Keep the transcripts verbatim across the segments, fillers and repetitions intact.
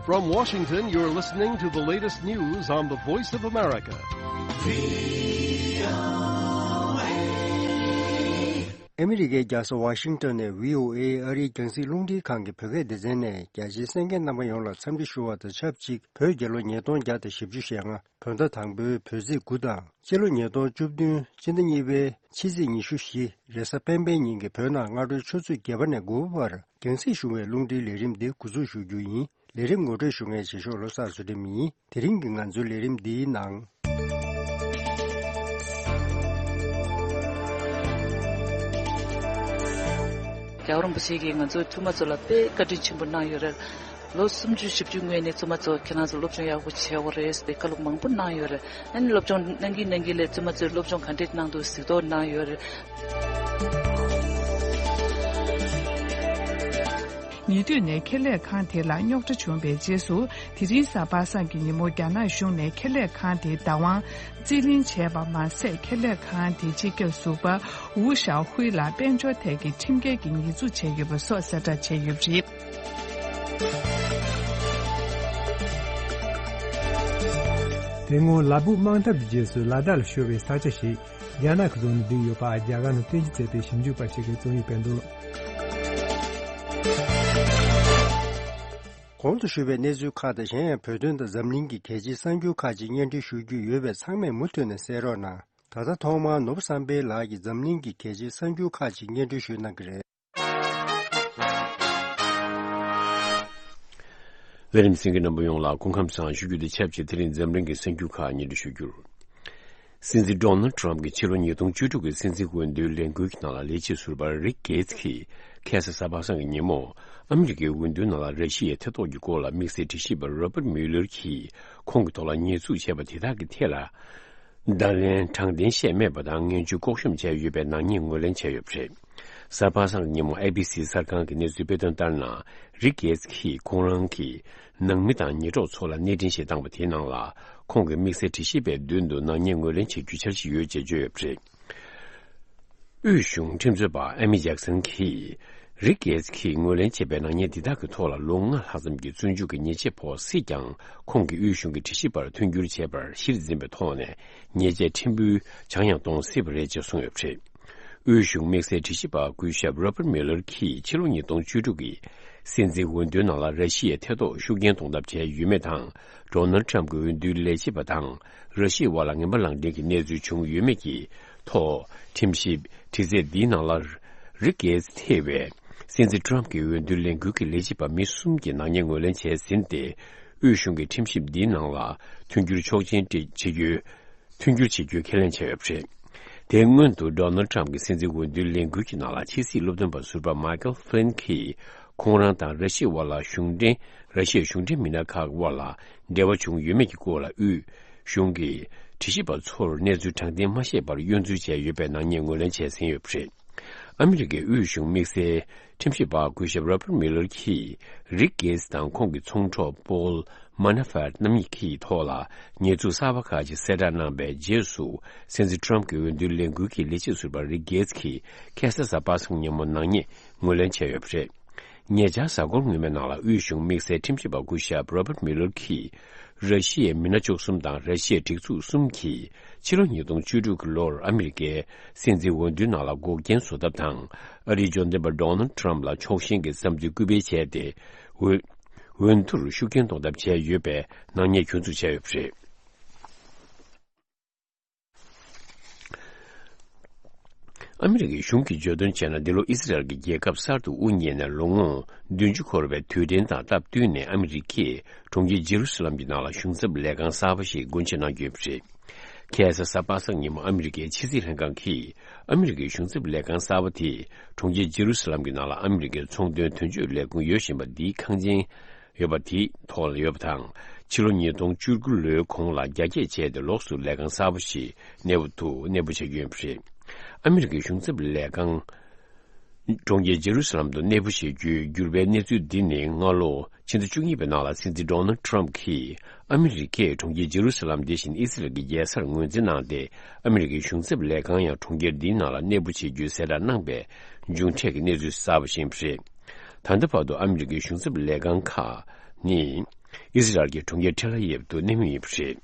From Washington, you're listening to the latest news on the Voice of America. ཨ་མི་རི་ཀའི་རྒྱལ་ས་ཝ་ཤིང་ཏོན་ནས་བྷི་ཨོ་ཨེ་ཨ་རིའི་རྒྱང་སྲིང་རླུང་འཕྲིན་ཁང་གི་བོད་སྐད་སྡེ་ཚན་ནས་རྒྱ་ཆེའི་གསན་མཁན་རྣམ་པ་ཡོངས་ལ་འཚམས་འདྲི་ཞུ་བ་དང་ཆབས་ཅིག་བོད་རྒྱལ་ལོ་ཉིས་སྟོང་བརྒྱ་དང་བཞི་བཅུ་ཞེ་ལྔ་བོད་ཟླ་དང་པོའི་བོད་ཚེས་དགུ་དང་སྤྱི་ལོ་ཉིས་སྟོང་བཅུ་བདུན་སྤྱི་ཟླ་གཉིས་པའི་ཕྱི་ཚེས་ཉི་ཤུ་བཞི་རེས་གཟའ་སྤེན་པའི་ཉིན་གྱི་བོད་ནང་སྔ་དྲོའི་ཆུ་ཚོད་བརྒྱད་པ་ནས་དགུ་པ་བར་རྒྱང་སྲིང་ཞུ་བའི་རླུང་འཕྲིན་ལས་རིམ་འདི་འགོ་འཛུགས་ཞུ་རྒྱུ་ཡིན། ལས་རིམ་ངོ་སྤྲོད་ཞུ་མཁན་བྱེད་ཤོག་བློ་བཟང་བསོད་སྒྲོན་ཡིན། དེ་རིང་གི་ང་ཚོའི་ལས་རིམ་འདིའི་ནང་། རྒྱལ་བ་རིན་པོ་ཆེ་གིས་ང་ཚོ་བཙུན་མ་ཚོ་ལ་དཔེ་བཀའ་དྲིན་ཆེན་པོ་གནང་ཡོད་རེད། ལོ་སུམ་ཅུ་བཞི་བཅུ་སྔོན་ནས་བཙུན་མ་ཚོ་ཁྱེད་རང་ཚོ་སློབ་སྦྱོང་ཡག་པོ་བྱེད་དགོས་རེད་ཟེར་ཏེ་བཀའ་སློབ་མང་པོ་གནང་ཡོད་རེད། ཨ་ནི་སློབ་སྦྱོང་གནང་གིན་གནང་གིན་ལས་བཙུན་མ་ཚོས་སློབ་སྦྱོང་ག་འདྲས་གནང་འདུག་གཟིགས་རྟོག་གནང་ཡོད་རེད། ཉེ་དུས་ནས་ཁེ་ལས་ཁང་དེ་ལ་རྙོག་དྲ་བྱུང་བའི་རྗེས་སུ། དེ་རིང་གཟའ་པ་སངས་ཀྱི་ཉིན་མོ་རྒྱ་ནག་གཞུང་ནས་ཁེ་ལས་ཁང་དེའི་བདག་དབང་རྩིས་ལེན་བྱས་པ་མ་ཟད། ཁེ་ལས་ཁང་དེའི་སྤྱི་ཁྱབ་ཟུར་པ་ཝུའུ་ཞའོ་ཧུའེ་ལ་དཔལ་འབྱོར་ཐད་ཀྱི་ཁྲིམས་འགལ་གྱི་ཉེས་འཛུགས་བྱས་ཡོད་པ་སོགས་གསལ་བསྒྲགས་བྱས་ཡོད་པ་རེད། དེ་སྔོན་ལ་སྦུག་དམག་འཐབ་ཀྱི་རྗེས་སུ་ལ་དྭགས་ལ་ཤོར་བའི་ས་ཆ་ཞིག་རྒྱ་ནག་གིས་བཟུང་ནས་བསྡད་ཡོད་པ་རྒྱ་གར་ནང་རྟེན་གཞི་བྱས་པའི་ཞིབ་འཇུག་པ་ཞིག་གིས་རྩོམ་ཡིག་སྤེལ་འདུག། གོང་དུ་ཞུས་པའི་གནས་ཚུལ་ཁག་དང་གཞན་ཡང་བོད་དོན་དང་འཛམ་གླིང་གི་གལ་ཆེའི་གསར་འགྱུར་ཁག་ཅིག་སྙན་སྒྲོན་ཞུ་རྒྱུ་ཡོད་པས་ཚང་མས་མུ་མཐུད་ནས་གསན་རོགས་གནང་། ད་ལྟ་ཐོག་མར་ནོར་བུ་བསམ་འཕེལ་ལགས་ཀྱིས་འཛམ་གླིང་གི་གལ་ཆེའི་གསར་འགྱུར་ཁག་ཅིག་སྙན་སྒྲོན་ཞུ་གནང་གི་རེད། ལས་རིམ་གསན་མཁན་རྣམ་པ་ཡོངས་ལ་སྐུ་ཁམས་བཟང་ཞུ་རྒྱུ་དང་ཆབས་ཅིག་དེ་རིང་འཛམ་གླིང་གི་གསར་འགྱུར་ཁག་སྙན་སྒྲོན་ཞུ་རྒྱུར། སྲིད་འཛིན་ཌོ་ནལ་ཊམ་གྱི་ཕྱི་ལོ་ཉིས་སྟོང་བཅུ་དྲུག་གི་སྲིད་འཛིན་འོས་བསྡུའི་ལས་འགུལ་གྱི་ནང་ལ་ལས་བྱེད་ཟུར་པ་རིག་གེ་ཚི་གིས་ཁ་སང་གཟའ་པ་སངས་ཀྱི་ཉིན་མོ་ཨ་མི་རི་ཀའི་འོས་བསྡུའི་ནང་ལ་ར་ཤི་ཡའི་ཐེ་གཏོགས་ཀྱི་སྐོར་ལ་དམིགས་བསལ་དྲི་ཞིབ་པ་རོ་པར་མིའུ་ལར་གྱིས་ཁོང་གི་ཐོག་ལ་ཉེས་འཛུགས་བྱས་པ་དེ་དག་གི་ཐད་ལ། བརྡ་ལན་དྲང་བདེན་བཤད་མེད་པ་དང་ངན་ཇུས་ལྐོག་ཤོམ་བྱས་ཡོད་པའི་ནག་ཉེས་ངོས་ལེན་བྱས་ཡོད་པ་རེད། གཟའ་པ་སངས་ཀྱི་ཉིན་མོ་ཨེ་བི་སི་གསར་ཁང་གི་གནས་ཚུལ་སྤེལ་དོན་ལྟར་ན། རིག་གེ་ཚི་གིས་ཁོང་རང་གི་ནང་མི་དང་ཉེ་གྲོགས་ཚོ་ལ་གནས་འཕྲིན་ཞིག་བཏང་བ་དེའི་ནང་ལ། ཁོང་གིས་དམིགས་བསལ་དྲི་ཞིབ་པའི་མདུན་དུ་ནག་ཉེས་ངོས་ལེན་བྱེད་རྒྱུའི་འཆར་གཞི་ཡོད་ཅེས་བརྗོད་ཡོད་པ་རེད། དབུས་གཞུང་ཁྲིམས་རྩོད་པ་ཨེ་མི་ཇེག་སན་གྱིས། རིག་གེ་ཚི་གིས་ངོས་ལེན་བྱས་པའི་ནག་ཉེས་འདི་དག་གི་ཐོག་ལ་ལོ་ལྔ་ལྷག་ཙམ་གྱི་བཙོན་འཇུག་གི་ཉེས་ཆད་ཕོག་སྲིད་ཀྱང་། ཁོང་གིས་དབུས་གཞུང་གི་དྲི་ཞིབ་པར་མཐུན་འགྱུར་བྱས་པར་གཞིར་འཛིན་པའི་ཐོག་ནས། ཉེས་ཆད་ཕྲན་བུ་བྱང་ཡང་གཏོང་སྲིད་པ་རེད་ཅེས་གསུངས་ཡོད་པ་རེད། དབུས་གཞུང་དམིགས་བསལ་དྲི་ཞིབ་པ་སྐུ་ཞབས་རོ་པར་མིའུ་ལར་གྱིས་ཕྱི་ལོ་ཉིས་སྟོང་བཅུ་དྲུག་གི་སྲིད་འཛིན་འོས་བསྡུའི་ནང་ལ་ར་ཤི་ཡའི་ཐེ་གཏོགས་ཤུགས་རྐྱེན་གཏོང་ཐབས་བྱས་ཡོད་མེད་དང་། ཌོ་ནལ་ཊམ་གྱི་འོས་བསྡུའི་ལས་བྱེད་པ་དང་། ར་ཤི་ཡའི་དབར་ལ་ངན་པ་ལངས་འབྲེལ་གྱི་གནས་ཚུལ་བྱུང་ཡོད་མེད་ཀྱི་ཐོག་ཁྲིམས་ཞིབ་དྲི་རྩད་འདིའི་ནང་ལ། རིག་གེ་ཚི་ཐེ་བའི་སྲིད་འཛིན་ཊམ་གྱི་འོས་བསྡུའི་ལས་འགུལ་གྱི་ལས་བྱེད་པ་མི་གསུམ་གྱིས་ནག་ཉེས་ངོས་ལེན་བྱས་ཟིན་ཏེ། དབུས་གཞུང་གི་ཁྲིམས་ཞིབ་འདིའི་ནང་ལ་མཐུན་འགྱུར་ཆོག་མཆན་བྱེད་རྒྱུའི། མཐུན་འགྱུར་བྱེད་རྒྱུའི་ཁས་ལེན་བྱས་ཡོད་པ་རེད། དེ་སྔོན་དུ་ཌོ་ནལ་ཊམ་གྱི་སྲིད་འཛིན་འོས་བསྡུའི་ལས་འགུལ་གྱི་ནང་ལ་ཕྱི་སྲིད་སློབ་སྟོན་པ་ཟུར་པ་མའི་ཀལ་ཕི་ལིན་གྱིས་ཁོང་རང་དང་ར་ཤི་ཡའི་དབར་ལ་གཞུང་འབྲེལ། ར་ཤི་ཡའི་གཞུང་འབྲེལ་མི་སྣ་ཁག་དབར་ལ་འབྲེལ་བ་བྱུང་ཡོད་མེད་ཀྱི་སྐོར་ལ་དབུས་གཞུང་གིས་དྲི་ཞིབ་པ་ཚོར་གནས་ཚུལ་དྲང་བདེན་མ་བཤད་པར་གཡོ་འཛུལ་བྱས་ཡོད་པའི་ནག་ཉེས་ངོས་ལེན་བྱས་ཟིན་ཡོད་པ་རེད། ཨ་མི་རི་ཀའི་དབུས་གཞུང་དམིགས་བསལ་ཁྲིམས་ཞིབ་པ་སྐུ་ཞབས་རོ་པར་མིའུ་ལར་གྱིས་རིག་གེ་ཚི་དང་ཁོང་གི་ཚོང་གྲོགས་པོལ་མ་ན་ཧྥར་རྣམ་གཉིས་ཀྱི་ཐོག་ལ་ཉེས་འཛུགས་གསར་པ་ཁག་ཅིག་གསལ་བསྒྲགས་གནང་པའི་རྗེས་སུ། སྲིད་འཛིན་ཊམ་གྱི་འོས་བསྡུའི་ལས་འགུལ་གྱི་ལས་བྱེད་ཟུར་པ་རིག་གེ་ཚི་གིས་ཁ་སང་གཟའ་པ་སངས་ཉིན་མོ་ནག་ཉེས་ངོས་ལེན་བྱས་ཡོད་པ་རེད། ཉེ་ཆར་གཟའ་འཁོར་སྔོན་མའི་ནང་ལ་དབུས་གཞུང་དམིགས་བསལ་ཁྲིམས་ཞིབ་པ་སྐུ་ཞབས་རོ་པར་མིའུ་ལར་གྱིས། ར་ཤི་ཡའི་མི་སྣ་བཅུ་གསུམ་དང་ར་ཤི་ཡའི་སྒྲིག་འཛུགས་གསུམ་གྱིས་ཕྱི་ལོ་ཉིས་སྟོང་བཅུ་དྲུག་གི་ལོར་ཨ་མི་རི་ཀའི་སྲིད་འཛིན་འོས་བསྡུའི་ནང་ལ་འགོག་རྐྱེན་བཟོ་ཐབས་དང་། ཨ་རིའི་འབྱོར་ལྡན་པ་ཌོ་ནལ་ཊམ་ལ་ཕྱོགས་ཞེན་གྱི་བསམ་ཚུལ་སྐུལ་སྤེལ་བྱས་ཏེ། འོས་འོས་བསྡུར་ཤུགས་རྐྱེན་གཏོང་ཐབས་བྱས་ཡོད་པའི་ནག་ཉེས་གྱོད་འཛུགས་བྱས་ཡོད་པ་རེད། ཨ་མི་རི་ཀའི་གཞུང་གིས་བརྗོད་དོན་བྱས་ན། འདི་ལོ་ཨི་སི་རལ་གྱི་རྒྱལ་ཁབ་གསར་དུ་དབུ་བརྙེས་ནས་ལོ་ངོ་བདུན་ཅུ་འཁོར་བའི་དུས་དྲན་དང་སྟབས་བསྟུན་ནས། ཨ་མི་རི་ཀས་གྲོང་ཁྱེར་ཇེ་རུ་སི་ལམ་གྱི་ནང་ལ་གཞུང་ཚབ་ལས་ཁང་གསར་པ་ཞིག་སྒོ་འབྱེད་གནང་རྒྱུ་ཡིན་པ་རེད། ཁ་སང་གཟའ་པ་སངས་ཉིན་མོ་ཨ་མི་རི་ཀའི་ཕྱི་སྲིད་ལྷན་ཁང་གིས། ཨ་མི་རི་ཀའི་གཞུང་ཚབ་ལས་ཁང་གསར་པ་དེ་གྲོང་ཁྱེར་ཇེ་རུ་སི་ལམ་གྱི་ནང་ལ་ཨ་མི་རི་ཀའི་ཚོང་དོན་དོན་གཅོད་ལས་ཁུངས་ཡོད་བཞིན་པ་འདིའི་ཁང་ཆེན་ཡོད་པ་དེའི་ཐོག་ལ་ཡོད་པ་དང་། ཕྱི་ལོ་ཉིས་སྟོང་བཅུ་དགུ་ལོའི་གོང་ལ་རྒྱ་སྐྱེད་བྱས་ཏེ། ལོགས་སུ་ལས་ཁང་གསར་པ་ཞིག་གནས་སྤོ་དུ་གནས་སྤོ་བྱ་རྒྱུ་ཡིན་པ་རེད། ཨ་མི་རི་ཀའི་གཞུང་ཚབ་ལས་ཁང་གྲོང་ཁྱེར་ཇེ་རུ་སི་ལམ་དུ་གནས་སྤོ་བྱེད་རྒྱུའི་འགྱུར་བའི་གནས་ཚུལ་འདི་ནི། སྔ་ལོ་ཕྱི་ཟླ་བཅུ་གཉིས་པའི་ནང་ལ་སྲིད་འཛིན་ཌོ་ནལ་ཊམ་གྱིས། ཨ་མི་རི་ཀས་གྲོང་ཁྱེར་ཇེ་རུ་སི་ལམ་དེ་བཞིན་ཨི་སི་རལ་གྱི་རྒྱལ་སར་ངོས་འཛིན་གནང་སྟེ། ཨ་མི་རི་ཀའི་གཞུང་ཚབ་ལས་ཁང་ཡང་གྲོང་ཁྱེར་འདིའི་ནང་ལ་གནས་སྤོ་བྱེད་རྒྱུའི་གསལ་བསྒྲགས་གནང་པའི་མཇུག་འབྲས་ཀྱི་གནས་ཚུལ་གསར་པ་ཞིག་ཡིན་པ་རེད། ད་ལྟ་བར་དུ་ཨ་མི་རི་ཀའི་གཞུང་ཚབ་ལས་ཁང་ཁག་ནི། ཨི་སི་རལ་གྱི་གྲོང་ཁྱེར་ཐེལ་ཨ་ཡེབ་ཏུ་གནས་མུས་ཡིན་པ་རེད།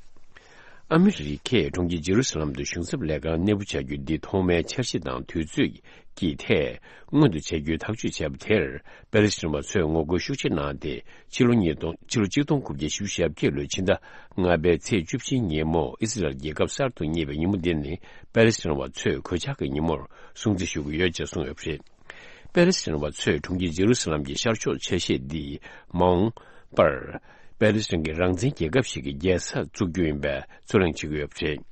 ཨ་མི་རི་ཀས་གྲོང་ཁྱེར་ཇེ་རུ་སི་ལམ་དུ་གཞུང་ཚབ་ལས་ཁང་གནས་སྤོ་བྱ་རྒྱུ་འདི་ཐོག་མའི་འཆར་གཞི་དང་དུས་ཚོད་ཀྱི་ཐད་སྔོན་དུ་བྱ་རྒྱུའི་ཐག་གཅོད་བྱས་པ་དེར། པེ་ལི་སི་ཐན་པ་ཚོས་ངོ་རྒོལ་ཤུགས་ཆེ་གནང་སྟེ། ཕྱི་ལོ་ཉིས་སྟོང་ཕྱི་ལོ་ཆིག་སྟོང་དགུ་བརྒྱ་བཞི་བཅུ་ཞེ་བརྒྱད་ལོའི་ཕྱི་ཟླ་ལྔ་པའི་ཚེས་བཅུ་བཞིའི་ཉིན་མོ་ཨི་སི་རལ་རྒྱལ་ཁབ་གསར་དུ་རྙེད་པའི་ཉིན་མོ་འདི་ནི། པེ་ལི་སི་ཐན་པ་ཚོས་གོད་ཆག་གི་ཉིན་མོར་སྲུང་བརྩི་ཞུ་གི་ཡོད་ཅེས་གསུངས་ཡོད་པ་རེད། པེ་ལི་སི་ཐན་པ་ཚོས་གྲོང་ཁྱེར་ཇེ་རུ་སི་ལམ་གྱི་ཤར་ཕྱོགས་ཆ་ཤས་འདི་མ་འོངས་པར་པེ་ལི་སི་ཐན་གྱི་རང་བཙན་རྒྱལ་ཁབ་ཞིག་གི་རྒྱལ་ས་བཙུགས་རྒྱུ་ཡིན་པའི་རྩོད་གླེང་བྱེད་ཀྱི་ཡོད་པ་རེད།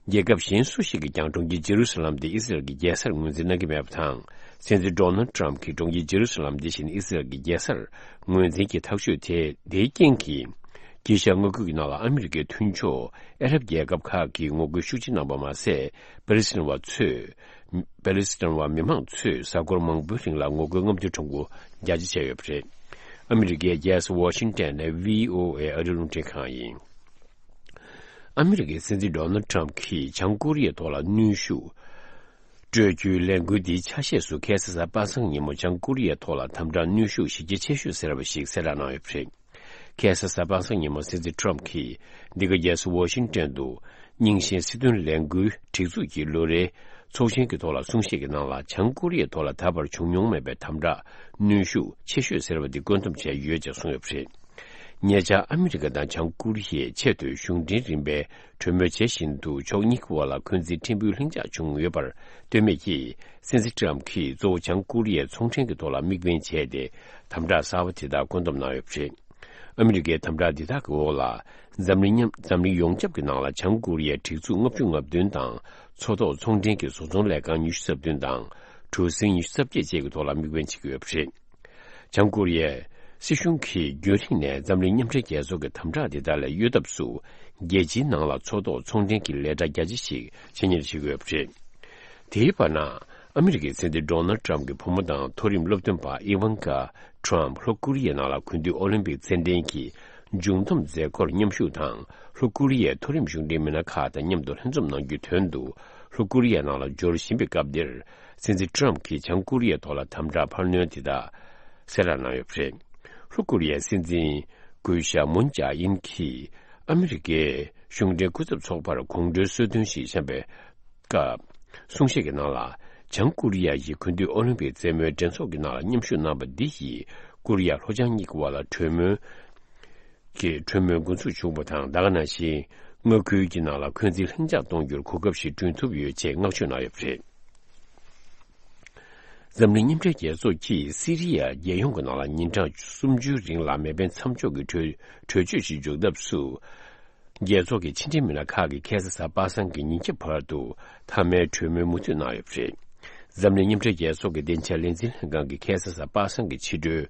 རྒྱལ་ཁབ་གཞན་སུ་ཞིག་གིས་ཀྱང་གྲོང་ཁྱེར་ཇེ་རུ་སི་ལམ་དེ་ཨི་སི་རལ་གྱི་རྒྱལ་སར་ངོས་འཛིན་གནང་གི་མེད་པ་དང་། སྲིད་འཛིན་ཌོ་ནལ་ཊམ་གྱིས་གྲོང་ཁྱེར་ཇེ་རུ་སི་ལམ་དེ་བཞིན་ཨི་སི་རལ་གྱི་རྒྱལ་སར་ངོས་འཛིན་གྱི་ཐག་གཅོད་དེ། དེའི་རྐྱེན་གྱིས། དཀྱིལ་ཤར་མངའ་ཁུལ་གྱི་ནང་ལ་ཨ་མི་རི་ཀའི་མཐུན་ཕྱོགས་ཨ་རབ་རྒྱལ་ཁབ་ཁག་གིས་ངོ་རྒོལ་ཤུགས་ཆེ་གནང་པ་མ་ཟད། པེ་ལི་སི་ཐན་པ་ཚོས། པེ་ལི་སི་ཐན་པ་མི་མང་ཚོས་གཟའ་འཁོར་མང་པོའི་རིང་ལ་ངོ་རྒོལ་རྔམ་སྟོན་ཁྲོམ་སྐོར་རྒྱ་ཆེ་བྱས་ཡོད་པ་རེད། ཨ་མི་རི་ཀའི་རྒྱལ་ས་ཝ་ཤིང་ཏན་ནས་བྷི་ཨོ་ཨེ་ཨ་རིའི་རླུང་འཕྲིན་ཁང་ཡིན། ཨ་མི་རི་ཀའི་སྲིད་འཛིན་ཌོ་ནལ་ཊམ་གྱིས་བྱང་ཀོ་རི་ཡའི་ཐོག་ལ་གནོན་ཤུགས་སྤྲོད་རྒྱུའི་ལས་འགུལ་འདིའི་ཆ་ཤས་སུ། ཁ་སང་གཟའ་པ་སངས་ཉིན་མོ་བྱང་ཀོ་རི་ཡའི་ཐོག་ལ་དམ་དྲག་གནོན་ཤུགས་གཞི་རྒྱ་ཆེ་ཤོས་ཟེར་བ་ཞིག་གསལ་བསྒྲགས་གནང་ཡོད་པ་རེད། ཁ་སང་གཟའ་པ་སངས་ཉིན་མོ་སྲིད་འཛིན་ཊམ་གྱིས་འདི་ག་རྒྱལ་ས་ཝ་ཤིང་ཏན་དུ་རྙིང་ཞེན་སྲིད་དོན་ལས་འགུལ་སྒྲིག་འཛུགས་ཀྱི་ལོ་རེའི་ཚོགས་ཆེན་གྱི་ཐོག་ལ་གསུང་བཤད་ཀྱི་ནང་ལ། བྱང་ཀོ་རི་ཡའི་ཐོག་ལ་ད་བར་བྱུང་མྱོང་མེད་པའི་དམ་དྲག་གནོན་ཤུགས་ཆེ་ཤོས་ཟེར་བ་འདི་བཀོད་འདོམས་བྱས་ཡོད་ཅེས་གསུངས་ཡོད་པ་རེད། ཉེ་ཆར་ཨ་མི་རི་ཀ་དང་བྱང་ཀོ་རི་ཡའི་ཆེས་མཐོའི་གཞུང་འབྲེལ་རིམ་པའི་གྲོས་མོལ་བྱེད་བཞིན་དུ། ཕྱོགས་གཉིས་ཀྱི་དབར་ལ་འཁོན་འཛིན་ཕྲན་བུའི་ལྷིང་འཇགས་བྱུང་ཡོད་པར་ལྟོས་མེད་ཀྱིས། སྲིད་འཛིན་ཊམ་གྱིས་གཙོ་བོ་བྱང་ཀོ་རི་ཡའི་ཚོང་ཁྲེན་གྱི་ཐོག་ལ་དམིགས་འབེན་བྱས་ཏེ། དམ་དྲག་གསར་པ་དེ་དག་བཀོད་འདོམས་གནང་ཡོད་པ་རེད། ཨ་མི་རི་ཀའི་དམ་དྲག་འདི་དག་གི་འོག་ལ། འཛམ་གླིང་མཉམ། འཛམ་གླིང་ཡོངས་ཁྱབ་ཀྱི་ནང་ལ་བྱང་ཀོ་རི་ཡའི་སྒྲིག་འཛུགས་ལྔ་བཅུ་ང་བདུན་དང་། མཚོ་ཐོག་ཚོང་འབྲེལ་གྱི་བཟོ་ཚོང་ལས་ཁང་ཉི་ཤུ་རྩ་བདུན་དང་། གྲུ་གཟིངས་ཉི་ཤུ་རྩ་བརྒྱད་བཅས་ཀྱི་ཐོག་ལ་དམིགས་འབེན་བྱེད་ཀྱི་ཡོད་པ་རེད། བྱང་ཀོ་རི་ཡའི་སྲིད་གཞུང་གིས་རྒྱུན་རིང་ནས་འཛམ་གླིང་མཉམ་འབྲེལ་རྒྱལ་ཚོགས་ཀྱི་དམ་དྲག་འདི་དག་ལས་གཡོལ་ཐབས་སུ། རྒྱལ་སྤྱིའི་ནང་ལ་མཚོ་ཐོག་ཚོང་འབྲེལ་གྱི་ལས་གྲྭ་རྒྱ་ཆེ་ཞིག་ཆེད་གཉེར་བྱེད་ཀྱི་ཡོད་པ་རེད། དེའི་བར་ན། ཨ་མི་རི་ཀའི་སྲིད་འཛིན་ཌོ་ནལ་ཊམ་གྱི་བུ་མོ་དང་མཐོ་རིམ་སློབ་སྟོན་པ་ཨི་ཝན་ཀ་ཊམ་ལྷོ་ཀོ་རི་ཡའི་ནང་ལ་དགུན་དུས་ཨོ་ལིམ་པིག་རྩེད་འགྲན་གྱི་མཇུག་བསྡོམས་མཛད་སྒོར་མཉམ་ཞུགས་དང་། ལྷོ་ཀོ་རི་ཡའི་མཐོ་རིམ་གཞུང་འབྲེལ་མི་སྣ་ཁག་དང་མཉམ་དུ་ལྷན་འཛོམས་གནང་རྒྱུའི་དོན་དུ་ལྷོ་ཀོ་རི་ཡའི་ནང་ལ་འབྱོར་བཞིན་པའི་སྐབས་འདིར། སྲིད་འཛིན་ཊམ་གྱིས་བྱང་ཀོ་རི་ཡའི་ཐོག་ལ་དམ་དྲག་འཕར་སྣོན་དེ་དག་གསལ་བསྒྲགས་གནང་ཡོད་པ་རེད། ལྷོ་ཀོ་རི་ཡའི་སྲིད་འཛིན་སྐུ་ཞབས་མུན་ཅཱ་ཨིན་གྱིས་ཨ་མི་རི་ཀའི་གཞུང་འབྲེལ་སྐུ་ཚབ་ཚོགས་པར་དགོང་དྲོའི་གསོལ་སྟོན་ཞིག་བཤམས་པའི་སྐབས། གསུང་བཤད་ཀྱི་ནང་ལ། བྱང་ཀོ་རི་ཡ་ཡིས་དགུན་དུས་ཨོ་ལིམ་པིག་རྩེད་མོའི་འགྲན་ཚོགས་ཀྱི་ནང་ལ་མཉམ་ཞུགས་གནང་བ་འདི་ཡིས། ཀོ་རི་ཡ་ལྷོ་བྱང་གཉིས་ཀྱི་དབར་ལ་གྲོས་མོལ་གྱི་གྲོས་མོལ་འགོ་འཛུགས་བྱུང་བ་དང་། ད་ག་ནང་བཞིན་མངའ་ཁུལ་གྱི་ནང་ལ་འཁོན་འཛིན་ལྷིང་འཇགས་གཏོང་རྒྱུར་གོ་སྐབས་ཤིག་བསྐྲུན་ཐུབ་ཡོད་ཅེས་བསྔགས་བརྗོད་གནང་ཡོད་པ་རེད། འཛམ་གླིང་མཉམ་འབྲེལ་རྒྱལ་ཚོགས་ཀྱིས་སི་རི་ཡ་རྒྱལ་ཡོངས་ཀྱི་ནང་ལ་ཉིན་གྲངས་སུམ་ཅུའི་རིང་ལ་མེ་འཕེན་མཚམས་འཇོག་གི་གྲོས་གྲོས་ཆོད་ཞིག་འཇོག་ཐབས་སུ། རྒྱལ་ཚོགས་ཀྱི་ཕྱི་འབྲེལ་མི་སྣ་ཁག་གིས་ཁ་སང་གཟའ་པ་སངས་ཀྱི་ཉིན་རྒྱབ་བར་དུ་མཐའ་མའི་གྲོས་མོལ་མུ་མཐུད་གནང་ཡོད་པ་རེད། འཛམ་གླིང་མཉམ་འབྲེལ་རྒྱལ་ཚོགས་ཀྱི་བདེ་འཇགས་ལས་འཛིན་ལྷན་ཁང་གིས་ཁ་སང་གཟའ་པ་སངས་ཀྱི་ཕྱི་དྲོའི་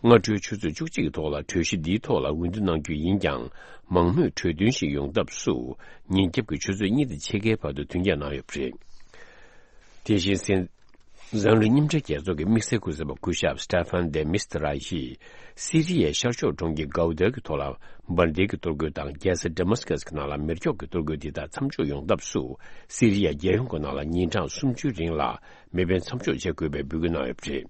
སྔ་དྲོའི་ཆུ་ཚོད་བཅུ་གཅིག་གི་ཐོག་ལ་གྲོས་གཞི་འདིའི་ཐོག་ལ་འོས་བསྡུ་གནང་རྒྱུ་ཡིན་ཀྱང་། མང་མོས་གྲོས་མཐུན་ཞིག་ཡོང་ཐབས་སུ། ཉིན་རྒྱབ་ཀྱི་ཆུ་ཚོད་གཉིས་དང་ཕྱེད་ཀའི་བར་དུ་མདུན་བསྐྱོད་གནང་ཡོད་པ་རེད། དེ་བཞིན་སེན། འཛམ་གླིང་མཉམ་འབྲེལ་རྒྱལ་ཚོགས་ཀྱི་དམིགས་བསལ་སྐུ་ཚབ་པ་སྐུ་ཞབས་Staffan de Mistura ཡིས་སི་རི་ཡའི་ཤར་ཕྱོགས་གྲོང་ཁྱེར་གའུ་ཏཱ་གི་ཐོག་ལ་འབར་མདེལ་གྱི་གཏོར་རྒོལ་དང་། རྒྱལ་ས་Damascus གི་ནང་ལ་མེ་སྒྱོགས་ཀྱི་གཏོར་རྒོལ་དེ་དག་མཚམས་འཇོག་ཡོང་ཐབས་སུ། སི་རི་ཡ་རྒྱལ་ཡོངས་ཀྱི་ནང་ལ་ཉིན་གྲངས་སུམ་ཅུའི་རིང་ལ་མེ་འཕེན་མཚམས་འཇོག་བྱེད་དགོས་པའི་འབོད་སྐུལ་གནང་ཡོད་པ་རེད།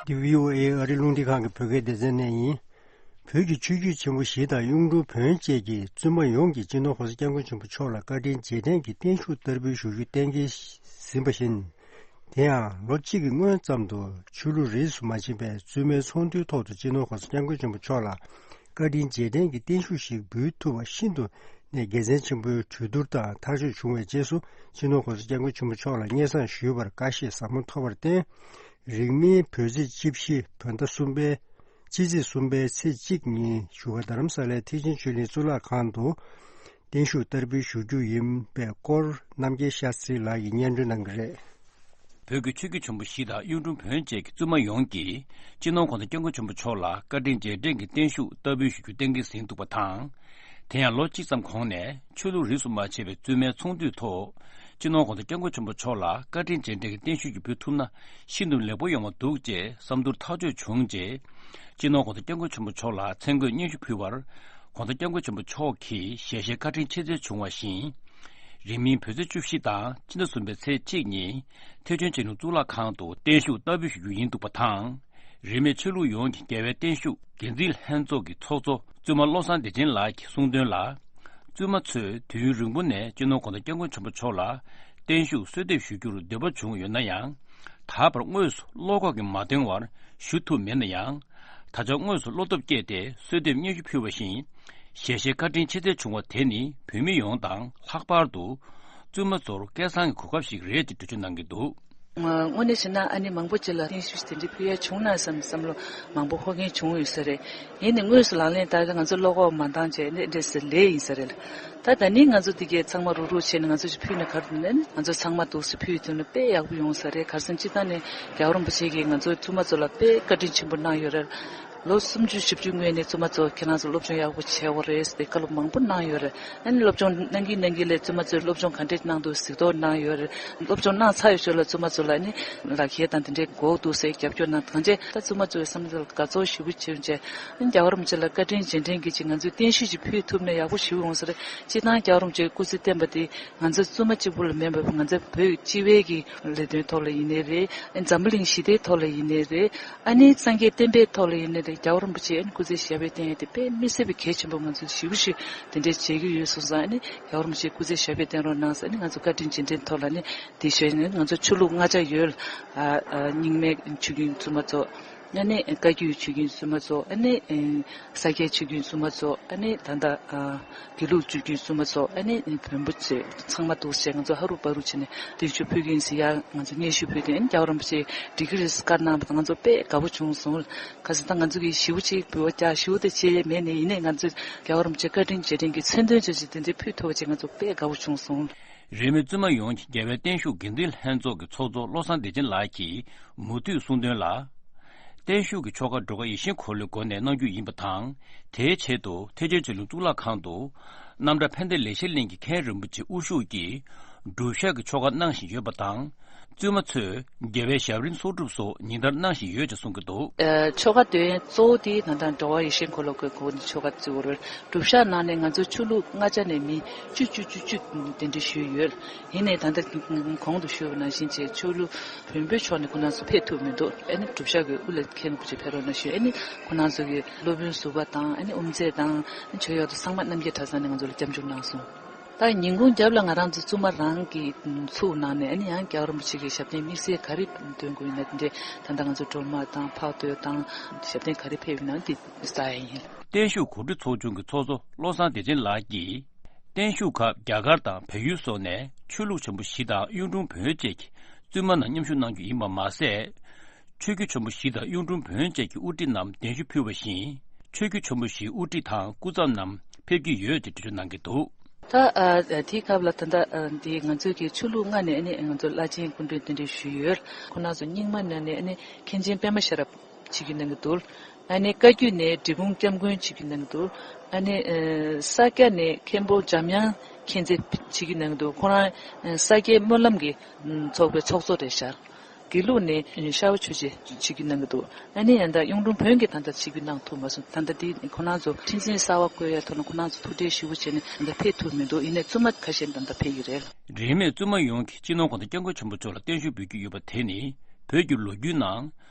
འདི་བྷི་ཨོ་ཨེ་ཨ་རིའི་རླུང་འཕྲིན་ཁང་གི་བོད་སྐད་སྡེ་ཚན་ནས་ཡིན། བོད་ཀྱི་ཆོས་བརྒྱུད་ཆེན་པོ་བཞི་དང་གཡུང་དྲུང་བོན་བཅས་ཀྱི་བཙུན་མ་ཡོངས་ཀྱིས་སྤྱི་ནོར་༸གོང་ས་༸སྐྱབས་མགོན་ཆེན་པོ་མཆོག་ལ་བཀའ་དྲིན་རྗེས་དྲན་གྱི་བརྟན་བཞུགས་བསྟར་འབུལ་ཞུ་རྒྱུ་གཏན་འཁེལ་ཟིན་པ་བཞིན། དེ་ཡང་ལོ་གཅིག་གི་སྔོན་ཙམ་དུ་ཆོས་ལུགས་རིས་སུ་མ་ཆད་པའི་བཙུན་མའི་ཚོགས་འདུའི་ཐོག་ཏུ་སྤྱི་ནོར་༸གོང་ས་༸སྐྱབས་མགོན་ཆེན་པོ་མཆོག་ལ་བཀའ་དྲིན་རྗེས་དྲན་གྱི་བརྟན་བཞུགས་ཤིག་འབུལ་ཐུབ་པ་ཤིན་ཏུ་ནས་དགེ་མཚན་ཆེན་པོའི་གྲོས་བསྡུར་དང་ཐག་གཅོད་བྱུང་བའི་རྗེས་སུ། སྤྱི་ནོར་༸གོང་ས་༸སྐྱབས་མགོན་ཆེན་པོ་མཆོག་ལ་སྙན་སེང་ཞུས་པར་བཀའ་བཞེས་ཟབ་མོ་ཐོབ་པར་བརྟེན། རིང་མིན་བོད་ཚེས་བཅུ་བཞི་བོད་ཟླ་གསུམ་པའི་ཕྱི་ཚེས་གསུམ་པའི་ཚེས་གཅིག་ཉིན་བཞུགས་སྒར་རྡ་རམ་ས་ལའི་ཐེག་ཆེན་ཆོས་གླིང་གཙུག་ལག་ཁང་དུ་བརྟན་བཞུགས་བསྟར་འབུལ་ཞུ་རྒྱུ་ཡིན་པའི་སྐོར་རྣམ་རྒྱལ་ཤཱ་སྟྲི་ལགས་ཀྱིས་སྙན་སྒྲོན་གནང་གི་རེད། བོད་ཀྱི་ཆོས་བརྒྱུད་ཆེན་པོ་བཞི་དང་གཡུང་དྲུང་བོན་བཅས་ཀྱི་བཙུན་མ་ཡོངས་ཀྱིས་སྤྱི་ནོར་༸གོང་ས་༸སྐྱབས་མགོན་ཆེན་པོ་མཆོག་ལ་བཀའ་དྲིན་རྗེས་དྲན་གྱི་བརྟན་བཞུགས་བསྟར་འབུལ་ཞུ་རྒྱུ་གཏན་འཁེལ་ཟིན་འདུག་པ་དང་། དེ་ཡང་ལོ་གཅིག་ཙམ་གོང་ནས་ཆོས་ལུགས་རིས་སུ་མ་ཆད་པའི་བཙུན་མའི་ཚོགས་འདུའི་ཐོག་སྤྱི་ནོར་༸གོང་ས་༸སྐྱབས་མགོན་ཆེན་པོ་མཆོག་ལ་བཀའ་དྲིན་རྗེས་དྲན་གྱི་བརྟན་བཞུགས་ཀྱི་འབུལ་ཐུབ་ན་ཤིན་ཏུ་ལེགས་པོ་ཡོང་བ་འདུག་ཅེས་བསམ་ཚུལ་ཐག་གཅོད་བྱུང་རྗེས། སྤྱི་ནོར་༸གོང་ས་༸སྐྱབས་མགོན་ཆེན་པོ་མཆོག་ལ་མཚན་བཀོད་སྙན་ཞུ་ཕུལ་བར། ༸གོང་ས་༸སྐྱབས་མགོན་ཆེན་པོ་མཆོག་གིས་ཞལ་བཞེས་བཀའ་དྲིན་ཆེ་མཚན་བྱུང་བ་བཞིན། རིང་མིན་བོད་ཚེས་བཅུ་བཞི་དང་ཕྱི་ཟླ་གསུམ་པའི་ཚེས་གཅིག་ཉིན་ཐེག་ཆེན་ཆོས་ལུགས་གཙུག་ལག་ཁང་དུ་བརྟན་བཞུགས་བསྟར་འབུལ་ཞུ་རྒྱུ་ཡིན་འདུག་པ་དང་། རིས་མེད་ཆོས་ལུགས་ཡོངས་ཀྱི་རྒྱལ་བའི་བརྟན་བཞུགས་འགན་འཛིན་ལྷན་ཚོགས་ཀྱི་ཚོགས་གཙོ་བཙུན་མ་བློ་བཟང་བདེ་ཆེན་ལགས་ཀྱིས་གསུངས་དོན་ལ། བཙུན་མ་ཚོས་དུས་ཡུན་རིང་པོ་ནས་སྤྱི་ནོར་གོང་ས་སྐྱབས་མགོན་ཆེན་པོ་མཆོག་ལ་བརྟན་བཞུགས་གསོལ་འདེབས་ཞུ་རྒྱུར་འདོད་པ་བྱུང་ཡོད་ན་ཡང་། ད་བར་དངོས་སུ་བློ་ཁོག་གིས་མ་འདོན་བར་ཞུ་ཐུབ་མེད་ན་ཡང་། ད་ཆ་དངོས་སུ་བློ་སྟོབས་བསྐྱེད་དེ་གསོལ་འདེབས་སྙན་ཞུ་ཕུལ་བ་བཞིན། ཞལ་བཞེས་བཀའ་དྲིན་ཆེ་ཚད་བྱུང་བ་དེ་ནི་བོད་མི་ཡོངས་དང་ལྷག་པར་དུ་བཙུན་མ་ཚོར་སྐལ་བཟང་གི་གོ་སྐབས་ཤིག་རེད་ཅེས་འགྲེལ་བརྗོད་གནང་གི་འདུག། དངོས་གནས་བྱས་ན་ཨ་ནི་མང་པོ་ཅིག་ལ་བརྟན་བཞུགས་དེ་འདྲའི་ཕུལ་ཡ་བྱུང་ན་བསམ་བསམ་བློ་མང་པོ་འཁོར་མཁན་བྱུང་ཡོད་ས་རེད། ཡིན་ནའི་དངོས་སུ་ལག་ལེན་བསྟར་ཏེ་ང་ཚོ་བློ་ཁོག་མ་འདང་བྱས་ནས་འདྲེས་སེ་ལས་ཡིན་ས་རེད། ད་ད་ནི་ང་ཚོ་འདི་གའི་ཚང་མ་རུག་རུག་བྱས་ནས་ང་ཚོ་ཅིག་ཕུལ་ན་ག་རེ་འདུག་ནས་ང་ཚོ་ཚང་མ་འདུག་སེ་ཕུལ་ཐུབ་ན་དཔེ་ཡག་པོ་ཡོང་ས་རེད། ག་རེ་ཟེར་ན་སྤྱིར་བཏང་ནས་རྒྱལ་བ་རིན་པོ་ཆེ་གིས་ང་ཚོ་བཙུན་མ་ཚོ་ལ་དཔེ་བཀའ་དྲིན་ཆེན་པོ་གནང་ཡོད་རེད། ལོ་སུམ་ཅུ་བཞི་བཅུ་སྔོན་ནས་བཙུན་མ་ཚོ་ཁྱེད་རང་ཚོ་སློབ་སྦྱོང་ཡག་པོ་བྱས་པ་རེད་ཟེར་བཀའ་སློབ་མང་པོ་གནང་ཡོད་རེད། ཨ་ནི་སློབ་སྦྱོང་གནང་གིན་གནང་གིན་ལས་བཙུན་མ་ཚོས་སློབ་སྦྱོང་ག་འདྲས་གནང་འདུག་གཟིགས་རྟོག་གནང་ཡོད་རེད། སློབ་སྦྱོང་གནང་ཚར་བའི་ཞོར་ལ་བཙུན་མ་ཚོ་ལ་ཨ་ནི་ལག་འཁྱེར་དང་དེ་འདྲས་དགོས་འདུག་ཟེར་རྒྱབ་སྐྱོར་གནང་། གང་བྱས་ད་བཙུན་མ་ཚོའི་བསམ་བློ་ལ་དགའ་ཚོར་ཞེ་པོ་བྱུང་བྱས། ཨ་ནི་རྒྱལ་བ་རིན་པོ་ཆེ་ལ་བཀའ་དྲིན་རྗེས་དྲན་གྱི་ཅིག་ང་ཚོས་བརྟན་བཞུགས་ཅིག་ཕུལ་ཐུབ་ན་ཡག་པོ་ཞེ་པོ་ཡོང་ས་རེད། སྤྱིར་བཏང་རྒྱལ་བ་རིན་པོ་ཆེས་སྐུ་ཚེ་བརྟན་པ་དེ་ང་ཚོ་བཙུན་མ་གཅིག་པུ་ལ་མིན་པར་ང་ཚོ་བོད་སྤྱི་བའི་གི་ལས་དོན་ཐོག་ལ་ཡིན་ནའི་རེད། འཛམ་བུ་གླིང་ཞི་བདེའི་ཐོག་ལ་ཡིན་ནའི་རེད། ཨ་ནི་སངས་རྒྱས་བསྟན་པའི་ཐོག་ལ་ཡིན་ནའི་རེད། རྒྱལ་བ་རིན་པོ་ཆེ་ཨ་ནི་སྐུ་ཚེ་ཞབས་པད་བརྟན་ཡས་དེ་དཔེ་མི་སྲིད་པའི་གལ་ཆེན་པོ་ང་ཚོས་ཞེ་པོ་ཞིག་དེ་འདྲའི་བྱེད་ཀྱི་ཡོད་སོང་ཙང་། ཨ་ནི་རྒྱལ་བ་རིན་པོ་ཆེ་སྐུ་ཚེ་ཞབས་པད་བརྟན་རོགས་གནང་ཟེར། ཨ་ནི་ང་ཚོ་བཀའ་དྲིན་རྗེས་དྲན་ཐོག་ལ་ཨ་ནི་དེ་བཞིན་ང་ཚོ་ཆོས་ལུགས་ལྔ་ཆ་ཡོད། ཨ་ཨ་རྙིང་མའི་ཆོས་བརྒྱུད་བཙུན་མ་ཚོ། ཨ་ནི་བཀའ་བརྒྱུད་ཆོས་བརྒྱུད་བཙུན་མ་ཚོ། ཨ་ནི་ས་སྐྱའི་ཆོས་བརྒྱུད་བཙུན་མ་ཚོ། ཨ་ནི་ད་ལྟ་དགེ་ལུགས་ཆོས་བརྒྱུད་བཙུན་མ་ཚོ། ཨ་ནི་བོན་པོ་ཚོས་ཚང་མ་འདུག་བྱས་ང་ཚོ་ཧ་རུ་བ་རུ་བྱས་ནས་བརྟན་བཞུགས་ཕུལ་གྱི་ཡིན་ཟེར་ཡ་ང་ཚོ་སྙན་ཞུ་ཕུལ་ཏེ། ཨ་ནི་རྒྱལ་བ་རིན་པོ་ཆེ་འགྲིག་གི་རེད་ཟེར་བཀའ་གནང་བ་དང་ང་ཚོ་དཔེ་དགའ་པོ་བྱུང་སོང་། ག་ཟེར་ད་ང་ཚོ་གིས་ཞེ་པོ་ཅིག་འབུལ་བ་རྒྱག་ཞེ་པོ་དེ་བྱས་མེད་ནས། ཡིན་ནའི་ང་ཚོ་རྒྱལ་བ་རིན་པོ་ཆེ་བཀའ་དྲིན་རྗེས་དྲན་གྱི་མཚན་འདོན་བྱས་ཅིག་དེ་འདྲའི་ཕུལ་ཐུབ་པ་བྱས་ང་ཚོ་དཔེ་དགའ་པོ་བྱུང་སོང་། རིས་མེད་བཙུན་མ་ཡོངས་ཀྱི་རྒྱལ་བའི་བརྟན་བཞུགས་འགན་འཛིན་ལྷན་ཚོགས་ཀྱི་ཚོགས་གཙོ་བློ་བཟང་བདེ་ཆེན་ལགས་ཀྱིས་མུ་མཐུད་གསུངས་དོན་ལ། བརྟན་བཞུགས་ཀྱི་ཆོ་ག་འགྲོ་ཁ་ཡིད་བཞིན་འཁོར་ལོའི་སྒོ་ནས་གནང་རྒྱུ་ཡིན་པ་དང་། དེའི་ཆེད་དུ་ཐེག་ཆེན་ཆོས་ལུགས་གཙུག་ལག་ཁང་དུ་རྣམ་གྲྭ་ཕན་བདེ་ལེགས་བཤད་གླིང་གི་མཁན་རིན་པོ་ཆེ་དབུ་བཞུགས་ཀྱིས་སྒྲུབ་ཞག་གི་ཆོ་ག་གནང་བཞིན་ཡོད་པ་དང་། བཙུན་མ་ཚོས་རྒྱལ་བའི་ཞབས་རིམ་གསོག་སྒྲུབ་སོགས་ཉིན་ལྟར་གནང་བཞིན་ཡོད་ཅེས་གསུངས་ཀྱི་འདུག། ཨ་ཆོ་ག་དོན་གཙོ་བོ་དེ་ད་ལྟ་འགྲོ་བ་ཡིད་བཞིན་འཁོར་ལོ་སྒོའི་སྒོ་ནས་ཆོ་ག་བཙུགས་པ་རེད། སྒྲུབ་ཞག་ནང་ནས་ང་ཚོ་ཆོས་ལུགས་ལྔ་ཆ་ནས་མི་བཅུ་བཅུ་བཅུ་བཅུ་དེ་འདྲ་ཞུས་ཡོད། ཡིན་ནའི་ད་ལྟ་གོང་དུ་ཞུས་པ་ནང་བཞིན་བྱས་ཆོས་ལུགས་བོན་པོའི་ཕྱོགས་ནས་ཁོ་རང་ཚོ་ཕེབས་ཐུབ་མི་འདུག། ཨ་ནི་སྒྲུབ་ཞག་གི་དབུ་ལ་མཁན་པོ་ཆེ་ཕེབས་རོགས་གནང་ཞུས། ཨ་ནི་ཁོ་རང་ཚོ་གི་སློབ་དཔོན་ཟུར་པ་དང་། ཨ་ནི་དབུ་མཛད་དང་། ཨ་ནི་ཆོས་གཡོག་དང་ཚང་མ་རྣམ་རྒྱལ་གྲྭ་ཚང་ནས་ང་ཚོ་ལ་སྐྱབས་འཇུག་གནང་སོང་། ད་ཉིན་གུང་རྒྱབ་ལ་ང་རང་ཚོ་བཙུན་མ་རང་གི་ཚུགས་ནང་ནས། ཨ་ནི་ཡང་རྒྱལ་བ་རིན་པོ་ཆེ་གི་ཞབས་བརྟན་དམིགས་བསལ་ག་རེ་འདོན་དགོས་ཡིན་ན་དེ་འདྲའི་ད་ལྟ་ང་ཚོ་སྒྲོལ་མ་དང་འཕགས་བསྟོད་དང་ཞབས་བརྟན་ག་རེ་ཕེབས་ཡིན་ན་དེ་ཟ་ཡ་ཡིན། བརྟན་བཞུགས་གོ་སྒྲིག་ཚོགས་ཆུང་གི་ཚོགས་གཙོ་བློ་བཟང་བདེ་ཆེན་ལགས་ཀྱིས། བརྟན་བཞུགས་སྐབས་རྒྱ་གར་དང་བལ་ཡུལ་སོགས་ནས་ཆོས་ལུགས་ཆེན་པོ་བཞི་དང་གཡུང་དྲུང་བོན་བཅས་ཀྱི་བཙུན་མ་རྣམས་མཉམ་ཞུགས་གནང་རྒྱུ་ཡིན་པ་མ་ཟད། ཆོས་བརྒྱུད་ཆེན་པོ་བཞི་དང་གཡུང་དྲུང་བོན་བཅས་ཀྱི་དབུ་ཁྲིད་རྣམས་གདན་ཞུ་ཕུལ་བ་བཞིན། ཆོས་བརྒྱུད་ཆེན་པོ་བཞིའི་དབུ་ཁྲིད་དང་སྐུ་ཚབ་རྣམས་ཕེབས་ཀྱི་ཡོད་ཅེས་འགྲེལ་བརྗོད་གནང་གི་འདུག། ད་ཨ་དེའི་སྐབས་ལ་ད་ལྟ་ཨ་འདི་ང་ཚོའི་གི་ཆོས་ལུགས་ལྔ་ནས་ཨ་ནི་ང་ཚོ་བླ་ཆེན་སྐུ་མགྲོན་གདན་འདྲེན་ཞུས་ཡོད། ཁོང་རྣམ་ཚོ་རྙིང་མ་ནང་ནས་ཨ་ནི་མཁན་ཆེན་པད་མ་ཤེས་རབ་བྱེད་ཀྱི་གནང་གི་འདུག། ཨ་ནི་བཀའ་བརྒྱུད་ནས་འབྲི་གུང་སྐྱབས་མགོན་བྱེད་ཀྱི་གནང་གི་འདུག། ཨ་ནི་ཨ་ས་སྐྱ་ནས་མཁན་པོ་འཇམ་དབྱངས་མཁྱེན་བརྩེ་བྱེད་ཀྱི་གནང་གི་འདུག། ཁོ་རང་ཨ་ས་སྐྱའི་སྨོན་ལམ་གྱི་ཚོགས་པའི་ཚོགས་གཙོ་རེད་ཤག། དགེ་ལུགས་ནས་ཨ་ཤར་བ་ཆོས་རྗེ་བྱེད་ཀྱི་གནང་གི་འདུག། ཨ་ནི་ཡང་ད་གཡུང་དྲུང་བོན་གྱི་ད་ལྟ་བྱེད་ཀྱི་གནང་ཐུབ་མ་སོང་། ད་ལྟ་འདི་ཁོ་རང་ཚོ་ཁྲི་འཛིན་གསར་པ་བསྐོ་ཡ་ཐོག་ནས་ཁོ་རང་ཚོ་ཐུགས་ཁྲལ་ཞེ་པོ་བྱས་ནས་ད་ལྟ་ཕེབས་ཐུབ་མི་འདུག། ཡིན་ནའི་བཙུན་མ་ཁ་ཤས་ད་ལྟ་ཕེབས་ཀྱི་རེད། རིས་མེད་བཙུན་མ་ཡོངས་ཀྱིས་སྤྱི་ནོར་གོང་ས་སྐྱབས་མགོན་ཆེན་པོ་མཆོག་ལ་བརྟན་བཞུགས་འབུལ་རྒྱུ་ཡོད་པ་དེ་ནི་བོད་ཀྱི་ལོ་རྒྱུས་ནང་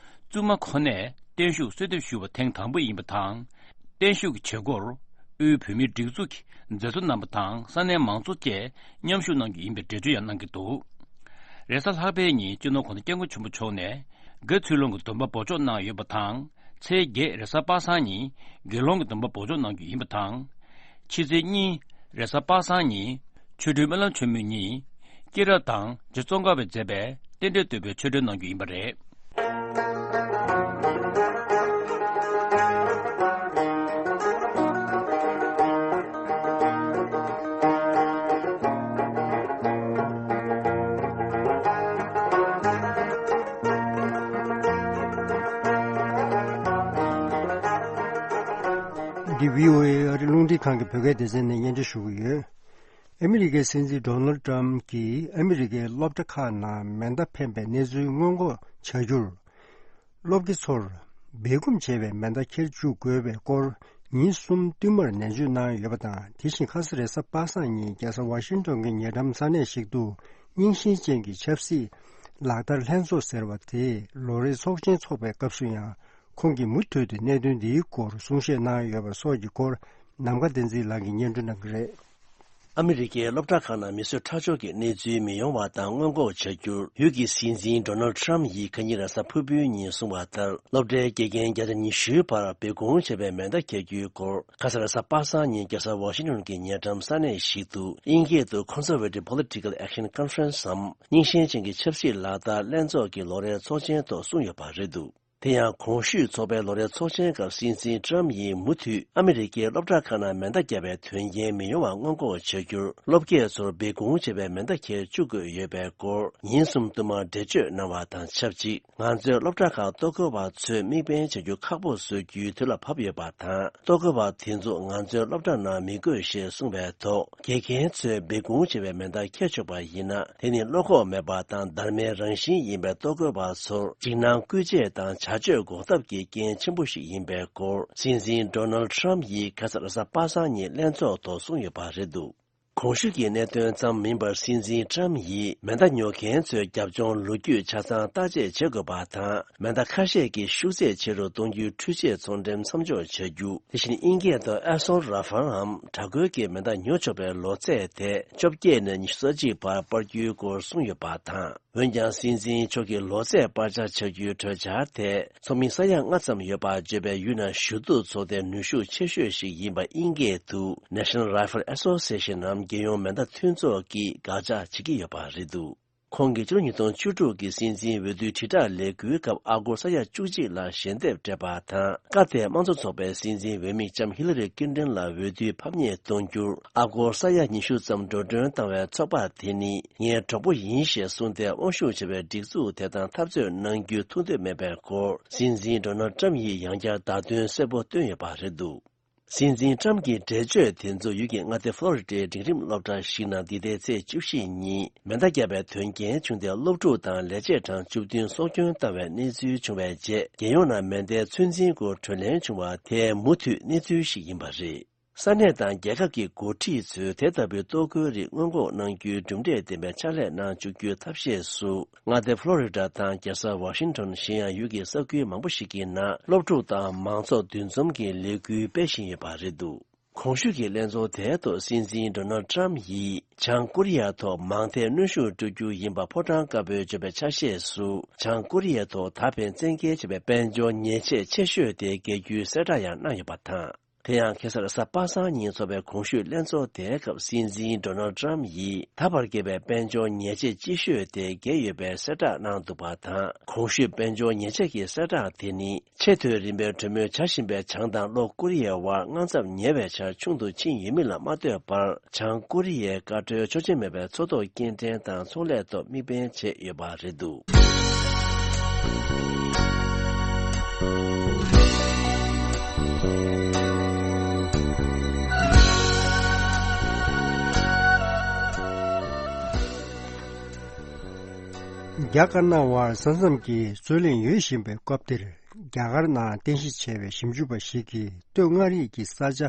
བཙུན་མ་ཁོ་ནས་བརྟན་བཞུགས་གསོལ་འདེབས་ཞུ་བ་ཐེངས་དང་པོ་ཡིན་པ་དང་། བརྟན་བཞུགས་ཀྱི་བྱེད་སྒོར་དབུས་བོད་མིའི་སྒྲིག་འཛུགས་ཀྱི་མཛད་གཙོ་རྣམ་པ་དང་ས་གནས་མང་ཚོགས་བཅས་མཉམ་ཞུགས་གནང་རྒྱུ་ཡིན་པའི་འགྲེལ་བརྗོད་ཡང་གནང་གི་འདུག། རེས་གཟའ་ལྷག་པའི་ཉིན་སྤྱི་ནོར་གོང་ས་སྐྱབས་མགོན་ཆེན་པོ་མཆོག་ནས་དགའ་ཚུལ་སློང་གི་སྡོམ་པ་འབོགས་འཇོག་གནང་ཡོད་པ་དང་། ཚེས་བརྒྱད་རེས་གཟའ་པ་སངས་ཉིན་དགེ་སློང་གི་སྡོམ་པ་འབོགས་འཇོག་གནང་རྒྱུ་ཡིན་པ་དང་། ཕྱི་ཚེས་གཉིས་རེས་གཟའ་པ་སངས་ཉིན་ཆོ་འཕྲུལ་སྨོན་ལམ་མཆོད་མེ་ཉིན། སྐྱེས་རབས་དང་རྗེ་ཙོང་ཁ་པས་མཛད་པའི་རྟེན་འབྲེལ་བསྟོད་པའི་ཆོས་འབྲེལ་གནང་རྒྱུ་ཡིན་པ་རེད། འདི་བྷི་ཨོ་ཨེ་ཨ་རི་རླུང་འཕྲིན་ཁང་གི་བོད་སྐད་སྡེ་ཚན་ནས་སྙན་སྒྲོན་ཞུ་གི་ཡོད། ཨ་མི་རི་ཀའི་སྲིད་འཛིན་ཌོ་ནལ་ཊམ་གྱིས་ཨ་མི་རི་ཀའི་སློབ་གྲྭ་ཁག་ནང་མེ་མདའ་འཕེན་པའི་གནས་ཚུལ་སྔོན་འགོག་བྱ་རྒྱུར། སློབ་དགེ་ཚོར་སྦས་སྐུང་བྱས་པའི་མེ་མདའ་འཁྱེར་འཇུག་དགོས་པའི་སྐོར་ ཉིན་གསུམ་བསྟུད་མར་ནན་བརྗོད་གནང་ཡོད་པ་དང་། དེ་བཞིན་ཁ་ས་རེས་གཟའ་པ་སངས་ཉིན་རྒྱལ་ས་ཝ་ཤིང་ཏོན་གྱི་ཉེ་འགྲམ་ས་གནས་ཤིག་ཏུ་རྙིང་ཞེན་ཅན་གྱི་ཆབ་སྲིད་ལག་བསྟར་ལྷན་ཚོགས་ཟེར་བ་དེ་ལོ་རེའི་ཚོགས་ཆེན་འཚོགས་པའི་སྐབས་སུ་ཡང་ཁོང་གིས་མུ་མཐུད་དུ་གནད་དོན་འདིའི་སྐོར་གསུང་བཤད་གནང་ཡོད་པ་སོགས་ཀྱི་སྐོར་ནམ་མཁའ་བསྟན་འཛིན་ལགས་ཀྱིས་སྙན་སྒྲོན་གནང་གི་རེད། ཨ་མི་རི་ཀའི་སློབ་གྲྭ་ཁག་ནང་མི་གསོད་ཁྲག་སྦྱོར་གྱི་གནས་ཚུལ་མི་ཡོང་བ་དང་སྔོན་འགོག་བྱ་རྒྱུར་ཡུལ་གྱི་སྲིད་འཛིན་ཌོ་ནལ་ཌི་ཊརམ་ཡིས་ཁ་ཉིན་རེས་གཟའ་ཕུར་བུའི་ཉིན་གསུངས་པ་ལྟར། སློབ་གྲྭའི་དགེ་རྒན་བརྒྱ་ཆ་ཉི་ཤུའི་བར་སྦས་སྐུང་བྱས་པའི་མེ་མདའ་འཁྱེར་རྒྱུའི་སྐོར་ཁ་ས་རེས་གཟའ་པ་སངས་ཉིན་རྒྱལ་ས་ཝ་ཤིང་ཊོན་གྱི་ཉེ་འགྲམ་ས་གནས་ཤིག་ཏུ་དབྱིན་སྐད་དུ་Conservative Political Action Conference འམ་རྙིང་ཞེན་ཅན་གྱི་ཆབ་སྲིད་ལག་བསྟར་ལྷན་ཚོགས་ཀྱི་ལོ་རེའི་ཚོགས་ཆེན་ཐོག་གསུངས་ཡོད་པ་རེད་འདུག་དེ་ཡང་གོང་ཞུས་ཚོགས་པའི་ལོ་རེའི་ཚོགས་ཆེན་སྐབས་སྲིད་འཛིན་ཊརམ་ཡིས་མུ་མཐུད་ཨ་མི་རི་ཀའི་སློབ་གྲྭ་ཁག་ནང་མེ་མདའ་བརྒྱབ་པའི་དོན་རྐྱེན་མི་ཡོང་བ་སྔོན་འགོག་བྱ་རྒྱུར་སློབ་དགེ་ཚོར་སྦས་སྐུང་བྱས་པའི་མེ་མདའ་འཁྱེར་བཅུག་དགོས་ཡོད་པའི་སྐོར་ཉིན་གསུམ་བསྟུད་མར་འགྲེལ་བརྗོད་གནང་བ་དང་ཆབས་ཅིག་ང་ཚོས་སློབ་གྲྭ་ཁག་ལྟོ་གོས་པ་ཚོས་དམིགས་འབེན་བྱ་རྒྱུ་ཁག་པོ་བཟོ་རྒྱུའི་དུས་ལ་བབ་ཡོད་པ་དང་། ལྟོ་གོས་པ་དེ་ཚོ་ང་ཚོའི་སློབ་གྲྭ་ནང་མི་དགོས་ཞེས་གསུངས་པའི་ཐོག་དགེ་རྒན་ཚོས་སྦས་སྐུང་བྱས་པའི་མེ་མདའ་འཁྱེར་ཆོག་པ་ཡིན་ན། དེ་ནི་བློ་ཁོག་མེད་པ་དང་སྡར་མའི་རང་བཞིན་ཡིན་པའི་ལྟོ་གོས་པ་ཚོར་འཇིགས་སྣང་སྐུལ་བྱེད་དང་བྱ་སྤྱོད་འགོག་ཐབས་ཀྱི་རྐྱེན་ཆེན་པོ་ཞིག་ཡིན་པའི་སྐོར་སྲིད་འཛིན་ཌོ་ནལ་ཌི་ཊརམ་ཡིས་ཁ་ས་རེས་གཟའ་པ་སངས་ཉིན་ལྷན་ཚོགས་ཐོག་གསུངས་ཡོད་པ་རེད་འདུག་གོང་ཞུས་ཀྱི་གནད་དོན་ཙམ་མིན་པར་སྲིད་འཛིན་ཊརམ་ཡིས་མེ་མདའ་ཉོ་མཁན་ཚོའི་རྒྱབ་ལྗོངས་ལོ་རྒྱུས་ཆ་ཚང་བརྟག་དཔྱད་བྱེད་དགོས་པ་དང་། མེ་མདའ་ཁ་ཤས་ཀྱི་ཤུགས་ཚད་ཆེ་རུ་གཏོང་རྒྱུའི་འཕྲུལ་ཆས་ཚོང་འགྲེམས་མཚམས་འཇོག་བྱ་རྒྱུ། དེ་བཞིན་དབྱིན་སྐད་དུ་ཨེ་སོན་ར་ཧྥལ་འམ་དྲག་རྒོལ་གྱི་མེ་མདའ་ཉོ་ཆོག་པའི་ལོ་ཚད་དེ་བཅོ་བརྒྱད་ནས་ཉི་ཤུ་རྩ་གཅིག་བར་སྤར་རྒྱུའི་སྐོར་གསུངས་ཡོད་པ་དང་། འོན་ཀྱང་སྲིད་འཛིན་མཆོག་གིས་ལོ་ཚད་སྤར་ཆ་བྱ་རྒྱུའི་གྲོས་འཆར་དེ་ཚོགས་མི་ས་ཡ་ལྔ་ཙམ་ཡོད་པར་བརྗོད་པའི་ཡུལ་ནང་ཞུ་གཏུག་ཚོགས་སྡེ་ནུས་ཤུགས་ཆེ་ཤོས་ཤིག་ཡིན་པ་དབྱིན་སྐད་དུ་National Rifle Association འམ་རྒྱལ་ཡོངས་མེ་མདའ་མཐུན་ཚོགས་ཀྱིས་དགག་བྱ་བྱེད་ཀྱི་ཡོད་པ་རེད་འདུག་ཁོང་གིས་ཕྱི་ལོ་ཉིས་སྟོང་བཅུ་དྲུག་གི་སྲིད་འཛིན་འོས་བསྡུའི་དྲིལ་བསྒྲགས་ལས་འགུལ་སྐབས་ཨ་སྒོར་ས་ཡ་བཅུ་གཅིག་ལ་ཞལ་འདེབས་སྤྲད་པ་དང་། སྐབས་དེའི་དམངས་གཙོ་ཚོགས་པའི་སྲིད་འཛིན་འོས་མི་ལྕམ་ཧི་ལ་རི་ཀིན་ཏན་ལ་འོས་བསྡུའི་ཕམ་ཉེས་གཏོང་རྒྱུར་ཨ་སྒོར་ས་ཡ་ཉི་ཤུ་ཙམ་འགྲོ་གྲོན་བཏང་བའི་ཚོགས་པ་དེ་ནི་ངའི་གྲོགས་པོ་ཡིན་ཞེས་གསུངས་ཏེ། དབང་ཤུགས་ཆེ་བའི་སྒྲིག་འཛུགས་དེ་དང་འཐབ་རྩོད་གནང་རྒྱུའི་ཐུགས་འདོད་མེད་པའི་སྐོར་སྲིད་འཛིན་ཌོ་ནལ་ཊརམ་ཡིས་ཡང་བསྐྱར་བརྡ་དོན་གསལ་པོ་བཏོན་ཡོད་པ་རེད་འདུག་སྲིད་འཛིན་ཊརམ་གྱི་འགྲེལ་བརྗོད་དེ་ཚོ་ཡུལ་གྱི་མངའ་སྡེ་ཕློ་རི་ཌའི་འབྲིང་རིམ་སློབ་གྲྭ་ཞིག་ནང་འདི་ཟླའི་ཚེས་བཅུ་བཞི་ཉིན་མེ་མདའ་བརྒྱབ་པའི་དོན་རྐྱེན་བྱུང་སྟེ། སློབ་ཕྲུག་དང་ལས་བྱེད་གྲངས་བཅུ་བདུན་སྲོག་སྐྱོན་བཏང་བའི་གནས་ཚུལ་བྱུང་བའི་རྗེས། རྒྱལ་ཡོངས་ནང་མེ་མདའི་ཚོད་འཛིན་སྐོར་གྲོས་གླེང་བྱུང་བ་དེ་མུ་མཐུད་གནས་ཚུལ་ཞིག་ཡིན་པ་རེད། ས་གནས་དང་རྒྱལ་ཁབ་ཀྱི་འགོ་ཁྲིད་ཚོས་དེ་ལྟ་བུའི་ལྟོ་གོས་རིགས་སྔོན་འགོག་གནང་རྒྱུའི་གྲུབ་འབྲས་ལྡན་པའི་ཕྱག་ལས་གནང་བཅུག་རྒྱུའི་ཐབས་ཤེས་སུ། མངའ་སྡེ་ཕློ་རི་ཌ་དང་རྒྱལ་ས་ཝ་ཤིང་ཊོན། གཞན་ཡང་ཡུལ་གྱི་ས་ཁུལ་མང་པོ་ཞིག་གི་ནང་སློབ་ཕྲུག་དང་མང་ཚོགས་འདུ་འཛོམས་ཀྱི་ལས་འགུལ་སྤེལ་བཞིན་ཡོད་པ་རེད་འདུག་གོང་ཞུས་ཀྱི་ལྷན་ཚོགས་དེའི་ཐོག་སྲིད་འཛིན་ཌོ་ནལ་ཊརམ་ཡིས་བྱང་ཀོ་རི་ཡ་ཐོག་མང་མཐའི་གནོན་ཤུགས་སྤྲོད་རྒྱུ་ཡིན་པ་ཕོ་བྲང་དཀར་པོས་བརྗོད་པའི་ཆ་ཤས་སུ། བྱང་ཀོ་རི་ཡའི་ཐོག་ད་ཕན་བཙན་འགེལ་བྱས་པའི་དཔལ་འབྱོར་ཉེས་ཆད་ཆེ་ཤོས་དེ་འགེལ་རྒྱུའི་གསལ་བསྒྲགས་ཡང་གནང་ཡོད་པ་དང་། དེ་ཡང་ཁ་སང་རེས་གཟའ་པ་སངས་ཉིན་འཚོགས་པའི་གོང་ཞུས་ལྷན་ཚོགས་དེའི་སྐབས་སྲིད་འཛིན་ཌོ་ནལ་ཊརམ་ཡིས་ད་བར་འགེལ་བའི་དཔལ་འབྱོར་ཉེས་ཆད་ལྕི་ཤོས་དེ་འགེལ་ཡོད་པའི་གསལ་བསྒྲགས་གནང་འདུག་པ་དང་། གོང་ཞུས་དཔལ་འབྱོར་ཉེས་ཆད་ཀྱི་གསལ་བསྒྲགས་དེ་ནི་ཆེས་མཐོའི་རིམ་པའི་གྲོས་མོལ་བྱ་བཞིན་པའི་བྱང་དང་ལྷོ་ཀོ་རི་ཡའི་དབར་དངངས་འཚབ་ཉེ་བའི་ཆར་ཆུང་དུ་ཕྱིན་ཡོད་མིན་ལ་མ་ལྟོས་པར། བྱང་ཀོ་རི་ཡའི་བཀའ་འཁྲོལ་ཆོག་མཆན་མེད་པའི་མཚོ་ཐོག་སྐྱེལ་འདྲེན་དང་ཚོང་ལས་ཐོག་དམིགས་འབེན་བྱས་ཡོད་པ་རེད་འདུག་རྒྱ་དཀར་ནག་དབར་ས་མཚམས་ཀྱི་རྩོད་གླེང་ཡོད་བཞིན་པའི་སྐབས་འདིར། རྒྱ་གར་ནང་རྟེན་གཞི་བྱས་པའི་ཞིབ་འཇུག་པ་ཞིག་གིས་སྟོད་མངའ་རིས་ཀྱི་ས་ཆ་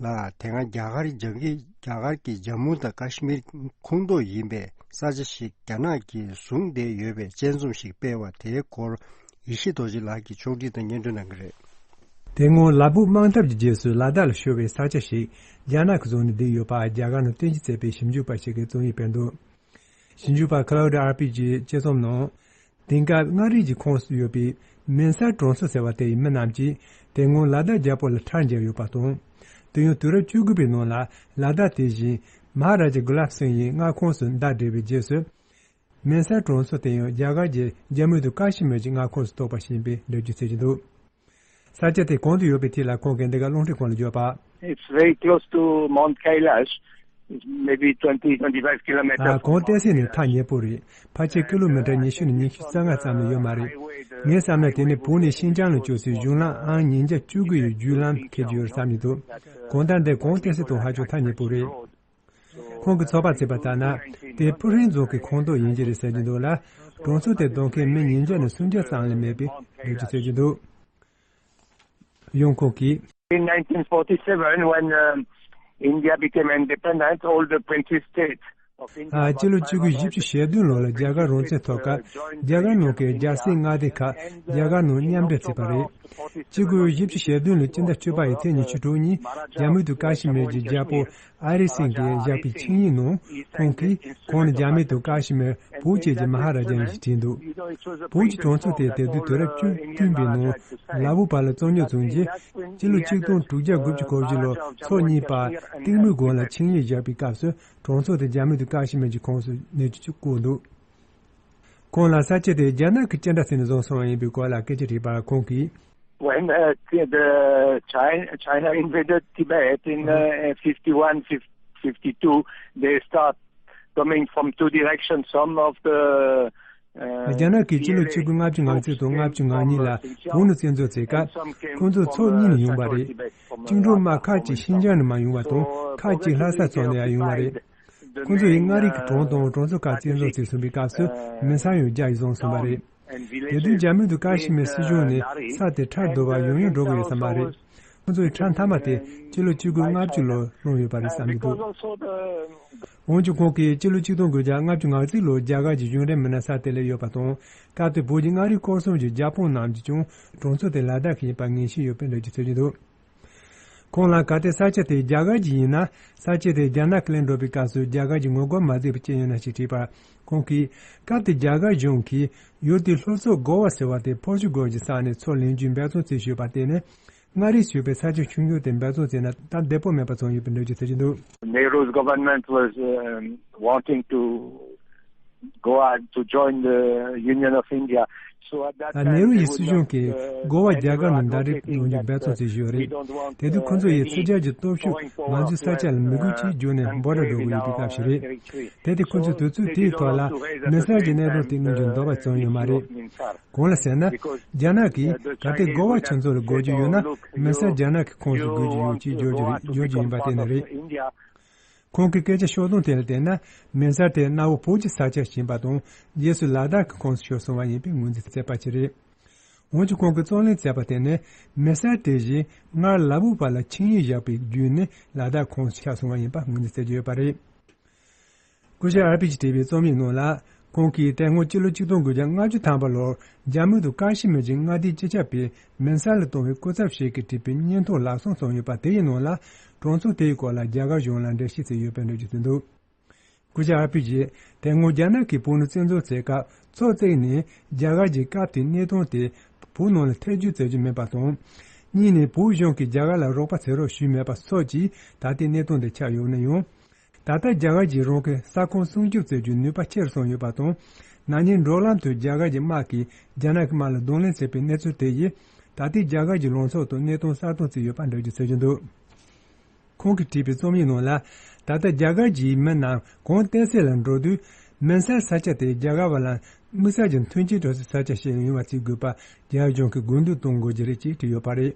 ལ། དེ་སྔ་རྒྱ་གར་རྒྱ་གི་རྒྱ་གར་གྱི་ཇམ་མུ་དང་ཀ་ཤི་མིར་ཁོངས་གཏོགས་ཡིན་པའི་ས་ཆ་ཞིག་རྒྱ་ནག་གིས་བཟུང་བསྡད་ཡོད་པའི་དཔྱད་རྩོམ་ཞིག་སྤེལ་བ་དེའི་སྐོར་ཡེ་ཤེས་རྡོ་རྗེ་ལགས་ཀྱིས་ཕྱོགས་སྒྲིག་དང་སྙན་སྒྲོན་གནང་གི་རེད། དེ་སྔོན་ལ་སྦུག་དམག་འཐབ་ཀྱི་རྗེས་སུ་ལ་དྭགས་ལ་ཤོར་བའི་ས་ཆ་ཞིག་རྒྱ་ནག་གིས་བཟུང་ནས་བསྡད་ཡོད་པ་རྒྱ་གར་ནང་རྟེན་གཞི་བྱས་པའི་ཞིབ་འཇུག་པ་ཞིག་གིས་རྩོམ་ཡིག་སྤེལ་འདུག་ཞིབ་འཇུག་པ་Cloud R P G ཡིས་དཔྱད་རྩོམ་ནང་། དེང་སྐབས་མངའ་རིས་ཀྱི་ཁོངས་སུ་ཡོད་པའི་མིན་སར་གྲོང་ཚོ་ཟེར་བ་དེ་ཡི་མི་རྣམས་ཀྱིས་དེ་སྔོན་ལ་དྭགས་རྒྱལ་པོ་ལ་ཁྲལ་འཇལ་ཡོད་པ་དང་། དེ་ཡང་དུས་རབས་བཅུ་དགུ་པའི་ནང་ལ་ལ་དྭགས་དེ་བཞིན་མ་ཧ་ར་ཇ་གུ་ལབ་སིང་ཡི་མངའ་ཁོངས་སུ་ཟླ་སྒྲིལ་བའི་རྗེས་སུ། མིན་སར་གྲོང་ཚོ་དེ་ཡང་རྒྱ་གར་གྱི་ཇམ་མུ་དང་ཀ་ཤི་མིར་གྱི་མངའ་ཁོངས་སུ་གཏོགས་པ་ཞིག་ཡིན་པའི་འགྲེལ་བརྗོད་བྱེད་ཀྱི་འདུག་ས་ཆ་དེ་གང་དུ་ཡོད་པའི་ཐད་ལ་ཁོང་གིས་འདི་ག་རླུང་འཕྲིན་ཁང་ལ་བརྗོད་པ། It's very close to Mount Kailash. It's maybe twenty, twenty-five kilometers. ཨ། གངས་ཏི་སེ་ནས་ཐག་ཉེ་པོ་རེད། ཕལ་ཆེར་ཀི་ལོ་མི་ཊར་ཉི་ཤུ་ནས་ཉི་ཤུ་རྩ་ལྔ་ཙམ་ལས་ཡོད་མ་རེད། ངའི་བསམ་ན་དེ་ནི་བོད་ནས་ཤིན་ཅང་ལ་བསྐྱོད་སའི་གཞུང་ལམ་ཨང་ཉིས་བརྒྱ་བཅུ་དགུ་ཡི་བརྒྱུད་ལམ་འཁེལ་གྱི་ཡོད་བསམ་གྱི་འདུག་གང་ལྟར་འདི་གངས་ཏི་སེ་དང་ཧ་ཅང་ཐག་ཉེ་པོ་རེད། ཁོང་གིས་ཚོད་དཔག་བྱས་པ་ལྟར་ན། དེ་ཕུ་ཧྲེང་རྫོང་གི་ཁོངས་གཏོགས་ཡིན་གྱི་རེད་ཟེར་གྱི་འདུག་ལ། གྲོང་ཚོ་དེར་སྡོད་མཁན་མི་ཉིས་བརྒྱ་ནས་སུམ་བརྒྱ་ཙམ་ལས་མེད་པའི་འགྲེལ་བརྗོད་བྱེད་ཀྱི་འདུག་གཡོང་ཁུངས་ཀྱིས། In nineteen forty-seven, when um, India became independent, all the twenty states of India ཨ། སྤྱི་ལོ་གཅིག་དགུ་བཞི་བཅུ་ཞེ་བདུན་ལོ་ལ་རྒྱ་གར་རང་བཙན་ཐོབ་སྐབས། རྒྱ་གར་ནང་གི་རྒྱལ་སའི་མངའ་སྡེ་ཁག་རྒྱ་གར་ནང་མཉམ་འབྲེལ་བྱས་པ་རེད། གཅིག་དགུ་བཞི་བཅུ་ཞེ་བདུན་ལོའི་སྤྱི་ཟླ་བཅུ་པ་ཡི་ཚེས་ཉི་ཤུ་དྲུག་ཉིན། ཇམ་མུ་དང་ཀ་ཤི་མིར་གྱི་རྒྱལ་པོ་ཨ་རི་སིང་གིས་བཞག་པའི་ཆིངས་ཡིག་ནང་། ཁོང་གིས་ཁོང་ནི་རྒྱ་མི་དང་ཀ་ཤི་མིར་བོད་ཀྱི་རྒྱལ་མ་ཧ་ར་ཇ་ཡིན་ཞེས་བྲིས་འདུག་བོད་ཀྱི་གྲོང་ཚོ་དེ་དེ་དུས་དུས་རབས་བཅུ་བདུན་པའི་ནང་ལ་བུ་པ་ལ་བཙན་འཇུག་བྱུང་རྗེས། སྤྱི་ལོ་ཆིག་སྟོང་དྲུག་བརྒྱ་དགུ་བཅུ་གོ་བཞི་ལོར་ཚོ་གཉིས་བར་གཏིང་མོའི་སྒང་ལ་ཆིངས་ཡིག་བཞག་པའི་སྐབས་སུ། གྲོང་ཚོ་དེ་རྒྱ་མི་དང་ཀ་ཤི་མིར་གྱི་ཁོངས་སུ་གནས་རྒྱུ་བཀོད་འདུག་ཁོང་ལ་ས་ཆ་དེ་རྒྱ་ནག་གིས་ཅི་འདྲ་བྱས་ནས་བཟུང་སོང་བ་ཡིན་པའི་སྐོར་ལ་སྐད་ཆ་དྲིས་པར། ཁོང་གིས། When uh, the China, China invaded Tibet in uh, fifty-one, fifty-two, they start coming from two directions. Some of the uh, རྒྱ་ནག་གིས་སྤྱི་ལོ་གཅིག་དགུ་ལྔ་བཅུ་ང་གཅིག་དང་ལྔ་བཅུ་ང་གཉིས་ལ་བོད་ནང་བཙན་འཛུལ་བྱས་སྐབས། ཁོང་ཚོ་ཕྱོགས་གཉིས་ནས་ཡོང་བ་རེད། བཅིངས་འགྲོལ་དམག་ཁག་ཅིག་ཤིན་ཅང་ནས་མར་ཡོང་བ་དང་། ཁག་ཅིག་ལྷ་ས་ཕྱོགས་ནས་ཡང་ཡོང་བ་རེད། ཁོང་ཚོ་ཡིས་མངའ་རིས་ཀྱི་གྲོང་དང་གྲོང་ཚོ་ཁག་བཙན་འཛུལ་བྱས་ཟིན་པའི་སྐབས་སུ། མི་སེར་ཡང་རྒྱ་ཡིས་བཟུང་ཟིན་པ་རེད། དེ་དུས་རྒྱ་མི་དང་ཀ་ཤི་མིར་སྲིད་གཞུང་ནས་ས་དེ་ཁྲལ་བསྡུ་བར་ཡང་ཡང་འགྲོ་གི་ཡོད་ས་མ་རེད། ཁོང་ཚོའི་ཁྲལ་མཐའ་མ་དེ་སྤྱི་ལོ་གཅིག་དགུ་ལྔ་བཅུ་ལོར་བླངས་ཡོད་པ་རེད་བསམ་གྱི་འདུག་འོན་ཀྱང་། ཁོང་གིས་སྤྱི་ལོ་ཆིག་སྟོང་དགུ་བརྒྱ་ལྔ་བཅུ་ང་གཅིག་ལོར་རྒྱ་གར་གྱི་གཞུང་འབྲེལ་མི་སྣ་ས་དེ་ལ་ཡོད་པ་དང་། སྐབས་དེར་བོད་ཀྱི་མངའ་རིས་སྐོར་གསུམ་གྱི་རྒྱལ་པོ་རྣམས་ཀྱིས་ཀྱང་གྲོང་ཚོ་དེ་ལ་དྭགས་ཤིག་ཡིན་པར་ངེས་ཤེས་ཡོད་པའི་འགྲེལ་བརྗོད་བྱེད་ཀྱི་འདུག་ཁོང་ལ་གལ་ཏེ་ས་ཆ་དེ་རྒྱ་གར་གྱི་ཡིན་ན། ས་ཆ་དེ་རྒྱ་ནག་གིས་ལེན་འགྲོ་བའི་སྐབས་སུ་རྒྱ་གར་གྱི་ངོ་རྒོལ་མ་བྱས་པ་ཅི་ཡིན་ན་ཞེས་དྲིས་པར། ཁོང་གིས། སྐབས་དེར་རྒྱ་གར་གཞུང་གིས་ཡུལ་དེའི་ལྷོ་ཕྱོགས་གོ་བ་ཟེར་བ་དེ་ཕོར་ཅུ་གལ་གྱི་ས་ནས་ཚུར་ལེན་རྒྱུའི་འབད་བརྩོན་བྱས་ཡོད་པར་བརྟེན་ནས། མངའ་རིས་ཞེས་པའི་ས་ཆ་ཆུང་ཆུང་དེ་འབད་བརྩོན་བྱས་ན་སྟབས་བདེ་པོ་མེད་པ་བྱུང་ཡོད་པའི་འགྲེལ་བརྗོད་བྱེད་ཀྱི་འདུག Nehru's government was um, wanting to go out to join the Union of India. So at that time, ནེ་རུ་ཡི་སྲིད་གཞུང་གིས་གོ་བ་རྒྱ་གར་ནང་ཟླ་སྒྲིལ་གཏོང་རྒྱུའི་འབད་བརྩོན་བྱེད་བཞིན་ཡོད་རེད། དེ་དུས་ཁོ་ཚོ་ཡིས་ཕྱི་རྒྱལ་གྱི་སྟོབས་ཤུགས་ང་ཚོའི་ས་ཆ་ལ་མི་དགོས་ཅེས་བརྗོད་ནས་འབོད་སྒྲ་སྒྲོག་གི་ཡོད་པའི་སྐབས་ཤིག་རེད། དེ་དུས་ཁོ་ཚོས་དུས་ཚོད་དེའི་ཐོག་ལ་མི་སེར་གྱི་གནད་དོན་དེ་གནང་རྒྱུར་འདོད་པ་བྱུང་ཡོད་མ་རེད། གང་ལ་ཟེར་ན། རྒྱ་ནག་གིས་གལ་ཏེ་གོ་བ་ཁྱེད་ཚོ་ལ་དགོས་ཀྱི་ཡོད་ན། མི་སེར་རྒྱ་ནག་གི་ཁོངས་སུ་དགོས་ཀྱི་ཡོད་ཅེས་བརྗོད་རྒྱུ་རེད། བརྗོད་རྒྱུ་ཡིན་པ་དེ་ནི་རེད། ཁོང་གི་སྐད་ཆ་ཕྱོགས་བསྡོམས་དེ་ལ་བལྟས་ན། མི་སེར་དེ་གནའ་བོའི་བོད་ཀྱི་ས་ཆ་ཞིག་ཡིན་པ་དང་། རྗེས་སུ་ལ་དྭགས་ཀྱི་ཁོངས་སུ་ཤོར་སོང་བ་ཡིན་པའི་ངོས་འཛིན་མཛད་པ་ཞིག་རེད། འོན་ཀྱང་། ཁོང་གིས་རྩོད་ལེན་མཛད་པ་དེ་ནི། མི་སེར་དེ་བཞིན་སྔར་ལ་བུ་པ་ལ་ཆིངས་ཡིག་བཞག་པའི་བརྒྱུད་ནས་ལ་དྭགས་ཁོངས་སུ་ཆགས་སོང་བ་ཡིན་པ་ངོས་འཛིན་མཛད་ཀྱི་ཡོད་པ་རེད། སྐུ་ཞབས་ཨར་པི་ཇིས་བྲིས་པའི་རྩོམ་ཡིག་ནང་ལ། ཁོང་གིས་དེ་སྔོན་སྤྱི་ལོ་ཆིག་སྟོང་དགུ་བརྒྱ་ལྔ་བཅུ་ཐམ་པ་ལོར་ཇམ་མུ་དང་ཀ་ཤི་མིར་གྱི་མངའ་སྡེའི་སྤྱི་ཁྱབ་པས་མི་སེར་ལ་བཏང་བའི་སྐུ་ཚབ་ཞིག་གིས་བྲིས་པའི་སྙན་ཐོ་ལག་བསམ་སོང་ཡོད་པ་དེ་ཡི་ནང་ལ། གྲོང་ཚོ་དེའི་སྐོར་ལ་རྒྱ་གར་གཞུང་ལ་འགྲེལ་བཤད་བྱས་ཡོད་པའི་འགྲེལ་བརྗོད་བྱས་འདུག་སྐུ་ཞབས་ཨར་པི་ཇིས་དེ་སྔོན་རྒྱ་ནག་གིས་བོད་ནང་བཙན་འཛུལ་བྱས་སྐབས། ཕྱོགས་གཅིག་ནས་རྒྱ་གར་གྱིས་སྐབས་དེའི་གནད་དོན་དེ་བོད་ནང་ལ་ཐེ་བྱུས་བྱེད་རྒྱུ་མིན་པ་དང་། གཉིས་ནས་བོད་གཞུང་གིས་རྒྱ་གར་ལ་རོགས་པ་བྱེད་རོགས་ཞུས་མེད་པ་སོགས་ཀྱིས་ད་ལྟའི་གནད་དོན་དེ་ཆགས་ཡོད་ན་ཡང་། ད་ལྟ་རྒྱ་གར་གྱིས་རང་གི་ས་ཁོངས་སྲུང་སྐྱོབ་བྱེད་རྒྱུའི་ནུས་པ་ཆེ་རུ་སོང་ཡོད་པ་དང་། ན་ནིང་འབྲོག་ལམ་དུ་རྒྱ་གར་གྱི་དམག་གིས་རྒྱ་ནག་གི་དམག་ལ་གདོང་ལེན་བྱས་པའི་གནས་ཚུལ་དེ་ཡིས། ད་ལྟའི་རྒྱ་གར་གྱི་ལངས་ཕྱོགས་དང་གནས་སྟངས་གསལ་སྟོན་བྱས་ཡོད་པ་འགྲེལ་བརྗོད་བྱེད་ཀྱི་འདུག་ཁོང་གིས་བྲིས་པའི་རྩོམ་ཡིག་ནང་ལ། ད་ལྟ་རྒྱ་གར་གྱི་མི་རྣམས་གང་གཏན་སྲིད་ལ་འགྲོ་དུས། མི་སེར་ས་ཆ་དེ་རྒྱ་གར་བ་ལ་དམིགས་བསལ་གྱི་མཐུན་རྐྱེན་སྤྲོད་སའི་ས་ཆ་ཞིག་ཡོང་བ་བྱེད་དགོས་པར་རྒྱ་གཞུང་གིས་དགོས་འདུན་གཏོང་དགོས་ཀྱི་རེད་ཅེས་བྲིས་ཡོད་པ་རེད།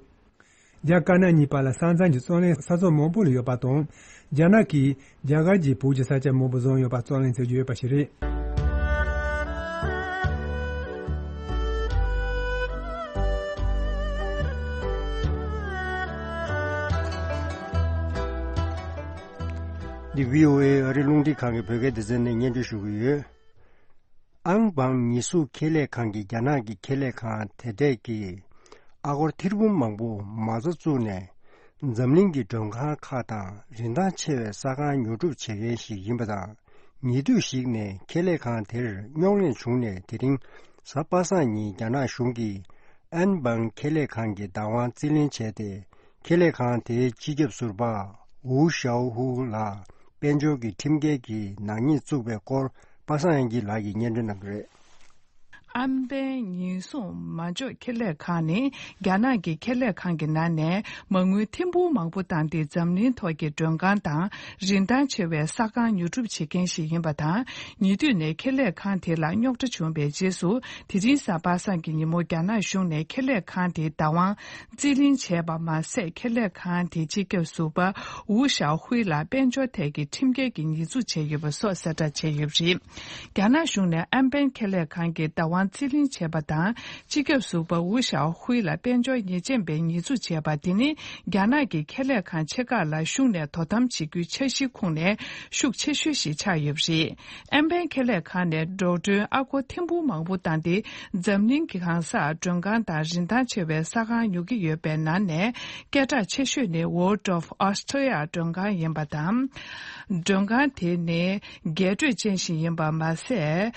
རྒྱ་དཀར་ནག་གཉིས་བར་ལ་ས་མཚམས་ཀྱི་རྩོད་གླེང་ས་ཕྱོགས་མང་པོ་ལ་ཡོད་པ་དང་། རྒྱ་ནག་གིས་རྒྱ་གར་གྱི་བོད་ཀྱི་ས་ཆ་མང་པོ་བཟུང་ཡོད་པར་རྩོད་གླེང་བྱེད་ཀྱི་ཡོད་པ་ཞིག་རེད། འདི་བྷི་ཨོ་ཨེ་ཨ་རི་རླུང་འཕྲིན་ཁང་གི་བོད་སྐད་སྡེ་ཚན་ནས་སྙན་སྒྲོན་ཞུ་གི་ཡོད། ཨང་བང་ཉེས་འཛུགས་ཁེ་ལས་ཁང་གིས་རྒྱ་ནག་གི་ཁེ་ལས་ཁང་དེ་གྲས་ཀྱིས་ཨ་སྒོར་ཐེར་འབུམ་མང་པོ་མ་རྩ་བཙུགས་ནས། འཛམ་གླིང་གི་མགྲོན་ཁང་ཁག་དང་རིན་ཐང་ཆེ་བའི་ས་ཁང་ཉོ་སྒྲུབ་བྱེད་མཁན་ཞིག་ཡིན་པ་དང་། ཉེ་དུས་ཤིག་ནས་ཁེ་ལས་ཁང་དེར་རྙོག་གླེང་བྱུང་ནས། དེ་རིང་གཟའ་པ་སངས་ཉིན་རྒྱ་ནག་གཞུང་གིས་ཨན་བང་ཁེ་ལས་ཁང་གི་བདག་དབང་རྩིས་ལེན་བྱས་ཏེ། ཁེ་ལས་ཁང་དེའི་སྤྱི་ཁྱབ་ཟུར་པ་ཝུའུ་ཞའོ་ཧུའུ་ལགས་དཔལ་འབྱོར་གྱི་ཁྲིམས་འགལ་གྱི་ནག་ཉེས་བཙུགས་པའི་སྐོར། པ་སངས་དབྱངས་སྐྱིད་ལགས་ཀྱིས་སྙན་སྒྲོན་གནང་གི་རེད། ཨན་བན་ཉེས་འཛུགས་མ་འཇོག་ཁེ་ལས་ཁང་ནི་རྒྱ་ནག་གི་ཁེ་ལས་ཁང་གི་ནང་ནས་མ་དངུལ་ཐེར་འབུམ་མང་པོ་བཏང་སྟེ། འཛམ་གླིང་ཐོག་གི་མགྲོན་ཁང་དང་རིན་ཐང་ཆེ་བའི་ས་ཁང་ཉོ་སྒྲུབ་བྱེད་མཁན་ཞིག་ཡིན་པ་དང་། ཉེ་དུས་ནས་ཁེ་ལས་ཁང་དེ་ལ་རྙོག་དྲ་བྱུང་བའི་རྗེས་སུ། དེ་རིང་གཟའ་པ་སངས་ཀྱི་ཉིན་མོ་རྒྱ་ནག་གཞུང་ནས་ཁེ་ལས་ཁང་དེའི་བདག་དབང་རྩིས་ལེན་བྱས་པ་མ་ཟད། ཁེ་ལས་ཁང་དེའི་སྤྱི་ཁྱབ་ཟུར་པ་ཝུའུ་ཞའོ་ཧུའེ་ལ་དཔལ་འབྱོར་ཐད་ཀྱི་ཁྲིམས་འགལ་གྱི་ཉེས་འཛུགས་བྱས་ཡོད་པ་སོགས་གསལ་བསྒྲགས་བྱས་ཡོད་པ་རེད། རྒྱ་ནག་གཞུང་ནས་ཨན་པན་ཁེ་ལས་ཁང་གི་བདག་དབང་ རྩིས་ལེན་བྱས་པ་དང་། སྤྱི་ཁྱབ་ཟུར་པ་ཝུ་ཞའོ་ཧུའེ་ལ་དཔལ་འབྱོར་ཉེས་ཅན་པའི་ཉེས་འཛུགས་བྱས་པ་དེ་ནི། རྒྱ་ནག་གི་ཁེ་ལས་ཁང་ཆེ་ཁག་ལ་གཞུང་ནས་དོ་དམ་བྱེད་རྒྱུའི་འཆར་གཞིའི་ཁོངས་ནས་ཤུགས་ཆེ་ཤོས་ཤིག་ཆགས་ཡོད་པ་རེད། ཨན་པན་ཁེ་ལས་ཁང་ནས་འགྲོ་གྲོན་ཨ་སྒོར་ཐེར་འབུམ་མང་པོ་བཏང་སྟེ། འཛམ་གླིང་གི་གང་སར་མགྲོན་ཁང་དང་རིན་ཐང་ཆེ་བའི་ཟ་ཁང་ཉོ་གི་ཡོད་པའི་ནང་ནས། སྐད་གྲགས་ཆེ་ཤོས་ནི་World of Australia མགྲོན་ཁང་ཡིན་པ་དང་། མགྲོན་ཁང་དེ་ནི་རྒྱས་སྤྲོས་ཅན་ཞིག་ཡིན་པ་མ་ཟད།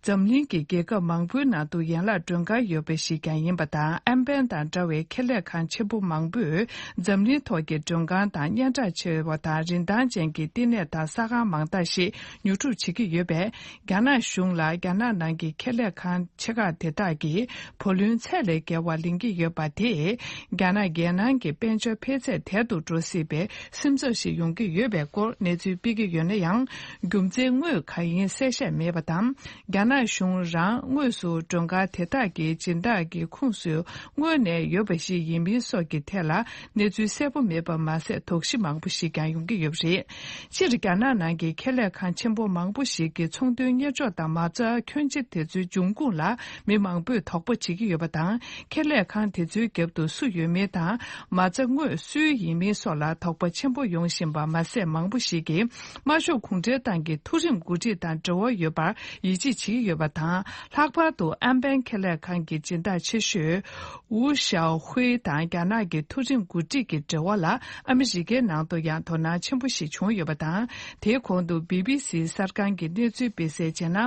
འཛམ་གླིང་གི་རྒྱལ་ཁབ་མང་པོའི་ནང་དུ་ཡན་ལག་མགྲོན་ཁང་ཡོད་པ་ཞིག་ཀྱང་ཡིན་པ་དང་། ཨན་པན་དང་འདྲ་བའི་ཁེ་ལས་ཁང་ཆེན་པོ་མང་པོས་འཛམ་གླིང་ཐོག་གི་མགྲོན་ཁང་དང་སྙན་གྲགས་ཆེ་བ་དང་རིན་ཐང་ཅན་གྱི་བསྟི་གནས་དང་ཟ་ཁང་མང་དག་ཞིག་ཉོ་སྒྲུབ་བྱེད་ཀྱི་ཡོད་པས། རྒྱ་ནག་གཞུང་ལ་རྒྱ་ནག་ནང་གི་ཁེ་ལས་ཁང་ཆེ་ཁག་དེ་དག་གིས་བུ་ལོན་ཚད་ལས་བརྒལ་བ་ལེན་གྱི་ཡོད་པ་དེས། རྒྱ་ནག་རྒྱལ་ནང་གི་དཔལ་འབྱོར་འཕེལ་ཚད་དལ་དུ་འགྲོ་སྲིད་པའི་སེམས་འཚབ་ཞིག་ཡོང་གི་ཡོད་པའི་སྐོར་གནས་ཚུལ་སྤེལ་གྱི་ཡོད་ན་ཡང་། རྒྱུ་མཚན་དངོས་གང་ཡིན་གསལ་བཤད་མེད་པ་དང་། རྒྱ་ནག་གཞུང་རང་དངོས་སུ་མགྲོན་ཁང་དེ་དག་གི་སྦྱིན་བདག་གི་ཁོངས་སུ་སྔོན་ནས་ཡོད་པ་ཞིག་ཡིན་མིན་སོགས་ཀྱི་ཐད་ལ་གནས་ཚུལ་གསལ་པོ་མེད་པ་མ་ཟད། དོགས་གཞི་མང་པོ་ཞིག་ཀྱང་ཡོང་གི་ཡོད་པ་རེད། སྤྱིར་རྒྱ་ནག་ནང་གི་ཁེ་ལས་ཁང་ཆེན་པོ་མང་པོ་ཞིག་གི་ཚོང་དོན་གཉེར་ཕྱོགས་དང་མ་རྩ་ཁྱོན་ཆེ་དེ་ཚོའི་འབྱུང་ཁུངས་ལ་མི་མང་པོས་དོགས་པ་བྱེད་ཀྱི་ཡོད་པ་དང་། ཁེ་ལས་ཁང་དེ་ཚོའི་རྒྱབ་ཏུ་སུ་ཡོད་མེད་དང་། མ་རྩ་དངོས་སུའི་ཡིན་མིན་སོགས་ལ་དོགས་པ་ཆེན་པོ་ཡོང་བཞིན་པ་མ་ཟད། མང་པོ་ཞིག་གིས་དམར་ཤོག་གུང་ཁྲན་ཏང་གི་མཐོ་རིམ་འགོ་ཁྲིད་དང་འབྲེལ་བ་ཡོད་པར་ཡིད་ཆེས་བྱེད་ཀྱི་ཡོད་པ་དང་། ལྷག་པར་དུ་ཨན་པན་ཁེ་ལས་ཁང་གི་སྦྱིན་བདག་ཆེ་ཤོས་ཝུ་ཞའོ་ཧུའེ་དང་རྒྱ་ནག་གི་མཐོ་རིམ་འགོ་ཁྲིད་ཀྱི་འབྲེལ་བ་ལ་ཨ་མི་རི་ཀའི་ནང་དུ་ཡང་དོ་སྣང་ཆེན་པོ་ཞིག་བྱུང་ཡོད་པ་དང་། དེའི་གོང་དུ་བི་བི་སི་གསར་ཁང་གིས་གནས་ཚུལ་སྤེལ་གསལ་བྱས་ན།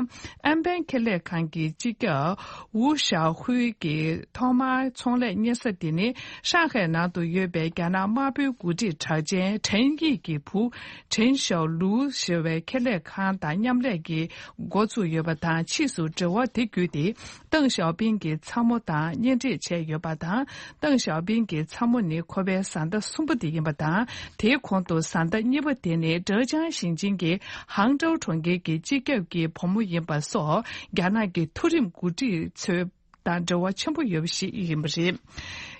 ཨན་པན་ཁེ་ལས་ཁང་གི་སྤྱི་ཁྱབ་ཝུ་ཞའོ་ཧུའེ་གྱི་ཐོག་མར་ཚོང་ལས་གཉེར་ས་དེ་ནི་ཧྲང་ཧའེ་ནང་དུ་ཡོད་པའི་རྒྱ་ནག་དམར་པོའི་འགོ་ཁྲིད་གྲགས་ཅན་ཁྲེན་ཡི་གི་བུ་ཁྲེན་ཞའོ་ལུའུ་ཞེས་པའི་ཁེ་ལས་ཁང་དང་མཉམ་ལས་ཀྱིས་འགོ་བཙུགས་ཡོད་པ་དང་། ཕྱིས་སུ་འབྲེལ་བ་དེ་བརྒྱུད་དེ། ཏེང་ཞའོ་ཕིང་གི་ཚ་མོ་དང་གཉེན་སྒྲིག་བྱས་ཡོད་པ་དང་། ཏེང་ཞའོ་ཕིང་གི་ཚ་མོ་ནི་ཁོ་པའི་བཟའ་ཟླ་གསུམ་པ་དེ་ཡིན་པ་དང་། དེའི་གོང་དུ་བཟའ་ཟླ་གཉིས་པ་དེ་ནི་ཀྲེ་ཅང་ཞིང་ཆེན་གྱི་ཧང་ཀྲོའུ་གྲོང་ཁྱེར་གྱི་སྤྱི་ཁྱབ་ཀྱི་བུ་མོ་ཡིན་པ་སོགས། རྒྱ་ནག་གི་མཐོ་རིམ་འགོ་ཁྲིད་ཚོའི་དང་འབྲེལ་བ་ཆེན་པོ་ཡོད་པ་ཞིག་ཡིན་པ་རེད།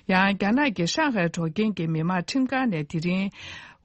ཡང་རྒྱ་ནག་གི་ཧྲང་ཧའེ་གྲོང་ཁྱེར་གྱི་མི་དམངས་ཁྲིམས་ཁང་ནས་དེ་རིང་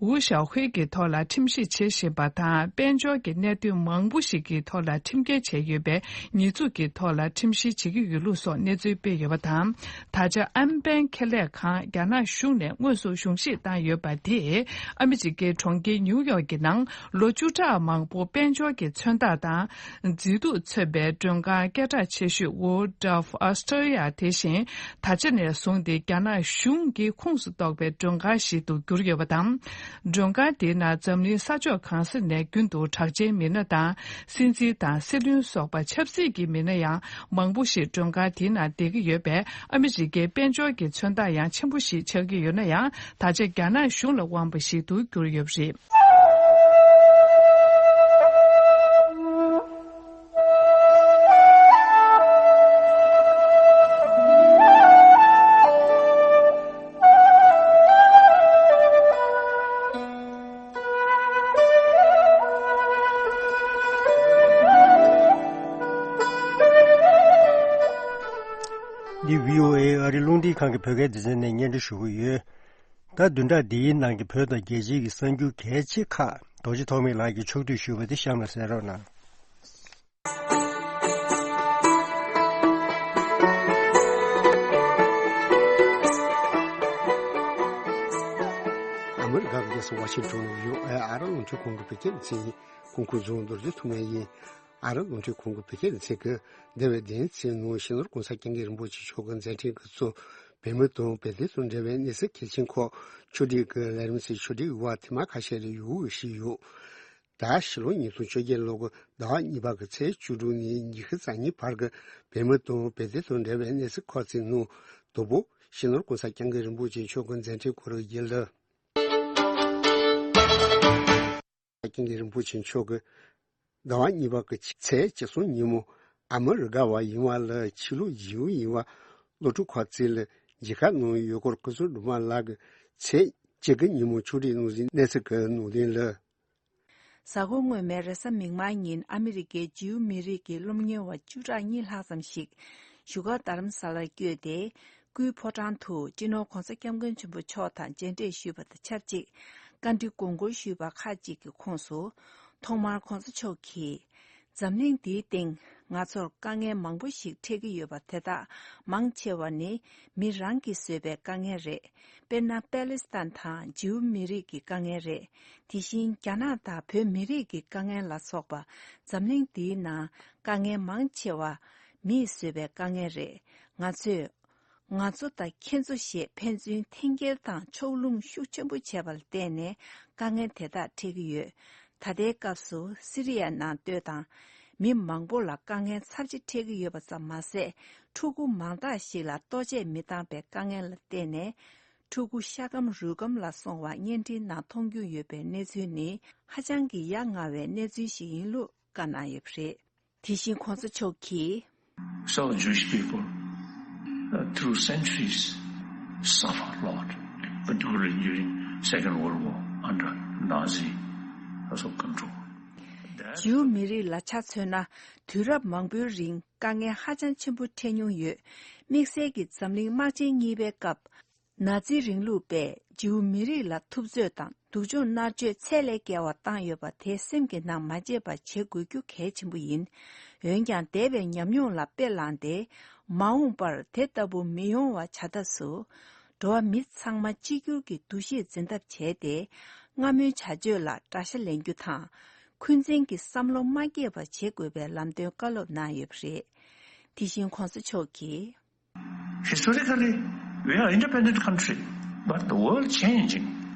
ཝུ་ཞའོ་ཧུའེ་གྱི་ཐོག་ལ་ཁྲིམས་ཞིབ་བྱེད་བཞིན་པ་དང་། དཔལ་འབྱོར་གྱི་གནད་དོན་མང་པོ་ཞིག་གི་ཐོག་ལ་ཁྲིམས་འགལ་བྱས་ཡོད་པའི་ཉེས་འཛུགས་ཀྱི་ཐོག་ལ་ཁྲིམས་ཞིབ་བྱེད་ཀྱི་ཡོད་ལུགས་སོགས་གནས་ཚུལ་སྤེལ་ཡོད་པ་དང་། ད་ཆ་ཨན་པན་ཁེ་ལས་ཁང་རྒྱ་ནག་གཞུང་ནས་དངོས་སུ་གཞུང་བཞེས་བཏང་ཡོད་པ་དེས། ཨ་མི་རི་ཀའི་གྲོང་ཁྱེར་ཉིའུ་ཡོག་གི་ནང་ལོ་བཅུ་ཕྲག་མང་པོ་དཔལ་འབྱོར་གྱི་མཚོན་རྟགས་དང་། མཛེས་སྡུག་མཚོན་པའི་མགྲོན་ཁང་སྐད་གྲགས་ཆེ་ཤོས་World of Australia དེ་བཞིན། ད་ཆ་ནས་བཟུང་སྟེ་རྒྱ་ནག་གཞུང་གི་ཁོངས་སུ་གཏོགས་པའི་མགྲོན་ཁང་ཞིག་ཏུ་གྱུར་ཡོད་པ་དང་། མགྲོན་ཁང་དེའི་ནང་འཛམ་གླིང་ས་ཕྱོགས་གང་ས་ནས་རྒྱུན་དུ་གྲགས་ཅན་མི་སྣ་དང་། སྲིད་འཛིན་དང་སྲིད་བློན་སོགས་པ་ཆབ་སྲིད་ཀྱི་མི་སྣ་ཡང་མང་པོ་ཞིག་མགྲོན་ཁང་དེའི་ནང་བསྡད་ཀྱི་ཡོད་པས། ཨ་མི་རི་ཀའི་དཔལ་འབྱོར་གྱི་མཚོན་རྟགས་ཡང་ཆེན་པོ་ཞིག་ཆགས་ཀྱི་ཡོད་ན་ཡང་། ད་ཆ་རྒྱ་ནག་གཞུང་ལ་དབང་བ་ཞིག་ཏུ་གྱུར་ཡོད་པ་རེད། འདི་བྷི་ཨོ་ཨེ་ཨ་རི་རླུང་འཕྲིན་ཁང་གི་བོད་སྐད་སྡེ་ཚན་ནས་སྙན་སྒྲོན་ཞུ་གི་ཡོད། ད་བདུན་ཕྲག་འདིའི་ནང་གི་བོད་དང་རྒྱལ་སྤྱིའི་གསར་འགྱུར་གལ་ཆེ་ཁག་རྡོ་རྗེ་ཐོགས་མེད་ལགས་ཀྱིས་ཕྱོགས་བསྡུས་ཞུས་པ་དེ་གཤམ་ལ་གསན་རོགས་གནང་། ཨ་མི་རི་ཀའི་རྒྱལ་ས་ཝ་ཤིང་ཊོན་ནས་ཡོད་ཨ་རི་རླུང་འཕྲིན་ཁང་གི་བོད་སྐད་སྡེ་ཚན་ཡིན། ཁོང་ཁོང་རྫོང་རྡོ་རྗེ་ཐོགས་མེད་ཡིན། ཨ་རི་རླུང་འཕྲིན་ཁང་གི་བོད་སྐད་སྡེ་ཚན་གྱི་འདས་པའི་བདུན་ཚེས་ནང་སྤྱི་ནོར་༸གོང་ས་༸སྐྱབས་མགོན་རིན་པོ་ཆེ་མཆོག་གི་མཛད་འཕྲིན་གྱི་གཙོ། བོད་མི་དང་བོད་དོན་དང་འབྲེལ་བའི་གནས་ཚུལ་གལ་ཆེན་ཁག་ཕྱོགས་སྒྲིག་གི་ལས་རིམ་ཚོའི་ཕྱོགས་སྒྲིག་འོག་དེ་མ་ཁ་ཤས་རེ་ཡོད་ཞིག་ཡོད། ད་ཕྱི་ལོ་ཉིས་སྟོང་བཅོ་བརྒྱད་ལོ་གི་ཟླ་བ་གཉིས་པ་གི་ཚེས་བཅུ་དྲུག་ནས་ཉི་ཤུ་རྩ་གཉིས་བར་གྱི་བོད་མི་དང་བོད་དོན་དང་འབྲེལ་བའི་གནས་ཚུལ་ཁག་ཅིག་ནང་དང་པོ་སྤྱི་ནོར་༸གོང་ས་༸སྐྱབས་མགོན་རིན་པོ་ཆེ་མཆོག་གི་མཛད་འཕྲིན་སྐོར་རེ་ཡིན་ལ། ༸གོང་ས་༸སྐྱབས་མགོན་རིན་པོ་ཆེ་མཆོག་གིས་ཟླ་བ་གཉིས་པ་གི་ཚེས་བཅུ་གསུམ་ཉིན་མོ་ཨ་མི་རི་ཀ་བ་ཡིན་པ་ལ་ཆོས་ལུགས་རྗེའུ་ཡིན་པ་སློབ་ཕྲུག་ཁག་ཅིག་ལ་མཇལ་ཁ་གནང་ཡོད་སྐོར་སྐུ་ཞབས་སྒྲོལ་མ་ལགས་ཀྱིས་ཚེས་བཅུ་དགུ་ཉིན་མོ་ཕྱོགས་སྒྲིག་གནང་ཟིན་གནས་ཚུལ་གྱི་ནང་དོན་ལ། གཟའ་འཁོར་སྔོན་མའི་རེས་གཟའ་མིག་དམར་ཉིན་ཨ་མི་རི་ཀའི་ཇིའུ་མི་རིགས་ཀྱི་སློབ་གཉེར་བ་བཅུ་ཕྲག་གཉིས་ལྷག་ཙམ་ཞིག་བཞུགས་སྒར་རྡ་རམ་ས་ལར་བསྐྱོད་དེ། སྐུའི་ཕོ་བྲང་དུ་སྤྱི་ནོར་༸གོང་ས་༸སྐྱབས་མགོན་ཆེན་པོ་མཆོག་དང་མཇལ་འཕྲད་ཞུས་པ་དང་ཆབས་ཅིག་བཀའ་འདྲི་དགོངས་སྐོར་ཞུས་པ་ཁག་ཅིག་གི་ཁོངས་སུ། ཐོག་མར་༸གོང་ས་མཆོག་གིས། འཛམ་གླིང་འདིའི་སྟེང་ང་ཚོར་དཀའ་ངལ་མང་པོ་ཞིག་འཕྲད་ཀྱི་ཡོད་པ་དེ་དག་མང་ཆེ་བ་ནི་མི་རང་གིས་བཟོས་པའི་དཀའ་ངལ་རེད། དཔེར་ན། པེ་ལི་སི་ཐན་དང་ཇིའུ་མི་རིགས་ཀྱི་དཀའ་ངལ་རེད། དེ་བཞིན་རྒྱ་ནག་དང་བོད་མི་རིགས་ཀྱི་དཀའ་ངལ་ལ་སོགས་པ་འཛམ་གླིང་འདིའི་ནང་དཀའ་ངལ་མང་ཆེ་བ་མིས་བཟོས་པའི་དཀའ་ངལ་རེད། ང་ཚོས། ང་ཚོ་དང་ཁྱེད་ཚོ་ཞེས་ཕན་ཚུན་འཐེན་འཁྱེར་དང་ཕྱོགས་ལྷུང་ཤུགས་ཆེན་པོ་བྱས་པ་ལ་བརྟེན་ནས་དཀའ་ངལ་དེ་དག་འཕྲད་ཀྱི་ཡོད། ད་ལྟའི་སྐབས་སུ་སི་རི་ཡ་ནང་སྡོད་དང་མི་མང་པོ་ལ་དཀའ་ངལ་ཚབས་ཆེ་འཕྲད་ཀྱི་ཡོད་པ་ཙམ་མ་ཟད། ཕྲུ་གུ་མང་དག་ཞིག་ལ་ལྟོ་ཆས་མི་འདང་པའི་དཀའ་ངལ་ལ་བརྟེན་ནས་ཕྲུ་གུ་ཤ་སྐམ་རུས་སྐམ་ལ་སོང་བ་བརྙན་འཕྲིན་ནང་མཐོང་རྒྱུ་ཡོད་པའི་གནས་ཚུལ་ནི་ཧ་ཅང་གི་ཡ་ང་བའི་གནས་ཚུལ་ཞིག་ཡིན་ལུགས་བཀའ་གནང་ཡོད་པ་རེད། དེ་བཞིན་གོང་ས་མཆོག་གིས། So Jewish people, uh, through centuries, suffer a lot, particularly during Second World War under Nazi sort of control. That's ཇིའུ་མི་རིགས་ལ་ཆ་མཚོན་ན། དུས་རབས་མང་པོའི་རིང་དཀའ་ངལ་ཧ་ཅང་ཆེན་པོ་འཕྲད་མྱོང་ཡོད། དམིགས་བསལ་གྱིས་འཛམ་གླིང་དམག་ཆེན་གཉིས་པའི་སྐབས། ན་ཛི་རིང་ལུགས་པས་ཇིའུ་མི་རིགས་ལ་ཐུབ་ཚོད་དང་སྡུག་སྦྱོང་མནར་གཅོད་ཚད་ལས་བརྒལ་བ་བཏང་ཡོད་པ་དེ་སེམས་ཀྱི་ནང་མ་བརྗེད་པ་བྱེད་དགོས་རྒྱུ་གལ་ཆེན་པོ་ཡིན། འོན་ཀྱང་འདས་པའི་ཉམས་མྱོང་ལ་དཔེ་བླངས་ཏེ། མ་འོངས་པར་དེ་ལྟ་བུ་མི་ཡོང་བ་བྱ་ཐབས་སུ། འགྲོ་བ་མི་ཚང་མ་གཅིག་གྱུར་གྱི་འདུ་ཤེས་འཛིན་ཐབས་བྱས་ཏེ། སྔ་མོའི་བྱ་སྤྱོད་ལ་དགྲ་ཤ་ལེན་རྒྱུ་དང་། འཁོན་འཛིན་གྱི་བསམ་བློ་མ་སྐྱེས་པ་བྱེད་དགོས་པའི་ལམ་སྟོན་བཀའ་སློབ་གནང་ཡོད་པ་རེད། དེ་བཞིན་གོང་ས་མཆོག་གིས། Historically, we are independent country, but the world changing,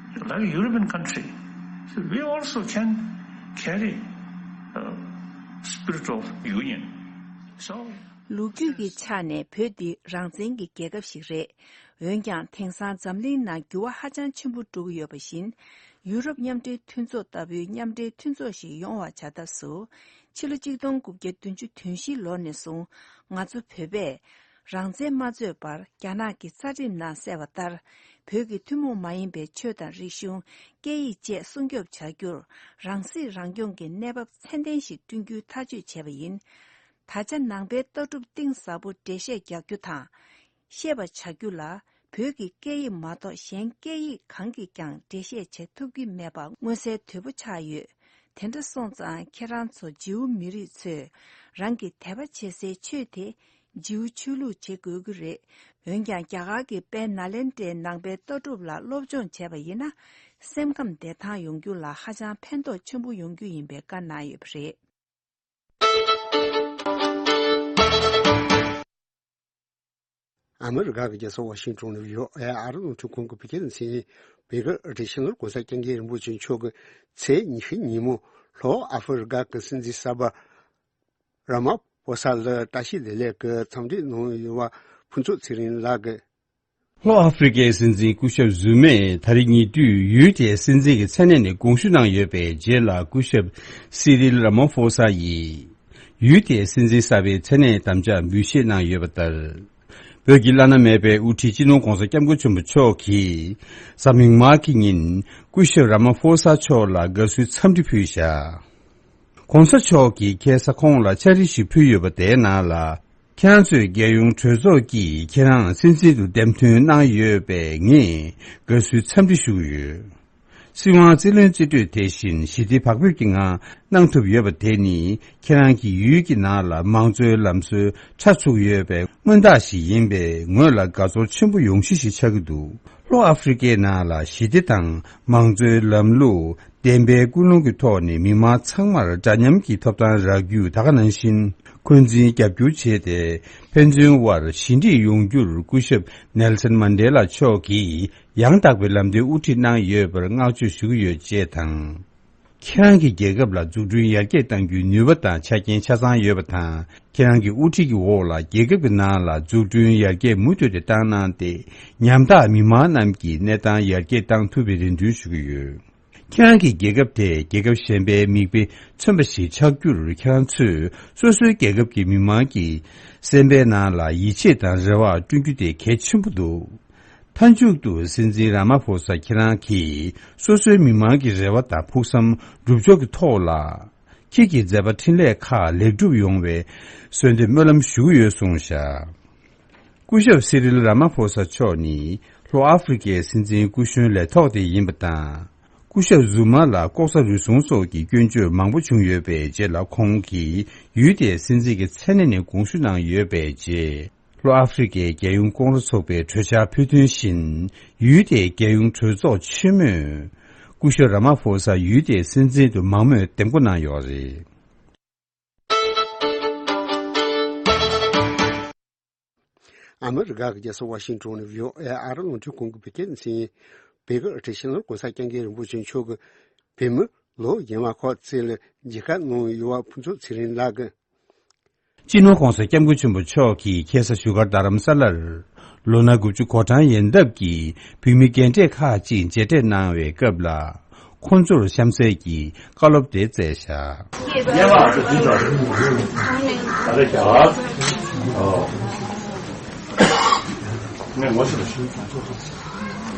like a European country. So we also can carry a spirit of union. So, ལོ་རྒྱུས་ཀྱི་ཆ་ནས་བོད་འདི་རང་བཙན་གྱི་རྒྱལ་ཁབ་ཞིག་རེད། འོན་ཀྱང་དེང་སང་འཛམ་གླིང་ནང་འགྱུར་བ་ཧ་ཅང་ཆེན་པོ་འགྲོ་གི་ཡོད་པ་བཞིན། ཡུ་རོབ་མཉམ་འབྲེལ་མཐུན་ཚོགས་ལྟ་བུའི་མཉམ་འབྲེལ་མཐུན་ཚོགས་ཤིག་ཡོང་བ་བྱ་ཐབས་སུ། ཕྱི་ལོ་གཅིག་སྟོང་དགུ་བརྒྱ་བདུན་ཅུ་དོན་བཞི་ལོ་ནས་བཟུང་ང་ཚོ་བོད་པས་རང་བཙན་མ་རྩོད་པར་རྒྱ་ནག་གི་རྩ་ཁྲིམས་ནང་གསལ་བ་ལྟར། བོད་ཀྱི་ཐུན་མོང་མ་ཡིན་པའི་ཆོས་དང་རིག་གཞུང་། སྐད་ཡིག་བཅས་སྲུང་སྐྱོབ་བྱ་རྒྱུར་རང་སྲིད་རང་སྐྱོང་གི་གནས་བབ་ཚད་ལྡན་ཞིག་བསྐྲུན་རྒྱུའི་ཐག་གཅོད་བྱས་པ་ཡིན། ད་ཆ་ནང་པའི་ལྟ་གྲུབ་གཏིང་ཟབ་པོ་འགྲེལ་བཤད་རྒྱག་རྒྱུ་དང་། ཤེས་པ་བྱ་རྒྱུ་ལ་བོད་ཀྱི་སྐད་ཡིག་མ་གཏོགས་གཞན་སྐད་ཡིག་གང་གིས་ཀྱང་འགྲེལ་བཤད་བྱེད་ཐུབ་ཀྱི་མེད་པ་མངོན་གསལ་དོད་པོ་ཆགས་ཡོད། དེ་འདྲ་སོང་ཙང་ཁྱེད་རང་ཚོ་ཇིའུ་མི་རིགས་ཚོས་རང་གི་དད་པ་བྱེད་སའི་ཆོས་དེ་ཇིའུ་ཆོས་ལུགས་བྱེད་དགོས་ཀྱི་རེད། འོན་ཀྱང་རྒྱ་གར་གྱི་དཔལ་ནཱ་ལེནྡྲའི་ནང་པའི་ལྟ་གྲུབ་ལ་སློབ་སྦྱོང་བྱས་པ་ཡིན་ན། སེམས་ཁམས་བདེ་ཐང་ཡོང་རྒྱུ་ལ་ཧ་ཅང་ཕན་ཐོགས་ཆེན་པོ་ཡོང་རྒྱུ་ཡིན་པའི་བཀའ་གནང་ཡོད་པ་རེད། ཨ་མི་རི་ཀ་གི་རྒྱལ་ས་ཝ་ཤིང་ཏོན་ནས་ཡོ་ཨེ་ཨ་རི་རླུང་འཕྲིན་ཁང་གི་བོད་སྐད་སྡེ་ཚན་བོད་སྐད་སྡེ་ཚན་ནོར་གོང་ས་སྐྱབས་མགོན་རིན་པོ་ཆེ་མཆོག་གིས་ཚེས་ཉི་ཤུ་ཉིན་མོ་ལྷོ་ཨ་ཧྥེ་རི་ཀ་གི་སྲིད་འཛིན་གསར་པ་ར་མ་ཕོ་ས་ལ་བཀྲ་ཤིས་བདེ་ལེགས་ཀྱི་འཚམས་འདྲི་གནང་ཡོད་པ་ཕུན་ཚོགས་ཚེ་རིང་ལགས་ཀྱིས། ལྷོ་ཨ་ཧྥེ་རི་ཀའི་སྲིད་འཛིན་སྐུ་ཞབས་ཟུ་མས་ད་རེས་ཉེ་དུས་ཡུལ་དེའི་སྲིད་འཛིན་གྱི་མཚན་གནས་ནས་དགོངས་ཞུ་གནང་ཡོད་པའི་རྗེས་ལ། སྐུ་ཞབས་སི་རིལ་ར་མ་ཕོ་ས་ཡིས་ཡུལ་དེའི་སྲིད་འཛིན་གསར་པའི་མཚན་གནས་དམ་བཅའ་འབུལ་བཞེས་གནང་ཡོད་པ་ལྟར། བོད་ཀྱི་བླ་ན་མེད་པའི་དབུ་ཁྲིད་སྤྱི་ནོར་གོང་ས་སྐྱབས་མགོན་ཆེན་པོ་མཆོག་གིས་གཟའ་མིག་དམར་གྱི་ཉིན་སྐུ་ཞབས་ར་མ་ཕོ་ས་མཆོག་ལ་དགའ་བསུའི་འཚམས་འདྲི་ཕུལ་བཞག་གོང་ས་མཆོག་གིས་ཁ་སང་ཁོང་ལ་ཕྱག་བྲིས་ཤིག་ཕུལ་ཡོད་པ་དེའི་ནང་ལ། ཁྱེད་རང་ཚོས་རྒྱལ་ཡོངས་གྲོས་ཚོགས་ཀྱིས་ཁྱེད་རང་སྲིད་འཛིན་དུ་འདེམས་ཐོན་གནང་ཡོད་པས་ངས་དགའ་བསུའི་འཚམས་འདྲི་ཞུ་གི་ཡོད། སྲིད་དབང་རྩིས་ལེན་རྩིས་སྤྲོད་དེ་བཞིན་ཞི་བདེ་བག་ཕེབས་ཀྱི་ངང་གནང་ཐུབ་ཡོད་པ་དེ་ནི་ཁྱེད་རང་གི་ཡུལ་གྱི་ནང་ལ་མང་གཙོའི་ལམ་སྲོལ་ཆགས་ཚུགས་ཡོད་པའི་མངོན་རྟགས་ཤིག་ཡིན་པས་ངོས་ལ་དགའ་ཚོར་ཆེན་པོ་ཡོང་གཞི་ཞིག་ཆགས་ཀྱི་འདུག་ལྷོ་ཨ་ཧྥེ་རི་ཀའི་ནང་ལ་ཞི་བདེ་དང་མང་གཙོའི་ལམ་ལུགས་བདེན་པའི་ཀུན་སློང་གི་ཐོག་ནས་མི་མང་ཚང་མར་འདྲ་མཉམ་གྱི་ཐོབ་ཐང་རག་རྒྱུ་ད་ག་ནང་བཞིན་འཁོན་འཛིན་རྒྱབ་སྐྱོར་བྱས་ཏེ་ཕན་ཚུན་དབར་ཞི་འགྲིག་ཡོང་རྒྱུར་སྐུ་ཞབས་ནེལ་སན་མན་ཌེ་ལ་མཆོག་གིས་ཡང་དག་པའི་ལམ་སྟོན་དབུ་ཁྲིད་གནང་ཡོད་པར་བསྔགས་བརྗོད་ཞུ་གི་ཡོད་ཅེས་དང་། ཁྱེད་རང་གི་རྒྱལ་ཁབ་ལ་འཛུགས་སྐྲུན་ཡར་རྒྱས་གཏང་རྒྱུའི་ནུས་པ་དང་ཆ་རྐྱེན་ཆ་ཚང་ཡོད་པ་དང་། ཁྱེད་རང་གི་དབུ་ཁྲིད་ཀྱི་འོག་ལ་རྒྱལ་ཁབ་ཀྱི་ནང་ལ་འཛུགས་སྐྲུན་ཡར་རྒྱས་མུ་མཐུད་དེ་བཏང་གནང་སྟེ། ཉམ་ཐག་མི་མང་རྣམས་ཀྱི་གནས་སྟངས་ཡར་རྒྱས་གཏང་ཐུབ་པའི་རེ་འདུན་ཞུ་གི་ཡོད། ཁྱེད་རང་གི་རྒྱལ་ཁབ་དེ་རྒྱལ་ཁབ་གཞན་པའི་མིག་དཔེ་མཚོན་པ་ཞིག་ཆགས་རྒྱུར་ཁྱེད་རང་ཚོས་སོ་སོའི་རྒྱལ་ཁབ་ཀྱི་མི་མང་གི་སེམས་པའི་ནང་ལ་ཡིད་ཆེས་དང་རེ་བ་བསྐྲུན་རྒྱུ་དེ་གལ་ཆེན་པོ་འདུག་མཐའ་མཇུག་ཏུ་སྲིད་འཛིན་ར་མ་ཕོ་ས་ཁྱེད་རང་གིས་སོ་སོའི་མི་མང་གི་རེ་བ་དང་ཕུགས་བསམ་སྒྲུབ་ཕྱོགས་ཀྱི་ཐོག་ལ། ཁྱེད་ཀྱི་མཛད་པ་འཕྲིན་ལས་ཁག་ལེགས་གྲུབ་ཡོང་བའི་གསོལ་འདེབས་སྨོན་ལམ་ཞུ་གི་ཡོད་གསུངས་བཞག་སྐུ་ཞབས་སི་རིལ་ར་མ་ཕོ་ས་མཆོག་ནི་ལྷོ་ཨ་ཧྥེ་རི་ཀའི་སྲིད་འཛིན་སྐུ་གཞོན་ལས་ཐོག་དེ་ཡིན་པ་དང་། སྐུ་ཞབས་ཟུ་མ་ལ་ལྐོག་ཟ་རུལ་སུངས་སོགས་ཀྱི་སྐྱོན་བརྗོད་མང་པོ་བྱུང་ཡོད་པའི་རྗེས་ལ། ཁོང་གིས་ཡུལ་དེའི་སྲིད་འཛིན་གྱི་མཚན་གནས་ནས་དགོངས་ཞུ་གནང་ཡོད་པའི་རྗེས། ལྷོ་ཨ་ཧྥེ་རི་ཀའི་རྒྱལ་ཡོངས་ཀོང་ཧྲེ་ཚོགས་པས་གྲོས་འཆར་ཕུལ་དོན་བཞིན། ཡུལ་དེའི་རྒྱལ་ཡོངས་གྲོས་ཚོགས་ཆེན་མོས་སྐུ་ཞབས་ར་མ་ཕོ་ས་ཡུལ་དེའི་སྲིད་འཛིན་དུ་མང་མོས་འདེམས་བསྐོ་གནང་ཡོད་རེད། ཨ་མི་རི་ཀ་གི་རྒྱལ་ས་ཝ་ཤིང་ཏོན་ནས་བྷི་ཨོ་ཨེ་ཨ་རི་རླུང་འཕྲིན་ཁང་གི་བོད་སྐད་སྡེ་ཚན་ཡིན། བོད་ཀྱི་ཨ་ཁྲིད་ཤེས་ལྷུན་གོང་ས་སྐྱབས་མགོན་རིན་པོ་ཆེ་མཆོག་གིས་བོད་མི་ལོ་རྒན་པ་ཁག་ཅིག་ལ་མཇལ་ཁ་གནང་ཡོད་པ་ཕུན་ཚོགས་ཚེ་རིང་ལགས་ཀྱིས། སྤྱི་ནོར་༸གོང་ས་༸སྐྱབས་མགོན་ཆེན་པོ་མཆོག་གིས་ཁ་སང་བཞུགས་སྒར་རྡ་རམ་ས་ལར་ལོ་ན་དགུ་བཅུ་གོ་གྲངས་ཡན་འདབ་ཀྱི་བོད་མི་རྒན་གྲས་ཁག་ཅིག་མཇལ་འཕྲད་གནང་བའི་སྐབས་ལ། ཁོང་ཚོར་གཤམ་གསལ་གྱི་བཀའ་སློབ་དེ་སྩལ་བཞག། ངས་ངོ་ཤེས་པ་ཞིག་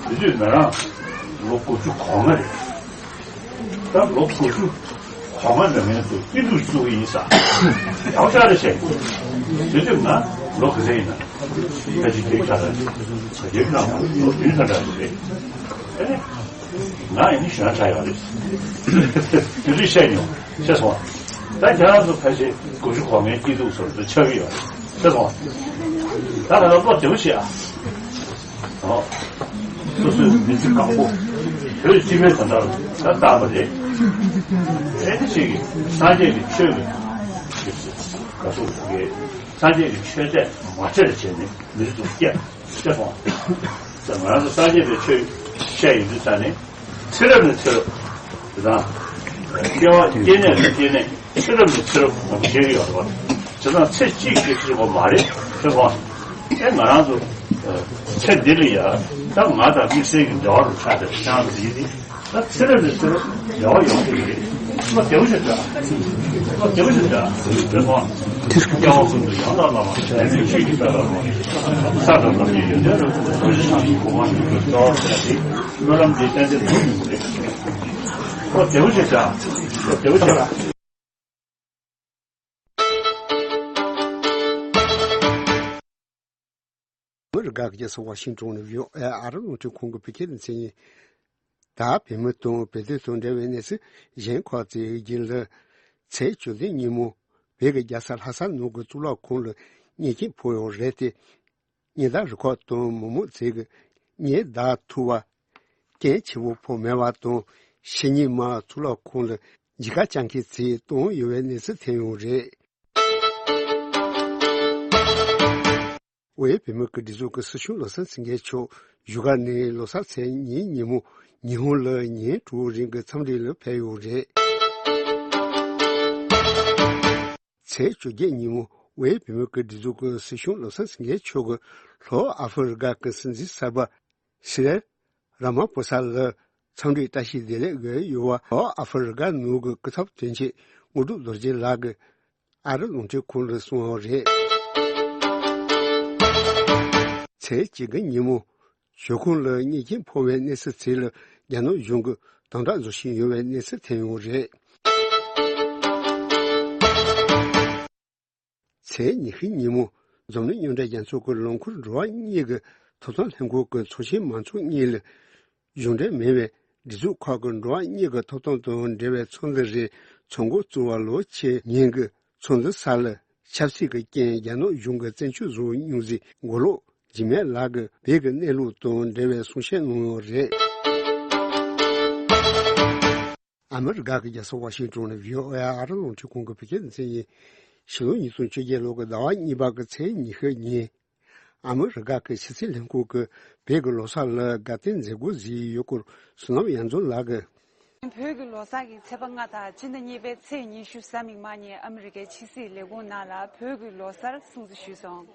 དེ་དུས་ང་རང་ལོ་དགུ་བཅུ་གོ་ལྔ་རེད། ད་ལོ་དགུ་བཅུ་གོ་ལྔ་འདྲ་མིན་དུ་སྐྱིད་སྡུག་བཙུགས་ཡིན་ས་ཡག་ཤག་རེད་བཤད། དེ་དུས་ང་ལོ་ག་ཚོད་ཡིན་ན། ད་ཅི་སྐད་ཆ་ལ་ཇི་ག་ཇི་ག་ལོ་བདུན་ཙམ་འདྲ་ཞིག་རེད། ཨེ་ནས། ང་ཡིན་ན་གཞོན་དྲགས་ཡོད་རེད། དེ་དུས་བཤད་མྱོང་། ཤེས་སོང་ང་། ད་ཁྱེད་རང་ཚོ་ཕལ་ཆེར་དགུ་བཅུ་གོ་ལྔའི་སྐྱིད་སྡུག་ཚོར་དུ་ཆགས་ཀྱི་ཡོད་རེད། ཤེས་སོང་ང་། ད་ང་ཚོ་བློ་བདེ་པོ་བྱེད་ཨ། ཨོ། སོ་སོའི་མི་ཚེ་གང་པོ། བོད་སྤྱི་པའི་དོན་དག་ལ་ད་བཏང་བ་རེད། ཨེ་ནི་ཅིག་སངས་རྒྱས་ཀྱི་ཆོས་ཀྱི་ག་ཚོད་དགེ། སངས་རྒྱས་ཀྱི་ཆོས་དད་མ་བྱས་བྱས་ནས་མི་ཚེ་ཚོ་སྐྱེལ། ཤེས་སོང་། ང་རང་ཚོ་སངས་རྒྱས་པའི་ཆོས་བཤད་ཡོང་དུས་ཙ་ནས་ཚེ་རབས་ནས་ཚེ་རབས་དེ་དང་། སྐྱེ་བ་སྐྱེ་གནས་ནས་སྐྱེ་གནས་ཚེ་རབས་ནས་ཚེ་རབས་ང་ཚོ་བྱེད་ཀྱི་ཡོད་རེད་བ། བྱས་ཙང་ཚེ་གཅིག་གི་ཚེ་བ་མ་རེད། ཤེས་སོང་། ཨེ་ང་རང་ཚོ་ཚེ་འདི་ལ་ཡ་ད་ང་དང་དམིགས་བསལ་གྱི་འབྲེལ་བ་རུ་ཆགས་པའི་ཤང་དུ་ཡིན་ནི། ད་ཚེ་རབས་ནས་ཚེ་རབས་འབྲེལ་བ་ཡོང་གི་རེད། བློ་བདེ་པོ་ཞིག་འདྲ། བློ་བདེ་པོ་ཞིག་འདྲ། དེ་སོང་། སྐྱེ་བ་ཀུན་ཏུ་ཡང་དག་བླ་མ་དེ་ནི་ཆོས་ཀྱི་དཔལ་ལ་རོལ། ས་དང་ལམ་གྱི་ཡོན་ཏན་རབ་ཏུ་བསྔོ་བའི་ཞིང་གི་གོ་འཕང་མྱུར་བགྲོད་སྤྲོ་བར་བྱ་སྟེ། སྨོན་ལམ་འདི་ཏན་ཏན་འགྲུབ་ཡོང་གི་རེད། བློ་བདེ་པོ་ཞིག་འདྲ། བློ་བདེ་པོ་ཞིག་འདྲ། ཨ་མི་རི་ཀ་གི་རྒྱལ་ས་ཝ་ཤིང་ཏོན་ནས་བྷི་ཨོ་ཨེ་ཨ་རི་རླུང་འཕྲིན་ཁང་གི་བོད་སྐད་སྡེ་ཚན་ཡིན། ད་བོད་མི་དང་བོད་དོན་དང་འབྲེལ་བའི་གནས་ཚུལ་གཞན་ཁག་ཅིག་ཡིན་ལ། ཚེས་བཅུ་བདུན་ཉིན་མོ་བོད་ཀྱི་རྒྱལ་ས་ལྷ་ས་ནང་གི་གཙུག་ལག་ཁང་ལ་མཉེས་ཆས་ཕོག་ཡོད་རེད་དེ། ཉེན་བརྡ་རུ་ཁག་དང་མི་མང་ཚོས་ཀྱི་ཉེན་བརྡ་ཐུག་པ། རྐྱེན་ཆེ་བོ་ཕོག་མེད་པ་དང་། ཕྱི་ཉིན་མ་གཙུག་ལག་ཁང་ལ་མཇལ་ཁ་བཅར་མཁན་ཚོས་བཏང་ཡོད་པའི་གནས་ཚུལ་ཐོན་ཡོད་རེད། དབུས་བོད་མིའི་སྒྲིག་འཛུགས་ཀྱི་སྲིད་སྐྱོང་བློ་བཟང་སེང་གེ་མཆོག་བཞུགས་སྒར་ནས་ལོ་གསར་ཚེས་གཉིས་ཉིན་མོ་ཉི་ཧོང་ལ་ཉིན་དྲུག་རིང་གི་འཚམས་འདྲི་ལ་ཕེབས་ཡོད་རེད། ཚེས་བཅོ་བརྒྱད་ཉིན་མོ་དབུས་བོད་མིའི་སྒྲིག་འཛུགས་ཀྱི་སྲིད་སྐྱོང་བློ་བཟང་སེང་གེ་མཆོག་གིས་ལྷོ་ཨ་ཧྥེ་རི་ཀ་གི་སྲིད་འཛིན་གསར་པ་སི་རལ་ར་མ་ཕོ་ས་ལ་འཚམས་འདྲིའི་བཀྲ་ཤིས་བདེ་ལེགས་འབོད་ཡོད་པ། ལྷོ་ཨ་ཧྥེ་རི་ཀ་ནང་གི་སྐུ་ཚབ་དོན་གཅོད་དངོས་གྲུབ་རྡོ་རྗེ་ལགས་ཀྱིས་ཨ་རི་རླུང་འཕྲིན་ཁང་ལ་གསུངས་ཡོད་རེད། ཚེས་གཅིག་གི་ཉིན་མོ་ཞོགས་ཁང་ལ་མཉེས་ཆས་ཕོག་པའི་གནས་ཚུལ་དེ་ལ་རྒྱ་ནག་གཞུང་གིས་དམ་དྲག་བཟོ་བཞིན་ཡོད་པའི་གནས་ཚུལ་ཐོན་ཡོད་རེད། ཚེས་ཉི་ཤུ་ཉིན་མོ་འཛམ་གླིང་མཉམ་འབྲེལ་རྒྱལ་ཚོགས་ཀྱི་ལུང་ཁུལ་འགྲོ་བ་མིའི་ཐོབ་ཐང་ལྷན་ཁང་གི་ཚོགས་ཆེན་མང་ཚོགས་གཉིས་ལ། གཞུང་འབྲེལ་མིན་པའི་སྒྲིག་འཛུགས་ཁག་གི་འགྲོ་བ་མིའི་ཐོབ་ཐང་དང་འབྲེལ་བའི་ཚོགས་འདུ་རེ་ཚོགས་འགོ་བཙུགས་པ་ལོ་ཕྱེད་ཉིན་གྱི་ཚོགས་འདུ་ས་ལ་ཆབ་སྲིད་ཀྱི་རྐྱེན་རྒྱ་ནག་གཞུང་གིས་བཙན་བྱོལ་བཟོ་མྱོང་མཛད་མགོ་ལོག་འཇིགས་མེད་ལགས་ཀྱིས་བོད་ཀྱི་གནས་ལུགས་དང་འབྲེལ་བའི་གསུང་བཤད་གནང་ཡོད་རེད། ཨ་མི་རི་ཀ་གི་རྒྱལ་ས་ཝ་ཤིང་ཏོན་ནས་བྷི་ཨོ་ཨེ་ཨ་རི་རླུང་འཕྲིན་ཁང་གི་བོད་སྐད་སྡེ་ཚན་ཡིན། ཕྱི་ལོ་ཉིས་སྟོང་བཅོ་བརྒྱད་ལོ་གི་ཟླ་བ་གཉིས་པ་གི་ཚེས་ཉི་ཤུ་ཉིན། ཨ་མི་རི་ཀ་གི་ཕྱི་སྲིད་ལྷན་ཁང་གིས་བོད་ཀྱི་ལོ་གསར་ལ་དགའ་སྟོན་མཛད་སྒོ་ཞིག་ཡོད་སྐོར་བསོད་ནམས་དབྱངས་འཛོམས་ལགས་ཀྱིས། བོད་ཀྱི་ལོ་གསར་གྱི་ཚེས་པ་ལྔ་དང་སྤྱི་ཟླ་གཉིས་པའི་ཚེས་ཉི་ཤུ་གཟའ་མིག་དམར་ཉིན་ཨ་མི་རི་ཀའི་ཕྱི་སྲིད་ལས་ཁུངས་ནང་ལ་བོད་ཀྱི་ལོ་གསར་སྲུང་བརྩི་ཞུས་སོང་།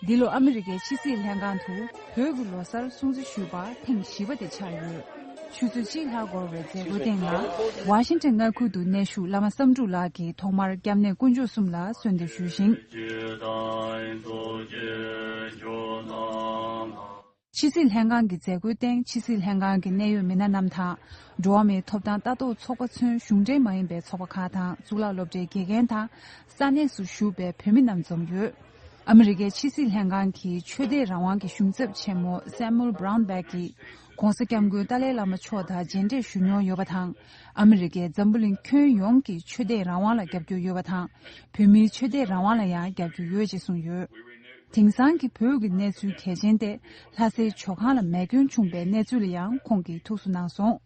འདི་ལོ་ཨ་མི་རི་ཀའི་ཕྱི་སྲིད་ལྷན་ཁང་དུ་བོད་ཀྱི་ལོ་གསར་སྲུང་བརྩི་ཞུས་པ་ཐེངས་བཞི་པ་དེ་ཆགས་ཡོད། ཆུ་ཚོད་གཅིག་ལྷག་འགོར་བའི་མཛད་སྒོའི་སྟེང་ལ། ཝ་ཤིང་ཊོན་མངའ་ཁུལ་དུ་གནས་བཞུགས་བླ་མ་བསམ་འགྲུབ་ལགས་ཀྱིས་ཐོག་མར་སྐྱབས་གནས་དཀོན་མཆོག་གསུམ་ལ་གསོལ་འདེབས་ཞུས་ཤིང་། ཕྱི་སྲིད་ལྷན་ཁང་གི་མཛད་སྒོའི་སྟེང་ཕྱི་སྲིད་ལྷན་ཁང་གི་གནད་ཡོད་མི་སྣ་རྣམས་དང་། འགྲོ་བ་མིའི་ཐོབ་ཐང་ལྟ་རྟོག་ཚོགས་པ་མཚོན་གཞུང་འབྲེལ་མ་ཡིན་པའི་ཚོགས་པ་ཁག་དང་གཙུག་ལག་སློབ་གྲྭའི་དགེ་རྒན་དང་ས་གནས་སུ་བཞུགས་པའི་བོད་མི་རྣམས་འཛོམས་ཡོད། ཨ་མི་རི་ཀའི་ཕྱི་སྲིད་ལྷན་ཁང་གི་ཆོས་དད་རང་དབང་གི་གཞུང་ཚབ་ཆེན་མོ་སེ་མུ་ཨེལ་བྷ་རའུན་བྷེག་གིས་༧གོང་ས་༧སྐྱབས་མགོན་ཏཱ་ལའི་བླ་མ་མཆོག་དང་མཇལ་འཕྲད་ཞུ་མྱོང་ཡོད་པ་དང་། ཨ་མི་རི་ཀའི་འཛམ་བུ་གླིང་ཁྱོན་ཡོངས་ཀྱི་ཆོས་དད་རང་དབང་ལ་རྒྱབ་སྐྱོར་ཡོད་པ་དང་། བོད་མིའི་ཆོས་དད་རང་དབང་ལ་ཡང་རྒྱབ་སྐྱོར་ཡོད་ཅེས་གསུངས་ཡོད། དེང་སང་གི་བོད་ཀྱི་གནས་ཚུལ་གལ་ཆེན་ཏེ། ལྷ་སའི་ཇོ་ཁང་ལ་མེ་སྐྱོན་བྱུང་བའི་གནས་ཚུལ་ལ་ཡང་ཁོང་གིས་ཐུགས་གསོ་གནང་སོང་།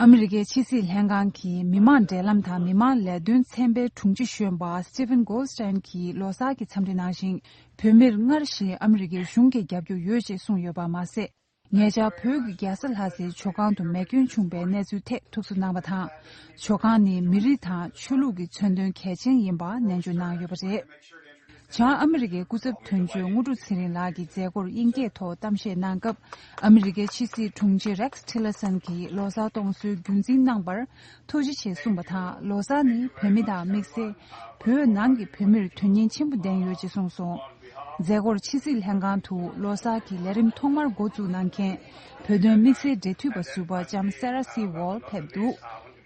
ཨ་མི་རི་ཀའི་ཕྱི་སྲིད་ལྷན་ཁང་གི་མི་དམངས་འབྲེལ་ལམ་དང་མི་དམངས་ལས་དོན་ཚན་པའི་དྲུང་ཆེ་གཞོན་པ་Stephen Goldstein གྱིས་ལོ་གསར་གྱི་འཚམས་འདྲི་ནང་བཞིན། བོད་མིར་སྔར་བཞིན་ཨ་མི་རི་ཀའི་གཞུང་གིས་རྒྱབ་སྐྱོར་ཡོད་ཅེས་གསུངས་ཡོད་པ་མ་ཟད། ཉེ་ཆར་བོད་ཀྱི་རྒྱལ་ས་ལྷ་སའི་ཇོ་ཁང་དུ་མེ་སྐྱོན་བྱུང་བའི་གནས་ཚུལ་ཐད་ཐུགས་གསོ་གནང་བ་དང་། ཇོ་ཁང་ནི་མི་རིགས་དང་ཆོས་ལུགས་ཀྱི་མཚོན་དོན་གལ་ཆེན་ཡིན་པ་ནན་བརྗོད་གནང་ཡོད་པ་རེད། བྱང་ཨ་མི་རི་ཀའི་སྐུ་ཚབ་དོན་གཅོད་དངོས་གྲུབ་ཚེ་རིང་ལགས་ཀྱིས་མཛད་སྒོར་དབྱིན་སྐད་ཐོག་གཏམ་བཤད་གནང་སྐབས། ཨ་མི་རི་ཀའི་ཕྱི་སྲིད་དྲུང་ཆེ་Rex Tillerson གྱིས་ལོ་གསར་གཏོང་སྲོལ་རྒྱུན་འཛིན་གནང་བར་ཐུགས་རྗེ་ཆེ་གསུངས་པ་དང་། ལོ་གསར་ནི་བོད་མི་དང་དམིགས་བསལ་བོད་ནང་གི་བོད་མིར་དོན་སྙིང་ཆེན་པོ་ལྡན་ཡོད་ཅེས་གསུངས་སོང་། མཛད་སྒོར་ཕྱི་སྲིད་ལྷན་ཁང་དུ་ལོ་གསར་གྱི་ལས་རིམ་ཐོག་མར་འགོ་བཙུགས་གནང་མཁན་བོད་དོན་དམིགས་བསལ་འབྲེལ་མཐུད་པ་ཟུར་པ་ལྕམ་Sarah Sewall ཕེབས་འདུག་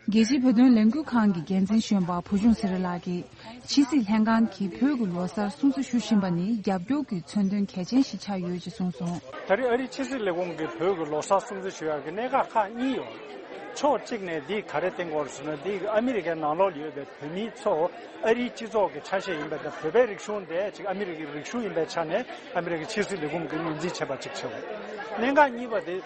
རྒྱལ་སྤྱིའི་བོད་དོན་ལས་འགུལ་ཁང་གི་འགན་འཛིན་གཞོན་པ་བུ་ཆུང་ཚེ་རིང་ལགས་ཀྱིས། ཕྱི་སྲིད་ལྷན་ཁང་གིས་བོད་ཀྱི་ལོ་གསར་སྲུང་བརྩི་ཞུ་བཞིན་པ་ནི་རྒྱབ་སྐྱོར་གྱི་མཚོན་དོན་གལ་ཆེན་ཞིག་ཆགས་ཡོད་ཅེས་གསུངས་སོང་། ད་རེས་ཨ་རིའི་ཕྱི་སྲིད་ལས་ཁུངས་ཀྱིས་བོད་ཀྱི་ལོ་གསར་སྲུང་བརྩི་ཞུ་ཡག་གི་གནད་འགག་ཁག་གཉིས་ཡོད། ཕྱོགས་གཅིག་ནས་འདི་ག་རེ་བསྟན་གྱི་ཡོད་ཟེར་ན། འདི་ཨ་མི་རི་ཀའི་ནང་ལོགས་ཡོད་པའི་བོད་མིའི་ཚོ་ཨ་རིའི་སྤྱི་ཚོགས་ཀྱི་ཆ་ཤས་ཡིན་པ་དང་། བོད་པའི་རིག་གཞུང་དེ་ཅིག་ཨ་མི་རི་ཀའི་རིག་གཞུང་ཡིན་པའི་ཆ་ནས་ཨ་མི་རི་ཀའི་ཕྱི་སྲིད་ལས་ཁུངས་ཀྱིས་ངོས་འཛིན་བྱས་པ་གཅིག་བྱས། གནད་འགག་གཉིས་པ་དེ།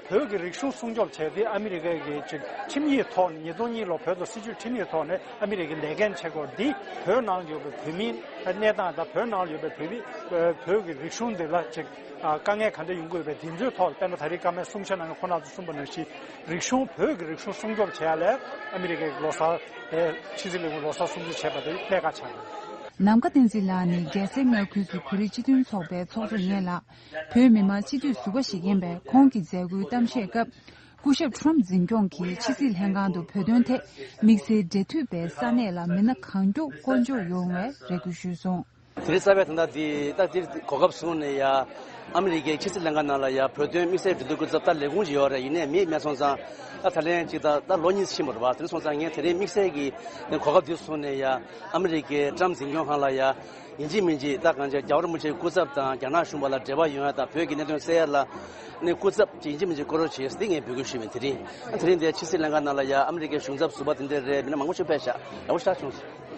བོད་ཀྱི་རིག་གཞུང་སྲུང་སྐྱོབ་བྱས་ཏེ། ཨ་མི་རི་ཀའི་གི་ཅིག་ཁྲིམས་ཡིག་ཐོག་ནས། ཉིས་སྟོང་གཉིས་ལོ་བོད་དང་སྲིད་བྱུས་ཁྲིམས་ཡིག་ཐོག་ནས་ཨ་མི་རི་ཀའི་ལས་འགན་བྱེད་སྐོར་འདི། བོད་ནང་ཡོད་པའི་བོད་མིའི་གནས་སྟངས་དང་། བོད་ནང་ཡོད་པའི་བོད་མི། བོད་ཀྱི་རིག་གཞུང་འདི་ལ་ཅིག་དཀའ་ངལ་ག་འདྲ་ཡོང་གི་ཡོད་པ། དེ་ཚོའི་ཐོག་ལ། དཔེར་ན་ད་རེས་བཀའ་མོལ་གསུང་བཤད་ནང་ཁོང་རྣམ་ཚོས་གསུངས་པ་ནང་བཞིན། རིག་གཞུང་། བོད་ཀྱི་རིག་གཞུང་སྲུང་སྐྱོབ་བྱེད་ཡ་ལ་ཨ་མི་རི་ཀའི་ལོ་གསར་དེ། ཕྱི་སྲིད་ལས་ཁུངས་ལོ་གསར་སྲུང་བརྩི་བྱས་པ་དེ་གནད་འགག་ཆགས་ཡོད། ནམ་མཁའ་བསྟན་འཛིན་ལགས་ནི་རྒྱལ་སའི་མངའ་ཁུལ་གྱི་བོད་རིགས་སྤྱི་མཐུན་ཚོགས་པའི་ཚོགས་གཙོ་ཡིན་ལ། བོད་མི་མང་སྤྱི་འཐུས་ཟུར་པ་ཞིག་ཡིན་པས། ཁོང་གི་མཛད་སྒོའི་གཏམ་བཤད་སྐབས། སྐུ་ཞབས་ཁྲོམ་འཛིན་སྐྱོང་གིས་ཕྱི་སྲིད་ལྷན་ཁང་དུ་བོད་དོན་ཐད་དམིགས་བསལ་འབྲེལ་མཐུད་པའི་ས་གནས་ལ་མི་སྣ་གང་མགྱོགས་བསྐོ་འཇོག་ཡོང་བའི་རེ་སྐུལ་ཞུས་སོང་། དེ་རིང་རྩ་བའི་དོན་དག་འདི། ད་འདིར་གོ་སྐབས་བཟུང་ནས་ཡ། ཨ་མི་རི་ཀའི་ཕྱི་སྲིད་ལྷན་ཁང་ནང་ལ་ཡ། བོད་དོན་དམིགས་བསལ་འབྲེལ་མཐུད་སྐུ་ཚབ་ད་ལས་ཁུངས་ཡོད་རེད། ཡིན་ནའི་མི་མེད་སོང་ཙང་། ད་ད་ལན་ཅིག་ད་ད་ལོ་གཉིས་ཕྱིན་པ་རེད་པ། དེ་སོང་ཙང་ངས་དེ་རིང་དམིགས་བསལ་གྱི་གོ་སྐབས་འདི་བཟུང་ནས་ཡ། ཨ་མི་རི་ཀའི་ཁྲོམ་འཛིན་སྐྱོང་ཁང་ལ་ཡ། ཡིན་གཅིག་མིན་གཅིག་ད་གང་ཅི་རྒྱལ་བ་རིན་པོ་ཆེའི་སྐུ་ཚབ་དང་རྒྱ་ནག་གཞུང་བར་ལ་འབྲེལ་བ་ཡོང་ཡ་དང་། བོད་ཀྱི་གནད་དོན་སེལ་ཡ་ལ་ནི་སྐུ་ཚབ་ཅིག་ཡིན་གཅིག་མིན་གཅིག་བསྐོ་རོགས་བྱེད་ཟེར་ངས་འབོད་སྐུལ་ཞུས་པ་ཡིན། དེ་རིང་ཨ་དེ་རིང་འདིར་ཕྱི་སྲིད་ལྷན་ཁང་ནང་ལ་ཡ་ཨ་མི་རི་ཀའི་གཞུང་ཚབ་ཟུར་པ་དེ་འདྲ་རེད། མི་སྣ་མང་པོ་ཞིག་ཕེབས་ཤག་ཡག་པོ་ཞེ་དྲག་བྱུང་སོང་།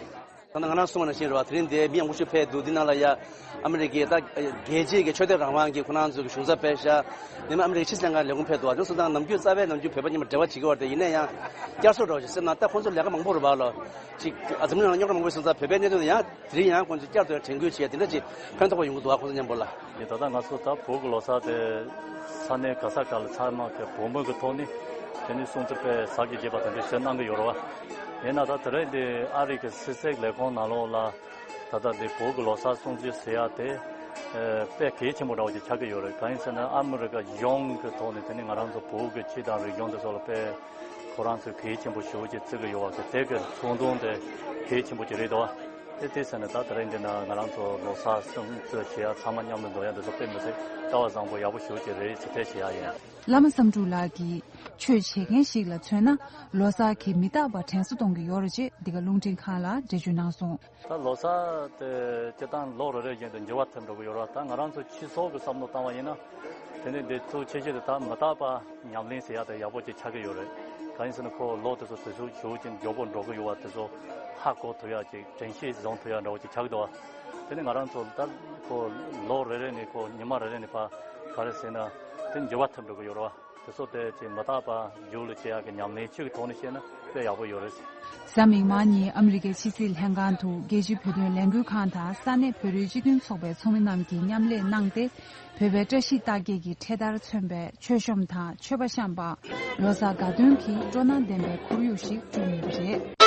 ད་ནང་ང་རང་གསུངས་པ་ནང་བཞིན་རེད་པ། དེ་རིང་འདིར་མི་མང་པོ་ཞིག་ཕེབས་འདུག་འདི་ནང་ལ་ཡ་ཨ་མི་རི་ཀའི་ད་རྒྱལ་སྤྱིའི་གི་ཆོས་དད་རང་དབང་གི་ཁོ་རང་ཚོའི་གི་གཞུང་ཚབ་ཕེབས་ཤག་འདི་ནས་ཨ་མི་རི་ཀའི་ཕྱི་སྲིད་ལྷན་ཁང་ལས་ཁུངས་ཕེབས་འདུག་དེ་སོང་ཙང་ནམ་རྒྱུན་རྩ་བའི་ནམ་རྒྱུན་བོད་པ་མཉམ་དུ་འབྲེལ་བ་བྱེད་ཀྱི་ཡོད་རེད་དེ། ཡིན་ན་ཡང་བསྐྱར་གསོ་འདྲ་བོ་ཞིག་ཟེར་ན། ད་ཁོང་ཚོ་ལས་ཀ་མང་པོ་རེད་པ་ལོ། ཅིག་འཛམ་གླིང་ནང་རྙོག་དྲ་མང་པོ་ཡོད་སོང་ཙང་། བོད་པའི་གནད་དོན་དེ་ཡང་དེ་རིང་ཡང་ཁོང་ཚོས་བསྐྱར་དུ་དྲན་སྐུལ་བྱས། དེ་འདྲ་ཅིག་ཕན་ཐོགས་པ་ཡོང་གི་འདུག་ཨ། ཁོང་ཚོ་མཉམ་པོ་ལ། ད་ལྟ་ང་ཚོ་ད་བོད་ཀྱི་ལོ་གསར་དེ་ས་གནས་ག་ས་ག་ལ་ཚང་མ་གི་བོད་མི་གི་ཐོག་ནས་དེ་ནས་སྲུང་བརྩི་དཔེ་གཟབ་རྒྱས་བྱས་པ་དེ་འདྲ་ཞིག་གནང་གི་ཡོད་རེད་པ། ཡིན་ན་ད་དེ་རིང་འདི་ཨ་རི་གི་ཕྱི་སྲིད་ལས་ཁུངས་ནང་ལོགས་ལ་ད་ལྟ་འདི་བོད་ཀྱི་ལོ་གསར་སྲུང་བརྩི་ཟེར་ཡ་དེ་དཔེ་གལ་ཆེན་པོ་འདྲ་བོ་ཅིག་ཆགས་ཀྱི་ཡོད་རེད། གང་ཡིན་ཟེར་ན་ཨ་མི་རི་ཀ་གཞུང་གི་ཐོག་ནས་དེ་ནས་ང་རང་ཚོ་བོད་ཀྱི་སྤྱི་དང་རིག་གཞུང་དེ་ཚོ་ལ་དཔེ་ཁོ་རང་ཚོས་གལ་ཆེན་པོ་ཞེ་པོ་ཅིག་བརྩི་གི་ཡོད་པ་གི་དེ་གི་ཚོགས་འདུ་དེ་གལ་ཆེན་པོ་ཅིག་རེད་འདུག་པ། དེ་དེ་ཟེར་ནས་ད་དེ་རིང་འདི་ན་ང་རང་ཚོ་ལོ་གསར་སྲུང་བརྩི་བྱེད་ཡ། ཚང་མ་མཉམ་དུ་འཛོམས་ཡ་འདི་ཚོ་དཔེ་མི་སྲིད་སྐལ་བ་བཟང་པོ་ཡག་པོ་ཞེ་པོ་ཅིག་རེད་ཅེས་དེ་བྱེད་ཡ་ཡིན། བླ་མ་བསམ་འགྲུབ་ལགས་ཀྱིས་ཆོས་བྱེད་མཁན་ཞིག་ལ་མཚོན་ན། ལོ་གསར་གྱིས་མི་རྟག་པར་དྲན་གསོ་གཏོང་གི་ཡོད་རེད་ཅེས་འདི་ག་རླུང་འཕྲིན་ཁང་ལ་འགྲེལ་བརྗོད་གནང་སོང་། ད་ལོ་གསར་དེ་སྤྱིར་བཏང་ལོ་རེ་རེ་བཞིན་དུ་འགྱུར་བ་ཐེབས་འགྲོ་གི་ཡོད་རེད། ད་ང་རང་ཚོ་སྤྱི་ཚོགས་ཀྱི་བསམ་བློ་བཏང་བ་ཡིན་ན། དེ་ནས་འདི་ཐུགས་ཆེ་ཆེ་དེ་ད་མི་རྟག་པ་ཉམས་ལེན་ཟེར་ཡ་དེ་ཡག་པོ་ཅིག་ཆགས་ཀྱི་ཡོད་རེད། གང་ཡིན་ཟེར་ན་ཁོ་ལོ་དེ་ཚོ་དུས་ཚོད་ཞེ་པོ་ཅིག་མགྱོགས་པོ་འགྲོ་གི་ཡོད་པ་དེ་ཚོ་ཧ་གོ་ཐུབ་ཡ་ཅིག་དྲན་ཤེས་བཟུང་ཐུབ་ཡ་འདྲ་བོ་ཅིག་ཆགས་ཀྱི་འདུག་པ། དེ་ནས་ང་རང་ཚོ་ད་ཁོ་ལོ་རེ་རེ་ནས་ཁོ་ཉི་མ་རེ་རེ་ནས་ཕར་ག་རེ་ཟེར་ན་དེ་འགྱུར་བ་ཐེབས་འགྲོ་གི་ཡོད་རེད་པ། དེ་ཚོ་དེ་ཅིག་མི་རྟག་པ་རྒྱུད་ལ་སྐྱེ་ཡག་གི་ཉམས་ལེན་ཅིག་གི་ཐོག་ནས་བཤད་ན་དཔེ་ཡག་པོ་ཡོད་རེད། གཟའ་མིག་དམར་ཉིན་ཨ་མི་རི་ཀའི་ཕྱི་སྲིད་ལྷན་ཁང་དུ་རྒྱལ་སྤྱིའི་བོད་དོན་ལས་འགུལ་ཁང་དང་ས་གནས་བོད་རིགས་སྤྱི་མཐུན་ཚོགས་པའི་ཚོགས་མི་རྣམས་ཀྱིས་མཉམ་ལས་གནང་སྟེ། བོད་པའི་བཀྲ་ཤིས་རྟགས་བརྒྱད་ཀྱི་འཕྲེད་དར་མཚོན་པའི་མཆོད་བཤམས་དང་མཆོད་པ་བཤམས་པ། ལོ་གསར་དགའ་སྟོན་གྱི་སྤྲོ་སྣང་ལྡན་པའི་ཁོར་ཡུག་ཞིག་བསྐྲུན་ཡོད་པ་རེད།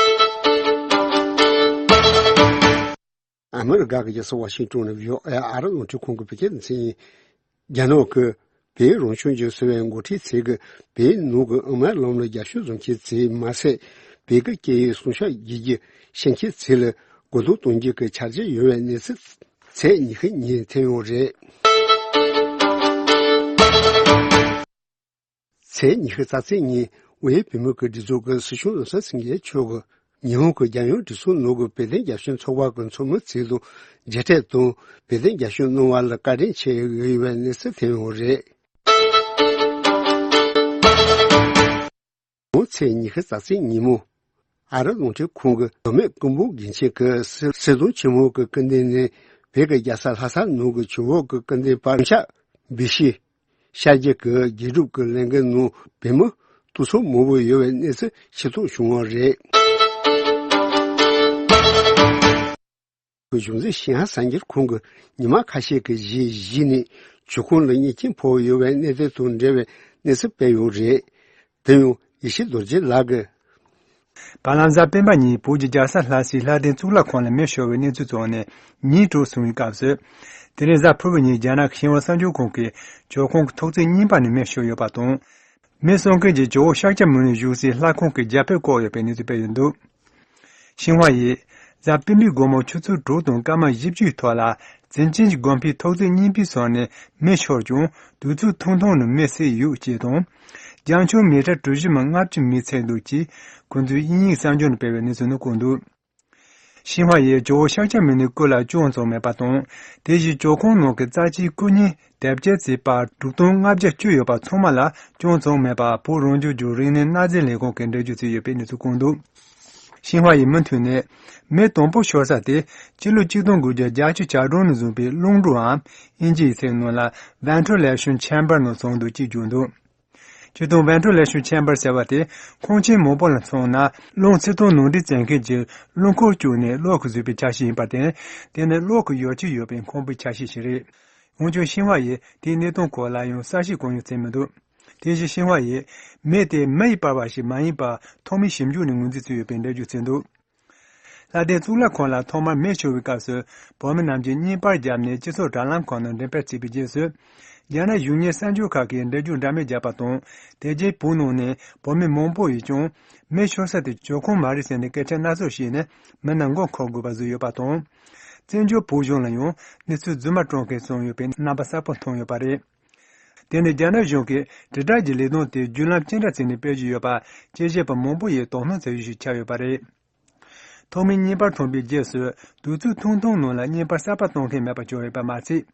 ཨ་མི་རི་ཀ་གི་རྒྱལ་ས་ཝ་ཤིང་ཏོན་ནས་བྷི་ཨོ་ཨེ་ཨ་རི་རླུང་འཕྲིན་ཁང་གི་བོད་སྐད་སྡེ་ཚན་ཡིན། རྒྱ་ནག་གིས་བོད་རང་སྐྱོང་ལྗོངས་ཟེར་བའི་འགོ་ཁྲིད་ཚོས་ཀྱིས་བོད་ནང་གི་དབུ་མའི་ལམ་ལ་རྒྱབ་སྐྱོར་བཟོ་མཁན་ཚོས་མ་ཟད། བོད་ཀྱི་སྐད་ཡིག་སྲུང་སྐྱོབ་བྱེད་རྒྱུ་ཤེས་མཁན་ཚོ་ལ་རྒོལ་རྡུང་གཏོང་རྒྱུ་གི་འཆར་གཞི་ཡོད་པའི་གནས་ཚུལ་ཚེས་ཉི་ཤུ་ཉིན་ཐོན་ཡོད་རེད། ཚེས་ཉི་ཤུ་རྩ་གཅིག་ཉིན་ཝེ་བོད་མིའི་སྒྲིག་འཛུགས་ཀྱི་སྲིད་སྐྱོང་བློ་བཟང་སེང་གེ་མཆོག་གིས་ ཉི་ཧོང་གི་རྒྱལ་ཡོངས་སྒྲིག་འཛུགས་ནང་གི་བོད་དོན་རྒྱབ་སྐྱོར་ཚོགས་པ་གི་ཚོགས་མི་ཚོ་དང་མཇལ་འཕྲད་དང་བོད་དོན་རྒྱབ་སྐྱོར་གནང་བ་ལ་བཀའ་དྲིན་ཆེ་ཞུ་གི་ཡོད་པའི་གནས་ཚུལ་ཐོན་ཡོད་རེད། ཚེས་ཉི་ཤུ་རྩ་གཅིག་ཉིན་མོ། ཨ་རི་རླུང་འཕྲིན་ཁང་གི་མདོ་སྨད་ཀུན་སྤངས་དགེ་ཆེན་གྱི་གསེར་གསེར་སྡོང་ཆེན་མོ་གི་སྐུ་མདུན་ནས་བོད་ཀྱི་རྒྱལ་ས་ལྷ་ས་ནང་གི་ཇོ་བོ་གི་སྐུ་མདུན་པར་ཤ་བི་ཤི་ཤར་རྒྱུད་ཀྱི་དགེ་སྒྲུབ་ཀྱི་ལས་འགུལ་ནང་བོད་མི་སྟོང་ཚོ་མང་པོ་ཡོད་པའི་གནས་ཚུལ་ཤེས་རྟོགས་བྱུང་བ་རེད། གཞུང་འཛིན་ཞིན་ཧྭ་གསར་འགྱུར་ཁང་གིས་ཉི་མ་ཁ་ཤས་ཀྱི་རྗེས་གཞི་ནས་ཇོ་ཁང་ལ་མྱི་རྐྱེན་ཕོག་ཡོད་པའི་གནད་དོན་དང་འབྲེལ་བའི་གནས་ཚུལ་སྤེལ་ཡོད་རེད། དེ་ཡང་ཡེ་ཤེས་རྡོ་རྗེ་ལགས་ཀྱིས། བར་ལམ་གཟའ་སྤེན་པ་ཉིན་བོད་ཀྱི་རྒྱལ་ས་ལྷ་སའི་ལྷ་ལྡན་གཙུག་ལག་ཁང་ལ་མེ་ཤོར་བའི་གནས་ཚུལ་ཐོན་ནས་ཉིན་དྲུག་སོང་བའི་སྐབས་སུ། དེ་རིང་གཟའ་ཕུར་བུ་ཉིན་རྒྱ་ནག་གི་ཤིན་ཧྭ་གསར་འགྱུར་ཁང་གིས་ཇོ་ཁང་གི་ཐོག་བརྩེགས་གཉིས་པ་ནས་མེ་ཤོར་ཡོད་པ་དང་། མེ་གསོད་མཁན་གྱིས་ཇོ་བོ་ཤཱཀྱ་མུ་ནེ་བཞུགས་སའི་ལྷ་ཁང་གི་རྒྱ་ཕིབས་བཀོག་ཡོད་པའི་གནས་ཚུལ་སྤེལ་ཡོད་འདུག་ཤིན་ཧྭ་ཡིས། གཟའ་སྤེན་པའི་དགོང་མོ་ཆུ་ཚོད་དྲུག་དང་སྐར་མ་བཞི་བཅུའི་ཐོག་ལ་ཙིན་ཅིན་གྱི་དགོན་པའི་ཐོག་བརྩེགས་གཉིས་པའི་ས་ནས་མེ་ཤོར་ཀྱང་དུས་ཚོད་ཐུང་ཐུང་ནང་མེ་བསད་ཡོད་ཅེས་དང་། རྒྱང་ཆོག་མི་ཊར་གྲུ་བཞི་མ་ལྔ་བཅུ་མེ་ཚིག་འདུག་ཅེས་ཁོང་ཚོས་དབྱིན་ཡིག་གསར་འགྱུར་ནང་སྤེལ་བའི་གནས་ཚུལ་ནང་བཀོད་འདུག་ཤིན་ཧྭ་ཡིས་ཇོ་བོ་ཤཱཀྱ་མུ་ནེའི་སྐུ་ལ་གཅོང་ཙམ་མེད་པ་དང་། དེ་བཞིན་ཇོ་ཁང་ནང་གི་རྩ་ཆེའི་སྐུ་བརྙན་དེབ་སྐྱེལ་རྩིས་པར་དྲུག་སྟོང་ལྔ་བརྒྱ་བཅུ་ཡོད་པ་ཚང་མ་ལ་གཅོང་ཙམ་མེད་པ་བོད་རང་སྐྱོང་ལྗོངས་རིག་གནས་གནའ་རྫས་ལས་ཁུངས་ཀྱིས་འགྲེལ་བརྗོད་བྱས་ཡོད་པའི་གནས་ཚུལ་བཀོད་འདུག་ཤིན་ཧྭ་ཡི་མུ་མཐུད་ནས། མེ་དང་པོ་ཤོར་ས་དེ་སྤྱི་ལོ་ཆིག་སྟོང་དགུ་བརྒྱ་བརྒྱད་ཅུ་གྱ་གྲངས་ནས་བཟུང་པའི་རླུང་འགྲོའམ་དབྱིན་ཇིའི་ཚིག་ནང་ལ་ventilation chamber ནང་ཚང་འདུག་ཅེས་བརྗོད་འདུག་སྤྱིར་བཏང་ventilation chamber ཟེར་བ་དེ་ཁང་ཆེན་མང་པོ་ལ་མཚོན་ན་རླུང་བསིལ་གཏོང་ནང་འདྲེན་བྱེད་མཁན་གྱི་རླུང་འཁོར་བཅུག་ནས་གློག་གིས་བཟོས་པའི་ཆ་ཤས་ཡིན་པར་བརྟེན། དེ་ནི་གློག་གི་ཡོ་བྱད་ཡོད་པའི་ཁང་པའི་ཆ་ཤས་ཤིག་རེད། འོན་ཀྱང་ཤིན་ཧྭ་ཡིས་དེའི་གནད་དོན་སྐོར་ལ་ཡང་གསལ་བཤད་གང་ཡང་བྱས་མི་འདུག་དེ་བཞིན་ཤིན་ཧྭ་ཡིས་མེ་དེ་མེ་ཡིས་སྤར་བ་ཞིག་མ་ཡིན་པར་ཐོག་མའི་ཞིབ་འཇུག་ནས་ངོས་འཛིན་བྱས་ཡོད་པའི་འགྲེལ་བརྗོད་བྱས་འདུག་ལྷ་ལྡན་གཙུག་ལག་ཁང་ལ་ཐོག་མར་མེ་ཤོར་བའི་སྐབས་སུ་བོད་མི་རྣམས་ཀྱིས་བརྙན་པར་བརྒྱབ་ནས་སྤྱི་ཚོགས་དྲ་ལམ་ཁག་ནང་འགྲེམས་སྤེལ་བྱས་པའི་རྗེས་སུ། རྒྱ་ནག་གཞུང་གཉེར་གསར་འགྱུར་ཁག་གིས་འགྲེལ་བརྗོད་འདྲ་མིན་བརྒྱབ་པ་དང་། དེ་རྗེས་བོད་ནང་ནས་བོད་མི་མང་པོ་ཡིས་ཀྱང་མེ་ཤོར་ས་དེ་ཇོ་ཁང་མ་རེད་ཟེར་ནས་སྐད་ཆ་སྣ་ཚོགས་བཤད་ནས་མི་རྣམས་མགོ་འཁོར་དགོས་པ་བཟོས་ཡོད་པ་དང་། བཙན་བྱོལ་བོད་གཞུང་ལ་ཡང་གནས་ཚུལ་རྫུན་མ་བཀྲམ་མཁན་བྱུང་ཡོད་པའི་རྣམ་པ་གསལ་པོ་མཐོང་ཡོད་པ་རེད། དེ་ནི་རྒྱ་ནག་གཞུང་གིས་དྲིལ་བསྒྲགས་ཀྱི་ལས་དོན་དེ་བརྒྱུད་ལམ་ཅི་འདྲ་བརྩིས་ནས་སྤེལ་གྱི་ཡོད་པ་དཔྱད་ཞིབ་པ་མང་པོ་ཡིས་དོ་སྣང་བྱ་རྒྱུ་ཞིག་ཆགས་ཡོད་པ་རེད། ཐོག་མའི་བརྙན་པར་མཐོང་བའི་རྗེས་སུ་དུས་ཚོད་ཐུང་ཐུང་ནང་ལ་བརྙན་པར་གསར་པ་གཏོང་མཁན་མེད་པ་བྱུང་ཡོད་པ་མ་ཚད།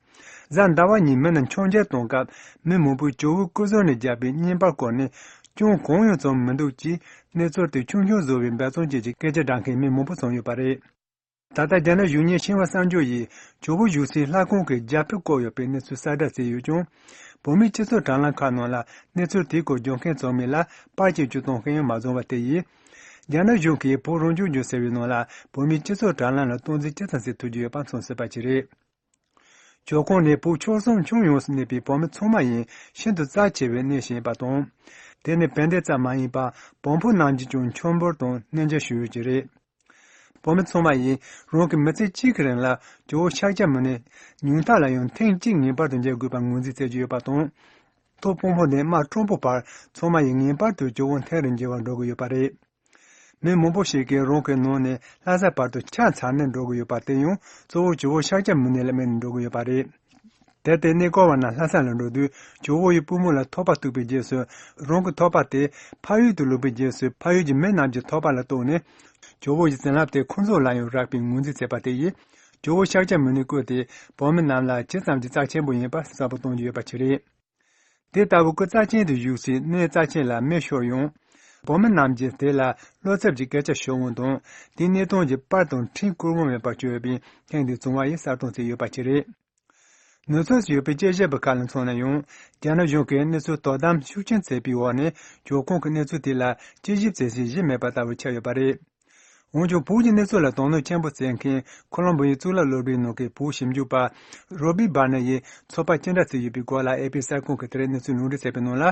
གཟའ་ཟླ་བ་ཉིན་མི་རྣམས་མཆོད་མཇལ་གཏོང་སྐབས་མི་མང་པོས་ཇོ་བོའི་སྐུ་གཟུགས་ནས་བརྒྱབ་པའི་བརྙན་པར་སྐོར་ནས་གཅོང་གང་ཡང་ཙམ་མི་འདུག་ཅེས་གནས་ཚུལ་དེ་ཆུང་ཆུང་བཟོ་བའི་འབད་བརྩོན་བྱེད་ཀྱི་སྐད་ཆ་བསྒྲགས་མཁན་མི་མང་པོ་བྱུང་ཡོད་པ་རེད། ད་ལྟ་རྒྱ་ནག་གཞུང་གཉེར་ཤིན་ཧྭ་གསར་འགྱུར་ཡིས་ཇོ་བོ་བཞུགས་སའི་ལྷ་ཁང་གི་རྒྱ་ཕིབས་བཀོག་ཡོད་པའི་གནས་ཚུལ་གསལ་བསྒྲགས་བྱས་ཡོད་ཀྱང་། བོད་མིའི་སྤྱི་ཚོགས་དྲ་ལམ་ཁག་ནང་ལ་གནས་ཚུལ་དེའི་སྐོར་བརྗོད་མཁན་ཙམ་མིན་ལ་པར་སྐྱོན་བཅུག་གཏོང་མཁན་ཡང་མ་བྱུང་བ་དེ་ཡིས། རྒྱ་ནག་གཞུང་གིས་བོད་རང་སྐྱོང་ལྗོངས་ཟེར་བའི་ནང་ལ་བོད་མིའི་སྤྱི་ཚོགས་དྲ་ལམ་ལ་སྟངས་འཛིན་ཇི་ཙམ་བྱེད་ཐུབ་ཀྱི་ཡོད་པ་མཚོན་སྲིད་པ་ཞིག་རེད། ཇོ་ཁང་ནི་བོད་ཆོལ་གསུམ་ཁྱོན་ཡོངས་སུ་གནས་པའི་བོད་མི་ཚང་མ་ཡིན་ཤིན་ཏུ་རྩ་ཆེ་བའི་གནས་ཤིག་ཡིན་པ་དང་། དེ་ནི་བན་དེ་ཙམ་མ་ཡིན་པར་བོན་པོ་རྣམས་ཀྱིས་ཀྱང་མཆོད་འབུལ་དང་གནས་མཇལ་ཞུ་ཡུལ་ཅིག་རེད། བོད་མི་ཚང་མ་ཡིས་རང་གི་མི་ཚེ་གཅིག་གི་རིང་ལ་ཇོ་བོ་ཤཱཀྱ་མུ་ནེ་ཉུང་མཐའ་ལ་ཡང་ཐེངས་གཅིག་ངེས་པར་དུ་མཇལ་དགོས་པར་ངོས་འཛིན་བྱེད་ཀྱི་ཡོད་པ་དང་། ཐོག་དཔོན་པོ་ནས་དམག་དྲང་པོ་བར་ཚང་མ་ཡིས་ངེས་པར་དུ་ཇོ་བོ་ཐེངས་རེ་མཇལ་བར་འགྲོ་གི་ཡོད་པ་རེད། མི་མང་པོ་ཞིག་གིས་རང་གི་ནང་ནས་ལྷ་ས་བར་དུ་ཆ་ཚང་ནས་འགྲོ་གི་ཡོད་པ་དེ་ཡང་གཙོ་བོ་ཇོ་བོ་ཤཱཀྱ་མུ་ནེ་ལ་དམིགས་ནས་འགྲོ་གི་ཡོད་པ་རེད། དེར་བརྟེན་གནས་སྐོར་བ་རྣམས་ལྷ་ས་ལ་འགྲོ་དུས་ཇོ་བོ་ཡི་པུས་མོ་ལ་ཐོགས་པ་གཏུགས་པའི་རྗེས་སུ། རང་གི་ཐོགས་པ་དེ་ཕ་ཡུལ་དུ་ལོག་པའི་རྗེས་སུ་ཕ་ཡུལ་གྱི་མི་རྣམས་ཀྱི་ཐོགས་པ་ལ་གཏུགས་ནས། ཇོ་བོ་ཡི་བྱིན་རླབས་དེ་ཁོང་ཚོ་ལ་ཡང་རག་པའི་ངོས་འཛིན་བྱས་པ་དེ་ཡིས། ཇོ་བོ་ཤཱཀྱ་མུ་ནེའི་སྐུ་དེ་བོད་མི་རྣམས་ལ་ཇི་ཙམ་གྱི་རྩ་ཆེན་པོ་ཡིན་པ་གསལ་པོ་གཏོང་རྒྱུ་ཡོད་པ་ཞིག་རེད། དེ་ལྟ་བུ་སྐུ་རྩ་ཆེན་དུ་བཞུགས་སའི་གནས་རྩ་ཆེན་ལ་མེ་ཤོར་ཡང་། བོད་མི་རྣམས་ཀྱིས་དེ་ལ་བློ་འཚབ་ཀྱི་སྐད་ཆ་ཤོར་འོང་དང་། དེའི་གནས་སྟངས་ཀྱི་པར་དང་འཕྲིན་བཀོད་མ་མེད་པར་གྱུར་ཡོད་པས་ཐེངས་འདིའི་བཙོང་བ་ཡིས་གསལ་སྟོན་བྱས་ཡོད་པ་ཞིག་རེད། ནུབ་ཕྱོགས་སུ་ཡོད་པའི་དཔྱད་ཞིབ་པ་ཁག་ལ་མཚོན་ན་ཡང་། རྒྱ་ནག་གཞུང་གིས་གནས་ཚུལ་དོ་དམ་ཤུགས་ཆེན་བྱས་པའི་འོག་ནས་ཇོ་ཁང་གི་གནས་ཚུལ་དེ་ལ་དཔྱད་ཞིབ་བྱེད་སའི་གཞི་མེད་པ་ལྟ་བུ་ཆགས་ཡོད་པ་རེད། འོན་ཀྱང་བོད་ཀྱི་གནས་ཚུལ་ལ་དོ་སྣང་ཆེན་པོ་བྱེད་མཁན་ཁོ་ལོམ་བོ་ཡི་གཙུག་ལག་སློབ་གྲྭའི་ནང་གི་བོད་ཞིབ་འཇུག་པ་རོ་བྷི་བྷ་ནེ་ཡིས་ཚོད་དཔག་ཅི་འདྲ་བྱས་ཡོད་པའི་སྐོར་ལ་ཨེ་པི་གསར་ཁང་གིས་དེ་རིང་གནས་ཚུལ་ལུང་འདྲེན་བྱས་པའི་ནང་ལ།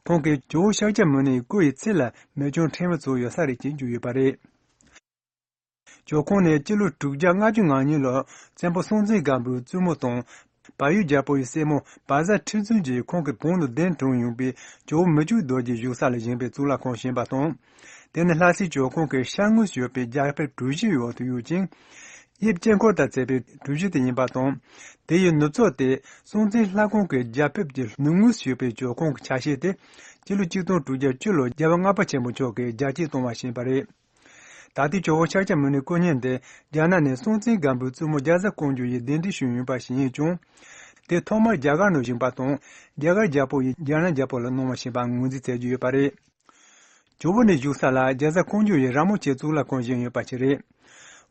ཁོང་གིས་ཇོ་བོ་ཤཱཀྱ་མུ་ནེ་ཡི་སྐུ་ཡི་རྩིབས་ལ་མེ་ལྕེ་ཕྲན་བུ་ཙམ་ཡོད་ས་རེད་ཅེས་བརྗོད་ཡོད་པ་རེད། ཇོ་ཁང་ནས་སྤྱི་ལོ་དྲུག་བརྒྱ་ལྔ་བཅུ་ང་གཉིས་ལོར་བཙན་པོ་སྲོང་བཙན་སྒམ་པོའི་བཙུན་མོ་དང་། བལ་ཡུལ་རྒྱལ་པོ་ཡི་སྲས་མོ་བལ་བཟའ་ཁྲི་བཙུན་གྱིས་ཁོང་གི་བོན་དུ་གདན་དྲངས་ཡོང་པའི་ཇོ་བོ་མི་བསྐྱོད་རྡོ་རྗེ་བཞུགས་ས་ལ་བཞེངས་པའི་གཙུག་ལག་ཁང་ཞིག་ཡིན་པ་དང་། དེ་ནི་ལྷ་སའི་ཇོ་ཁང་གི་ཤར་ངོས་སུ་ཡོད་པའི་རྒྱ་ཕིབས་གྲུ་བཞིའི་འོག་ཏུ་ཡོད་ཅིང་། དབྱིབས་དཀྱིལ་འཁོར་དང་བཅས་པའི་གྲུ་བཞི་དེ་ཡིན་པ་དང་། དེ་ཡི་ནུབ་ཕྱོགས་དེ་སྲོང་བཙན་ལྷ་ཁང་གི་རྒྱ་ཕིབས་ཀྱི་ནུབ་ངོས་སུ་ཡོད་པའི་ཇོ་ཁང་གི་ཆ་ཤས་དེ་སྤྱི་ལོ་ཆིག་སྟོང་དྲུག་བརྒྱ་བཅུ་ལོར་རྒྱལ་བ་ལྔ་པ་ཆེན་པོ་མཆོག་གིས་རྒྱ་སྐྱེད་གཏོང་བ་ཞིག་ཡིན་པ་རེད། ད་ལྟའི་ཇོ་བོ་ཤཱཀྱ་མུ་ནེའི་སྐུ་བརྙན་དེ་རྒྱ་ནག་ནས་སྲོང་བཙན་སྒམ་པོའི་བཙུན་མོ་རྒྱ་བཟའ་ཀོང་ཇོ་ཡིས་གདན་འདྲེན་ཞུས་ཡོད་པ་ཞིག་ཡིན་ཀྱང་། དེ་ཐོག་མར་རྒྱ་གར་ནང་བཞེངས་པ་དང་། རྒྱ་གར་རྒྱལ་པོ་ཡིས་རྒྱ་ནག་རྒྱལ་པོ་ལ་གནང་བ་ཞིག་ཡིན་པ་ངོས་འཛིན་མཛད་ཀྱི་ཡོད་པ་རེད། ཇོ་བོ་ནས་བཞུགས་ས་ལ་རྒྱ་བཟའ་ཀོང་ཇོ་ཡི་ར་མོ་ཆེ་གཙུག་ལག་ཁང་བཞེངས་ཡོད་པ་ཞིག་རེད།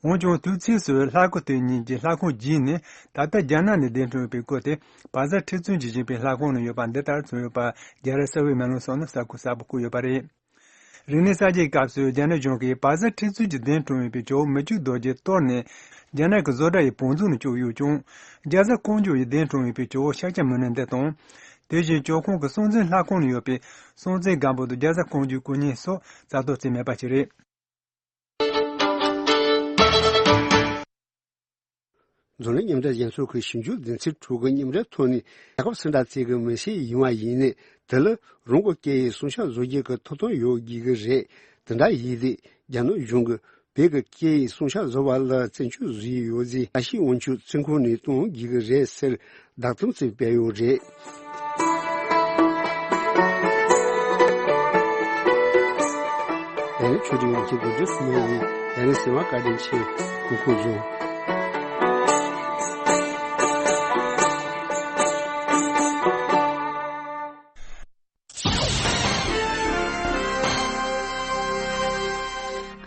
འོན་ཀྱང་དུས་ཚོད་སུ་ལྷ་སྐུ་དེ་ཉིད་ཀྱི་ལྷ་ཁང་བརྗེས་ནས། ད་ལྟ་རྒྱ་ནག་ནས་གདན་དྲངས་ཡོད་པའི་སྐུ་དེ་བ་ཛར་ཁྲི་བཙུན་གྱིས་བཞེངས་པའི་ལྷ་ཁང་ནང་ཡོད་པ་འདི་ལྟར་མཚོན་ཡོད་པ་རྒྱལ་རབས་གསར་བའི་མེ་ལོང་སོགས་ནས་གསལ་པོ་བཀོད་ཡོད་པ་རེད། རིག་གནས་གསར་བརྗེའི་སྐབས་སུ་རྒྱ་ནག་གཞུང་གིས་བ་ཛར་ཁྲི་བཙུན་གྱིས་གདན་དྲངས་ཡོད་པའི་ཇོ་བོ་མི་བསྐྱོད་རྡོ་རྗེ་གཏོར་ནས་རྒྱ་ནག་གི་བཟོ་གྲྭ་ཡི་བང་མཛོད་ནང་བཅུག་ཡོད་ཀྱང་། རྒྱ་བཟའ་ཀོང་ཇོ་ཡིས་གདན་དྲངས་ཡོད་པའི་ཇོ་བོ་ཤཱཀྱ་མུ་ནེ་འདི་དང་། དེ་བཞིན་ཇོ་ཁང་གི་སྲོང་བཙན་ལྷ་ཁང་ནང་ཡོད་པའི་སྲོང་བཙན་སྒམ་པོ་དང་རྒྱ་བཟའ་ཀོང་ཇོའི་སྐུ་བརྙན་སོགས་རྩ་གཏོར་བྱས་མེད་པ་ཞིག་རེད། འཛམ་གླིང་མཉམ་འབྲེལ་རྒྱལ་ཚོགས་ཀྱི་ཞིབ་འཇུག་སྡེ་ཚན་དྲུག་གི་མཉམ་འབྲེལ་ཐོག་ནས་རྒྱལ་ཁབ་སུ་འདྲ་ཚིག་གི་མི་ཤེས་ཡིན་པ་ཡིན་ནས་དེ་ལ་རང་གི་སྐད་ཡིག་སྲུང་སྐྱོབ་བཟོ་རྒྱུ་གི་ཐོབ་ཐང་ཡོད་དགོས་ཀྱི་རེད། དེ་འདྲ་ཡིན་དུས་རྒྱ་ནག་གཞུང་གིས་བོད་ཀྱི་སྐད་ཡིག་སྲུང་སྐྱོབ་བཟོ་བ་ལ་བཙན་སྐྱོང་བཟོས་ཡོད་ཅེས་བཀྲ་ཤིས་དབང་ཕྱུག་བཙོན་ཁང་ནས་གཏོང་དགོས་ཀྱི་རེད་ཟེར་བརྡ་གཏམ་ཞིག་སྤེལ་ཡོད་རེད། དེ་ནས་ཆོས་སྒྲོན་ཡོངས་ཀྱི་འགོ་ཁྲིད་ཚང་མ་ཡིན། དེ་ནས་གཟིགས་པ་བཀའ་དྲིན་ཆེ། སྐུ་ཁམས་བཟང་།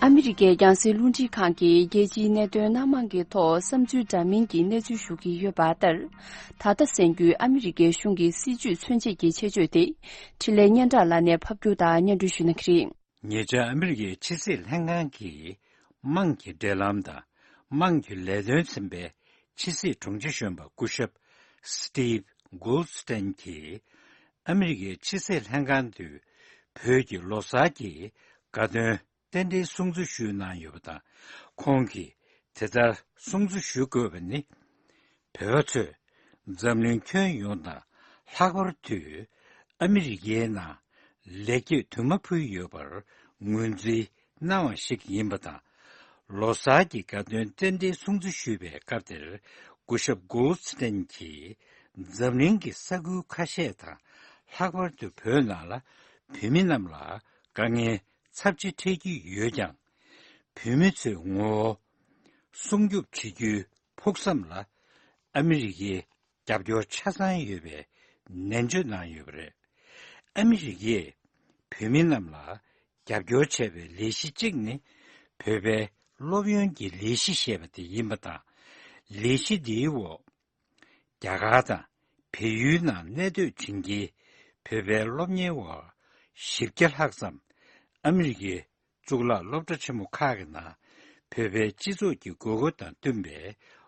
ཨ་མི་རི་ཀའི་རྒྱང་སྲིང་རླུང་འཕྲིན་ཁང་གིས་རྒྱལ་སྤྱིའི་གནད་དོན་སྣ་མང་གི་ཐོག་བསམ་ཚུལ་འདྲ་མིན་གྱི་གནས་ཚུལ་ཞུ་གི་ཡོད་པ་ལྟར། ད་ལྟ་གསན་རྒྱུའི་ཨ་མི་རི་ཀའི་གཞུང་གི་སྲིད་ཇུས་མཚོན་བྱེད་ཀྱི་ཆེད་བརྗོད་དེ། འཕྲིན་ལས་སྙན་གྲགས་ལགས་ནས་ཕབ་སྒྱུར་དང་སྙན་སྒྲོན་ཞུ་གནང་གི་རེད། ཉེ་ཆར་ཨ་མི་རི་ཀའི་ཕྱི་སྲིད་ལྷན་ཁང་གི་དམངས་ཀྱི་འབྲེལ་ལམ་དང་དམངས་ཀྱི་ལས་དོན་ཚན་པའི་ཕྱི་སྲིད་དྲུང་ཆེ་གཞོན་པ་སྐུ་ཞབས་Steve Goldstein་གྱིས་ཨ་མི་རི་ཀའི་ཕྱི་སྲིད་ལྷན་ཁང་དུ་བོད་ཀྱི་ལོ་གསར་གྱི་དགའ་སྟོན་རྟེན་འབྲེལ་སྲུང་བརྩི་ཞུས་གནང་ཡོད་པ་དང་། ཁོང་གིས་དེ་ལྟར་སྲུང་བརྩི་ཞུ་དགོས་པ་ནི། བོད་པ་ཚོས་འཛམ་གླིང་ཁྱོན་ཡོངས་དང་ལྷག་པར་དུ་ཨ་མི་རི་ཀའི་ནང་ལེགས་སྐྱེས་དུ་མ་ཕུལ་ཡོད་པར་ངོས་འཛིན་གནང་བ་ཞིག་ཡིན་པ་དང་། ལོ་གསར་གྱི་དགའ་སྟོན་རྟེན་འབྲེལ་སྲུང་བརྩི་ཞུས་པའི་སྐབས་དེར་སྐུ་ཞབས་Goldstein་གྱིས་འཛམ་གླིང་གི་ས་ཁུལ་ཁ་ཤས་དང་ལྷག་པར་དུ་བོད་ནང་ལ་བོད་མི་རྣམས་ལ་དཀའ་ངལ་ཚབས་ཆེ་འཕྲད་ཀྱི་ཡོད་ཀྱང་། བོད་མི་ཚོའི་ངོ་བོ་སྲུང་སྐྱོབ་བྱེད་རྒྱུའི་ཕུགས་བསམ་ལ་ཨ་མི་རི་ཀའི་རྒྱབ་སྐྱོར་ཆ་ཚང་ཡོད་པའི་ནན་བརྗོད་གནང་ཡོད་པ་རེད། ཨ་མི་རི་ཀས་བོད་མི་རྣམས་ལ་རྒྱབ་སྐྱོར་བྱས་པའི་ལས་གཞི་གཅིག་ནི་བོད་པའི་སློབ་ཡོན་གྱི་ལས་གཞི་ཞེས་པ་དེ་ཡིན་པ་དང་། ལས་གཞི་འདིའི་འོག་རྒྱ་གར་དང་བལ་ཡུལ་ནང་གནས་སྡོད་བྱེད་མཁན་བོད་པའི་སློབ་གཉེར་བ་བཞི་བརྒྱ་ལྷག་ཙམ་ཨ་མི་རི་ཀའི་གཙུག་ལག་སློབ་གྲྭ་ཆེན་མོ་ཁག་གི་ནང་བོད་པའི་སྤྱི་ཚོགས་ཀྱི་དགོས་མཁོ་དང་བསྟུན་པའི་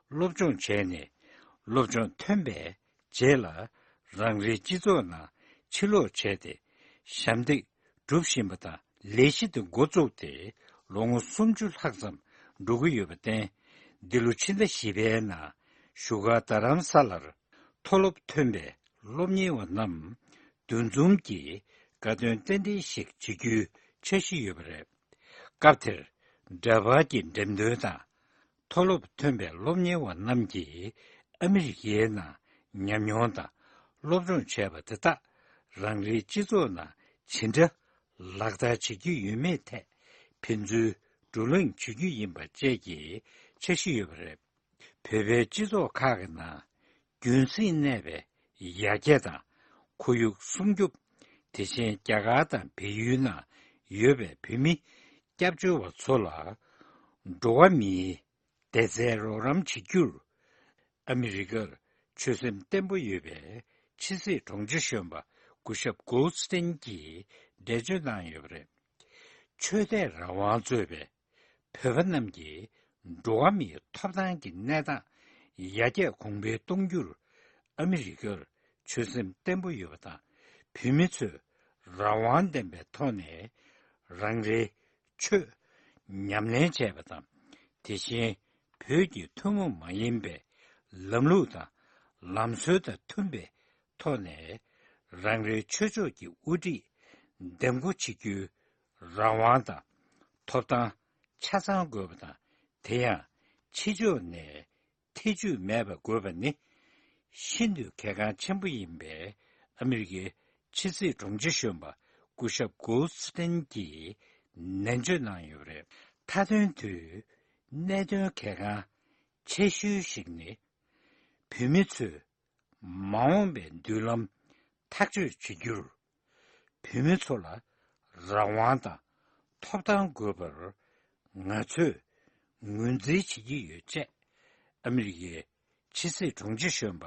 སློབ་སྦྱོང་བྱས་ནས། སློབ་སྦྱོང་ཐོན་པའི་རྗེས་ལ་རང་རེའི་སྤྱི་ཚོགས་ནང་ཕྱིར་ལོག་བྱས་ཏེ་ཞབས་འདེགས་སྒྲུབ་བཞིན་པ་དང་། ལས་གཞི་དེ་འགོ་བཙུགས་ཏེ་ལོ་ངོ་སུམ་ཅུ་ལྷག་ཙམ་འགྲོ་གི་ཡོད་པར་བརྟེན། འདི་ལོ་ཕྱི་ཟླ་བཞི་པའི་ནང་བཞུགས་སྒར་རྡ་རམ་ས་ལར་མཐོ་སློབ་ཐོན་པའི་སློབ་གཉེར་བ་རྣམས་འདུ་འཛོམས་ཀྱིས་དགའ་སྟོན་རྟེན་འབྲེལ་ཞིག་བྱེད་རྒྱུའི་འཆར་གཞི་ཡོད་པ་རེད། སྐབས་དེར་འདྲ་པར་གྱི་འགྲེམས་སྟོན་དང་། མཐོ་སློབ་ཐོན་པའི་སློབ་གཉེར་བ་རྣམས་ཀྱིས་ཨ་མི་རི་ཀའི་ནང་ཉམས་མྱོང་དང་སློབ་སྦྱོང་བྱས་པ་དེ་དག་རང་རེའི་སྤྱི་ཚོགས་ནང་ཇི་འདྲ་ལག་བསྟར་བྱེད་ཀྱི་ཡོད་མེད་ཐད་ཕན་ཚུན་བགྲོ་གླེང་བྱེད་རྒྱུ་ཡིན་པ་བཅས་ཀྱི་འཆར་གཞི་ཡོད་པ་རེད། བོད་པའི་སྤྱི་ཚོགས་ཁག་གི་ནང་རྒྱུན་སྲིང་གནས་པའི་ཡར་རྒྱས་དང་ཁོར་ཡུག་སྲུང་སྐྱོབ། དེ་བཞིན་རྒྱ་གར་དང་བལ་ཡུལ་ནང་ཡོད་པའི་བོད་མི་སྐྱབས་བཅོལ་བ་ཚོ་ལ་འགྲོ་བ་མིའི་བདེ་རྩའི་རོགས་རམ་བྱེད་རྒྱུར་ཨ་མི་རི་ཀར་ཆོད་སེམས་བརྟན་པོ་ཡོད་པའི་ཕྱི་སྲིད་དྲུང་ཆེ་གཞོན་པ་སྐུ་ཞབས་གོལ་སྟེན་གྱིས་འགྲེལ་བརྗོད་གནང་ཡོད་པ་རེད། ཆོས་དད་རང་དབང་གཙོས་པའི་བོད་པ་རྣམས་ཀྱི་འགྲོ་བ་མིའི་ཐོབ་ཐང་གི་གནས་སྟངས་ཡར་རྒྱས་གོང་འཕེལ་གཏོང་རྒྱུར་ཨ་མི་རི་ཀར་ཆོད་སེམས་བརྟན་པོ་ཡོད་པ་དང་། བོད་མི་ཚོས་རང་དབང་ལྡན་པའི་ཐོག་ནས་རང་རེའི་ཆོས་ཉམས་ལེན་བྱས་པ་དང་། དེ་བཞིན་བོད་ཀྱི་ཐུན་མོང་མ་ཡིན་པའི་ལམ་ལུགས་དང་ལམ་སྲོལ་དང་མཐུན་པའི་ཐོག་ནས་རང་རེའི་ཆོས་ཕྱོགས་ཀྱི་དབུ་ཁྲིད་འདེམས་བསྐོ་བྱེད་རྒྱུའི་རང་དབང་དང་ཐོབ་ཐང་ཆ་ཚང་དགོས་པ་དང་། དེ་ཡང་ཕྱི་ཕྱོགས་ནས་ཐེ་ཇུས་མེད་པ་དགོས་པ་ནི་ཤིན་ཏུ་གལ་འགངས་ཆེན་པོ་ཡིན་པའི་ཨ་མི་རི་ཀའི་ཕྱི་སྲིད་དྲུང་ཆེ་གཞོན་པ་སྐུ་ཞབས་གོལ་སྟེན་གྱིས་ནན་བརྗོད་གནང་ཡོད་པ་རེད། མཐའ་དོན་དུ་གནད་དོན་གལ་འགངས་ཆེ་ཤོས་ཤིག་ནི། བོད་མི་ཚོས་མ་འོངས་པའི་མདུན་ལམ་ཐག་གཅོད་བྱེད་རྒྱུར། བོད་མི་ཚོ་ལ་རང་དབང་དང་ཐོབ་ཐང་དགོས་པར་ང་ཚོས་ངོས་འཛིན་བྱེད་ཀྱི་ཡོད་ཅེས། ཨ་མི་རི་ཀའི་ཕྱི་སྲིད་དྲུང་ཆེ་གཞོན་པ་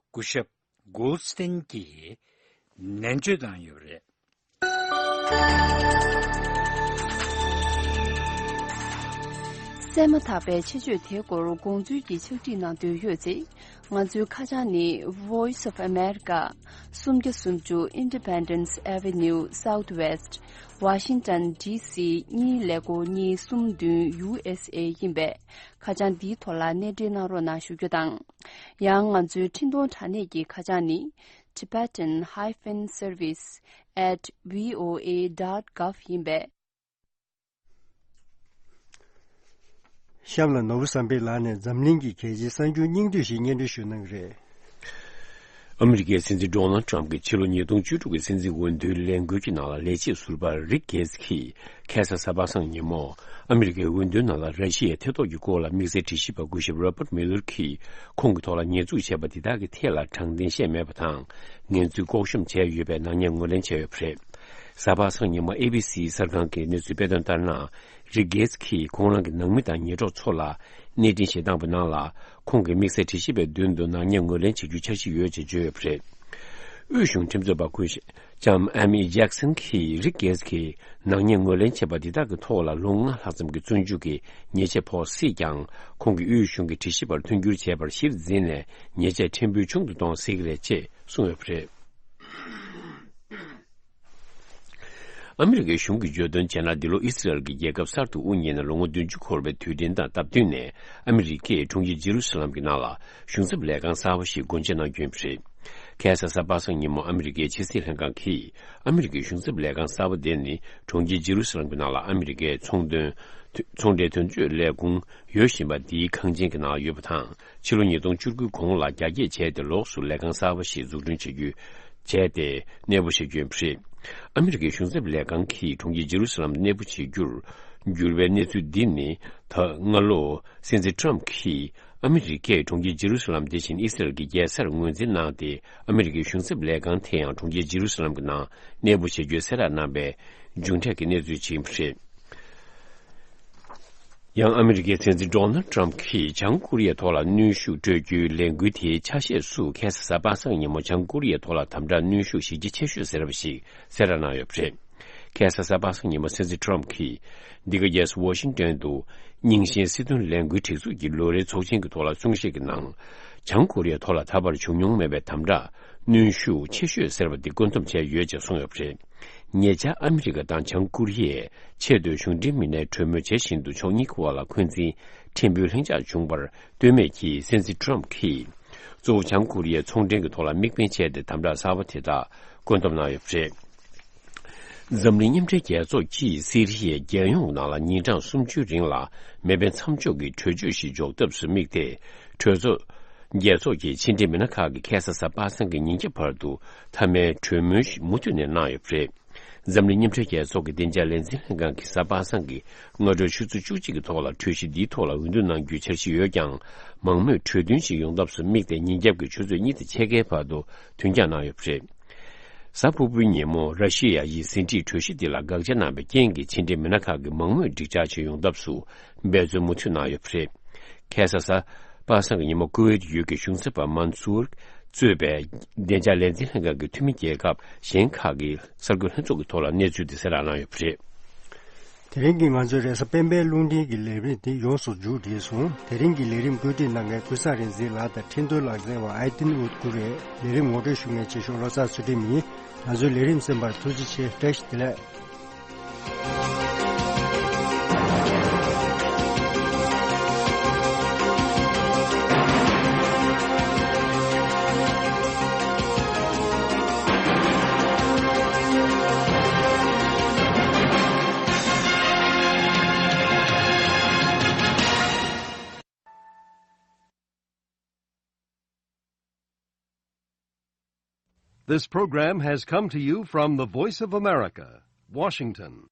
སྐུ་ཞབས་གོལ་སྟེན་གྱིས་ནན་བརྗོད་བཏང་ཡོད་པ་རེད། གསན་མ་ཐག་པའི་ཆེད་བརྗོད་དེའི་སྐོར་དགོངས་ཚུལ་གྱི་ཕྱག་བྲིས་གནང་འདོད་ཡོད་ཚེ། ང་ཚོའི་ཁ་བྱང་ནི། Voice of America། སུམ་བརྒྱ་སུམ་ཅུ། Independence Avenue Southwest། Washington D C གཉིས་ཀླད་ཀོར་གཉིས་གསུམ་བདུན། U S A ཡིན་པས། ཁ་བྱང་འདིའི་ཐོག་ལ་གནས་འབྲེལ་གནང་རོགས་གནང་ཞུ་རྒྱུ་དང་། ཡང་ང་ཚོའི་འཕྲིན་གཏོང་དྲ་གནས་ཀྱི་ཁ་བྱང་ནི། Tibetan hyphen service at V O A dot gov ཡིན་པས། གཤམ་ལ་ནོར་བུ་བསམ་འཕེལ་ལགས་ནས་འཛམ་གླིང་གི་གལ་ཆེའི་གསར་འགྱུར་སྙིང་བསྡུས་ཤིག་སྙན་སྒྲོན་ཞུ་གནང་གི་རེད། ཨ་མི་རི་ཀའི་སྲིད་འཛིན་ཌོ་ནལ་ཊམ་གྱིས་ཕྱི་ལོ་ཉིས་སྟོང་བཅུ་དྲུག་གི་སྲིད་འཛིན་འོས་བསྡུའི་ལས་འགུལ་གྱི་ནང་ལ་ལས་བྱེད་ཟུར་པ་རིག་གེ་ཚི་གིས་ཁ་སང་གཟའ་པ་སངས་ཉིན་མོ་ཨ་མི་རི་ཀའི་འོས་བསྡུའི་ནང་ལ་ར་ཤི་ཡའི་ཐེ་གཏོགས་ཀྱི་སྐོར་ལ་དམིགས་བསལ་དྲི་ཞིབ་པ་སྐུ་ཞབས་རོ་པར་མི་ལར་གྱིས་ཁོང་གི་ཐོག་ལ་ཉེས་འཛུགས་བྱས་པ་འདི་དག་གི་ཐད་ལ་དྲང་བདེན་བཤད་མེད་པ་དང་། ངན་ཚུལ་བཀོག་གཤོམ་བྱས་ཡོད་པའི་ནག་ཉེས་ངོས་ལེན་བྱས་ཡོད་པ་རེད། གཟའ་པ་སངས་ཉིན་མོ་ཨེ་བི་སི་གསར་ཁང་གི་གནས་ཚུལ་སྤེལ་དོན་ལྟར་ན། རིག་གེ་ཚི་གིས་ཁོང་རང་གི་ནང་མི་དང་ཉེ་གྲོགས་ཚོ་ལ་གནས་འཕྲིན་ཞིག་བཏང་པའི་ནང་ལ། ཁོང་གིས་དམིགས་བསལ་དྲི་ཞིབ་པའི་མདུན་དུ་ནག་ཉེས་ངོས་ལེན་བྱེད་རྒྱུའི་འཆར་གཞི་ཡོད་ཅེས་བརྗོད་ཡོད་པ་རེད། དབུས་གཞུང་ཁྲིམས་རྩོད་པ་སྐུ་ཞབས་ལྕམ་ཨ་མི་ཇེག་སན་གྱིས་རིག་གེ་ཚི་གིས་ནག་ཉེས་ངོས་ལེན་བྱས་པ་འདི་དག་གི་ཐོག་ལ་ལོ་ལྔ་ལྷག་ཙམ་གྱི་བཙོན་འཇུག་གི་ཉེས་ཆད་ཕོག་སྲིད་ཀྱང་། ཁོང་གིས་དབུས་གཞུང་གི་དྲི་ཞིབ་པར་མཐུན་འགྱུར་བྱས་པར་གཞིར་འཛིན་ནས་ཉེས་ཆད་ཕྲན་བུ་ཆུང་དུ་གཏོང་སྲིད་ཀྱི་རེད་ཅེས་གསུངས་ཡོད་པ་རེད། ཨ་མི་རི་ཀའི་གཞུང་གིས་བརྗོད་དོན་བྱས་ན། འདི་ལོ་ཨི་སི་རལ་གྱི་རྒྱལ་ཁབ་གསར་དུ་དབུ་བརྙེས་ནས་ལོ་ངོ་བདུན་ཅུ་འཁོར་བའི་དུས་དྲན་དང་སྟབས་བསྟུན་ནས། ཨ་མི་རི་ཀས་གྲོང་ཁྱེར་ཇེ་རུ་སི་ལམ་གྱི་ནང་ལ་གཞུང་ཚབ་ལས་ཁང་གསར་པ་ཞིག་སྒོ་འབྱེད་གནང་རྒྱུ་ཡིན་པ་རེད། ཁ་སང་གཟའ་པ་སངས་ཉིན་མོ་ཨ་མི་རི་ཀའི་ཕྱི་སྲིད་ལྷན་ཁང་གིས། ཨ་མི་རི་ཀའི་གཞུང་ཚབ་ལས་ཁང་གསར་པ་དེ་ནི། གྲོང་ཁྱེར་ཇེ་རུ་སི་ལམ་གྱི་ནང་ལ་ཨ་མི་རི་ཀའི་ཚོང་དོན། ཚོང་འབྲེལ་དོན་གཅོད་ལས་ཁུངས་ཡོད་བཞིན་པ་འདིའི་ཁང་ཆེན་གྱི་ནང་ཡོད་པ་དང་། ཕྱི་ལོ་ཉིས་སྟོང་བཅུ་དགུ་གོང་ལ་རྒྱ་སྐྱེད་བྱས་ཏེ། ལོགས་སུ་ལས་ཁང་གསར་པ་ཞིག་འཛུགས་སྐྲུན་བྱེད་རྒྱུ་བྱས་ཏེ་གནས་སྤོ་བྱེད་རྒྱུ་ཡིན་པ་རེད། ཨ་མི་རི་ཀའི་གཞུང་ཚབ་ལས་ཁང་གིས་གྲོང་ཁྱེར་ཇེ་རུ་སི་ལམ་གནས་སྤོ་བྱེད་རྒྱུར་འགྱུར་བའི་གནས་ཚུལ་འདི་ནི། ད་སྔ་ལོ་སྲིད་འཛིན་ཊམ་གྱིས་ཨ་མི་རི་ཀས་གྲོང་ཁྱེར་ཇེ་རུ་སི་ལམ་དེ་བཞིན་ཨི་སི་རལ་གྱི་རྒྱལ་སར་ངོས་འཛིན་གནང་སྟེ། ཨ་མི་རི་ཀའི་གཞུང་ཚབ་ལས་ཁང་དེ་ཡང་གྲོང་ཁྱེར་ཇེ་རུ་སི་ལམ་གྱི་ནང་གནས་སྤོ་བྱེད་རྒྱུའི་གསལ་བསྒྲགས་གནང་པའི་མཇུག་འབྲས་ཀྱི་གནས་ཚུལ་ཞིག་ཡིན་པ་རེད། ཡང་ཨ་མི་རི་ཀའི་སྲིད་འཛིན་ཌོ་ནལ་ཊམ་གྱིས་བྱང་ཀོ་རི་ཡའི་ཐོག་ལ་གནོན་ཤུགས་སྤྲོད་རྒྱུའི་ལས་འགུལ་དེའི་ཆ་ཤས་སུ། ཁ་སང་གཟའ་པ་སངས་ཉིན་མོ་བྱང་ཀོ་རི་ཡའི་ཐོག་ལ་དམ་དྲག་གནོན་ཤུགས་གཞི་རྒྱ་ཆེ་ཤོས་ཟེར་བ་ཞིག་གསལ་བསྒྲགས་གནང་ཡོད་པ་རེད། ཁ་སང་གཟའ་པ་སངས་ཉིན་མོ་སྲིད་འཛིན་ཊམ་གྱིས་འདི་ག་རྒྱལ་ས་ཝ་ཤིང་ཏོན་དུ་རྙིང་ཞེན་སྲིད་དོན་ལས་འགུལ་སྒྲིག་འཛུགས་ཀྱི་ལོ་རེའི་ཚོགས་ཆེན་གྱི་ཐོག་ལ་གསུང་བཤད་ཀྱི་ནང་། བྱང་ཀོ་རི་ཡའི་ཐོག་ལ་ད་བར་བྱུང་མྱོང་མེད་པའི་དམ་དྲག་གནོན་ཤུགས་ཆེ་ཤོས་ཟེར་བ་འདི་བཀོད་འདོམས་བྱས་ཡོད་ཅེས་གསུངས་ཡོད་པ་རེད། ཉེ་ཆར་ཨ་མི་རི་ཀ་དང་བྱང་ཀོ་རི་ཡས་ཆེས་མཐོའི་གཞུང་འབྲེལ་མི་སྣའི་གྲོས་མོལ་བྱེད་བཞིན་དུ། ཕྱོགས་གཉིས་ཀྱི་དབར་ལ་འཁོན་འཛིན་ཕྲན་བུའི་ལྷིང་འཇགས་བྱུང་བར་ལྟོས་མེད་ཀྱིས། སྲིད་འཛིན་ཊམ་གྱིས་གཙོ་བོ་བྱང་ཀོ་རི་ཡའི་ཚོང་འབྲེལ་གྱི་ཐོག་ལ་དམིགས་འབེན་བྱས་ཏེ། དམ་དྲག་གསར་པ་དེ་དག་བཀོད་འདོམས་གནང་ཡོད་པ་རེད། འཛམ་གླིང་མཉམ་འབྲེལ་རྒྱལ་ཚོགས་ཀྱིས་སི་རི་ཡའི་རྒྱལ་ཡོངས་ནང་ལ་ཉིན་གྲངས་སུམ་ཅུའི་རིང་ལ་མེ་འཕེན་མཚམས་འཇོག་གི་གྲོས་ཆོད་ཞིག་འཇོག་ཐབས་སུ་དམིགས་ཏེ། གྲོས་ཚོགས་རྒྱལ་ཚོགས་ཀྱི་ཕྱི་འབྲེལ་མི་སྣ་ཁག་གིས་ཁ་སང་གཟའ་པ་སངས་ཀྱི་ཉིན་རྒྱབ་བར་དུ་མཐའ་མའི་གྲོས་མོལ་ཞིག་མུ་མཐུད་ནས་གནང་ཡོད་པ་རེད། འཛམ་གླིང་མཉམ་འབྲེལ་རྒྱལ་ཚོགས་ཀྱི་བདེ་འཇགས་ལས་འཛིན་ལྷན་ཁང་གིས་གཟའ་པ་སངས་ཀྱི་སྔ་དྲོའི་ཆུ་ཚོད་བཅུ་གཅིག་གི་ཐོག་ལ་གྲོས་གཞི་འདིའི་ཐོག་ལ་འོས་བསྡུ་གནང་རྒྱུའི་འཆར་གཞི་ཡོད་ཀྱང་། མང་མོས་གྲོས་མཐུན་ཞིག་ཡོང་ཐབས་སུ་དམིགས་ཏེ། ཉིན་རྒྱབ་ཀྱི་ཆུ་ཚོད་གཉིས་དང་ཕྱེད་ཀའི་བར་དུ་དུས་འགྱངས་གནང་ཡོད་པ་རེད། གཟའ་ཕུར་བུའི་ཉིན་མོ་ར་ཤི་ཡ་ཡིས་ཟིན་བྲིས་གྲོས་གཞི་འདི་ལ་དགག་བྱ་གནང་བའི་རྐྱེན་གྱིས། ཕྱི་འབྲེལ་མི་སྣ་ཁག་གིས་མང་མོས་འགྲིག་འཇགས་ཤིག་ཡོང་ཐབས་སུ་འབད་བརྩོན་མུ་མཐུད་གནང་ཡོད་པ་རེད། ཁ་སང་གཟའ་པ་སངས་ཀྱི་ཉིན་མོ་ཀུ་ཝེད་ཡུལ་གྱི་གཞུང་ཚབ་པ་མན་སུར་གཙོས་པའི་བདེ་འཇགས་ལས་འཛིན་ལྷན་ཁང་གི་འཐུས་མི་རྒྱལ་ཁབ་གཞན་ཁག་གི་གསར་འགོད་ལྷན་ཚོགས་ཀྱི་ཐོག་ལ་གནས་ཚུལ་དེ་གསལ་བསྒྲགས་གནང་ཡོད་པ་རེད། དེ་རིང་གི་ང་ཚོའི་རེས་གཟའ་སྤེན་པའི་རླུང་འཕྲིན་གྱི་ལས་རིམ་དེ་ཡོངས་སུ་མཇུག་བསྒྲིལ་སོང་། དེ་རིང་གི་ལས་རིམ་བཀོད་སྒྲིག་གནང་མཁན་ཀུན་བཟང་རིག་འཛིན་ལགས་དང་འཕྲིན་གཏོང་ལག་རྩལ་བ་ཨའི་ཏིན་ཨུད་ཀུ་རེད། ལས་རིམ་ངོ་སྤྲོད་ཞུ་མཁན་ཆེ་ཤོས་བློ་བཟང་ཚུལ་ཁྲིམས་ཡིན། ང་ཚོའི་ལས་རིམ་གསན་པར་ཐུགས་རྗེ་ཆེ། བཀྲ་ཤིས་བདེ་ལེགས། This program has come to you from the Voice of America, Washington.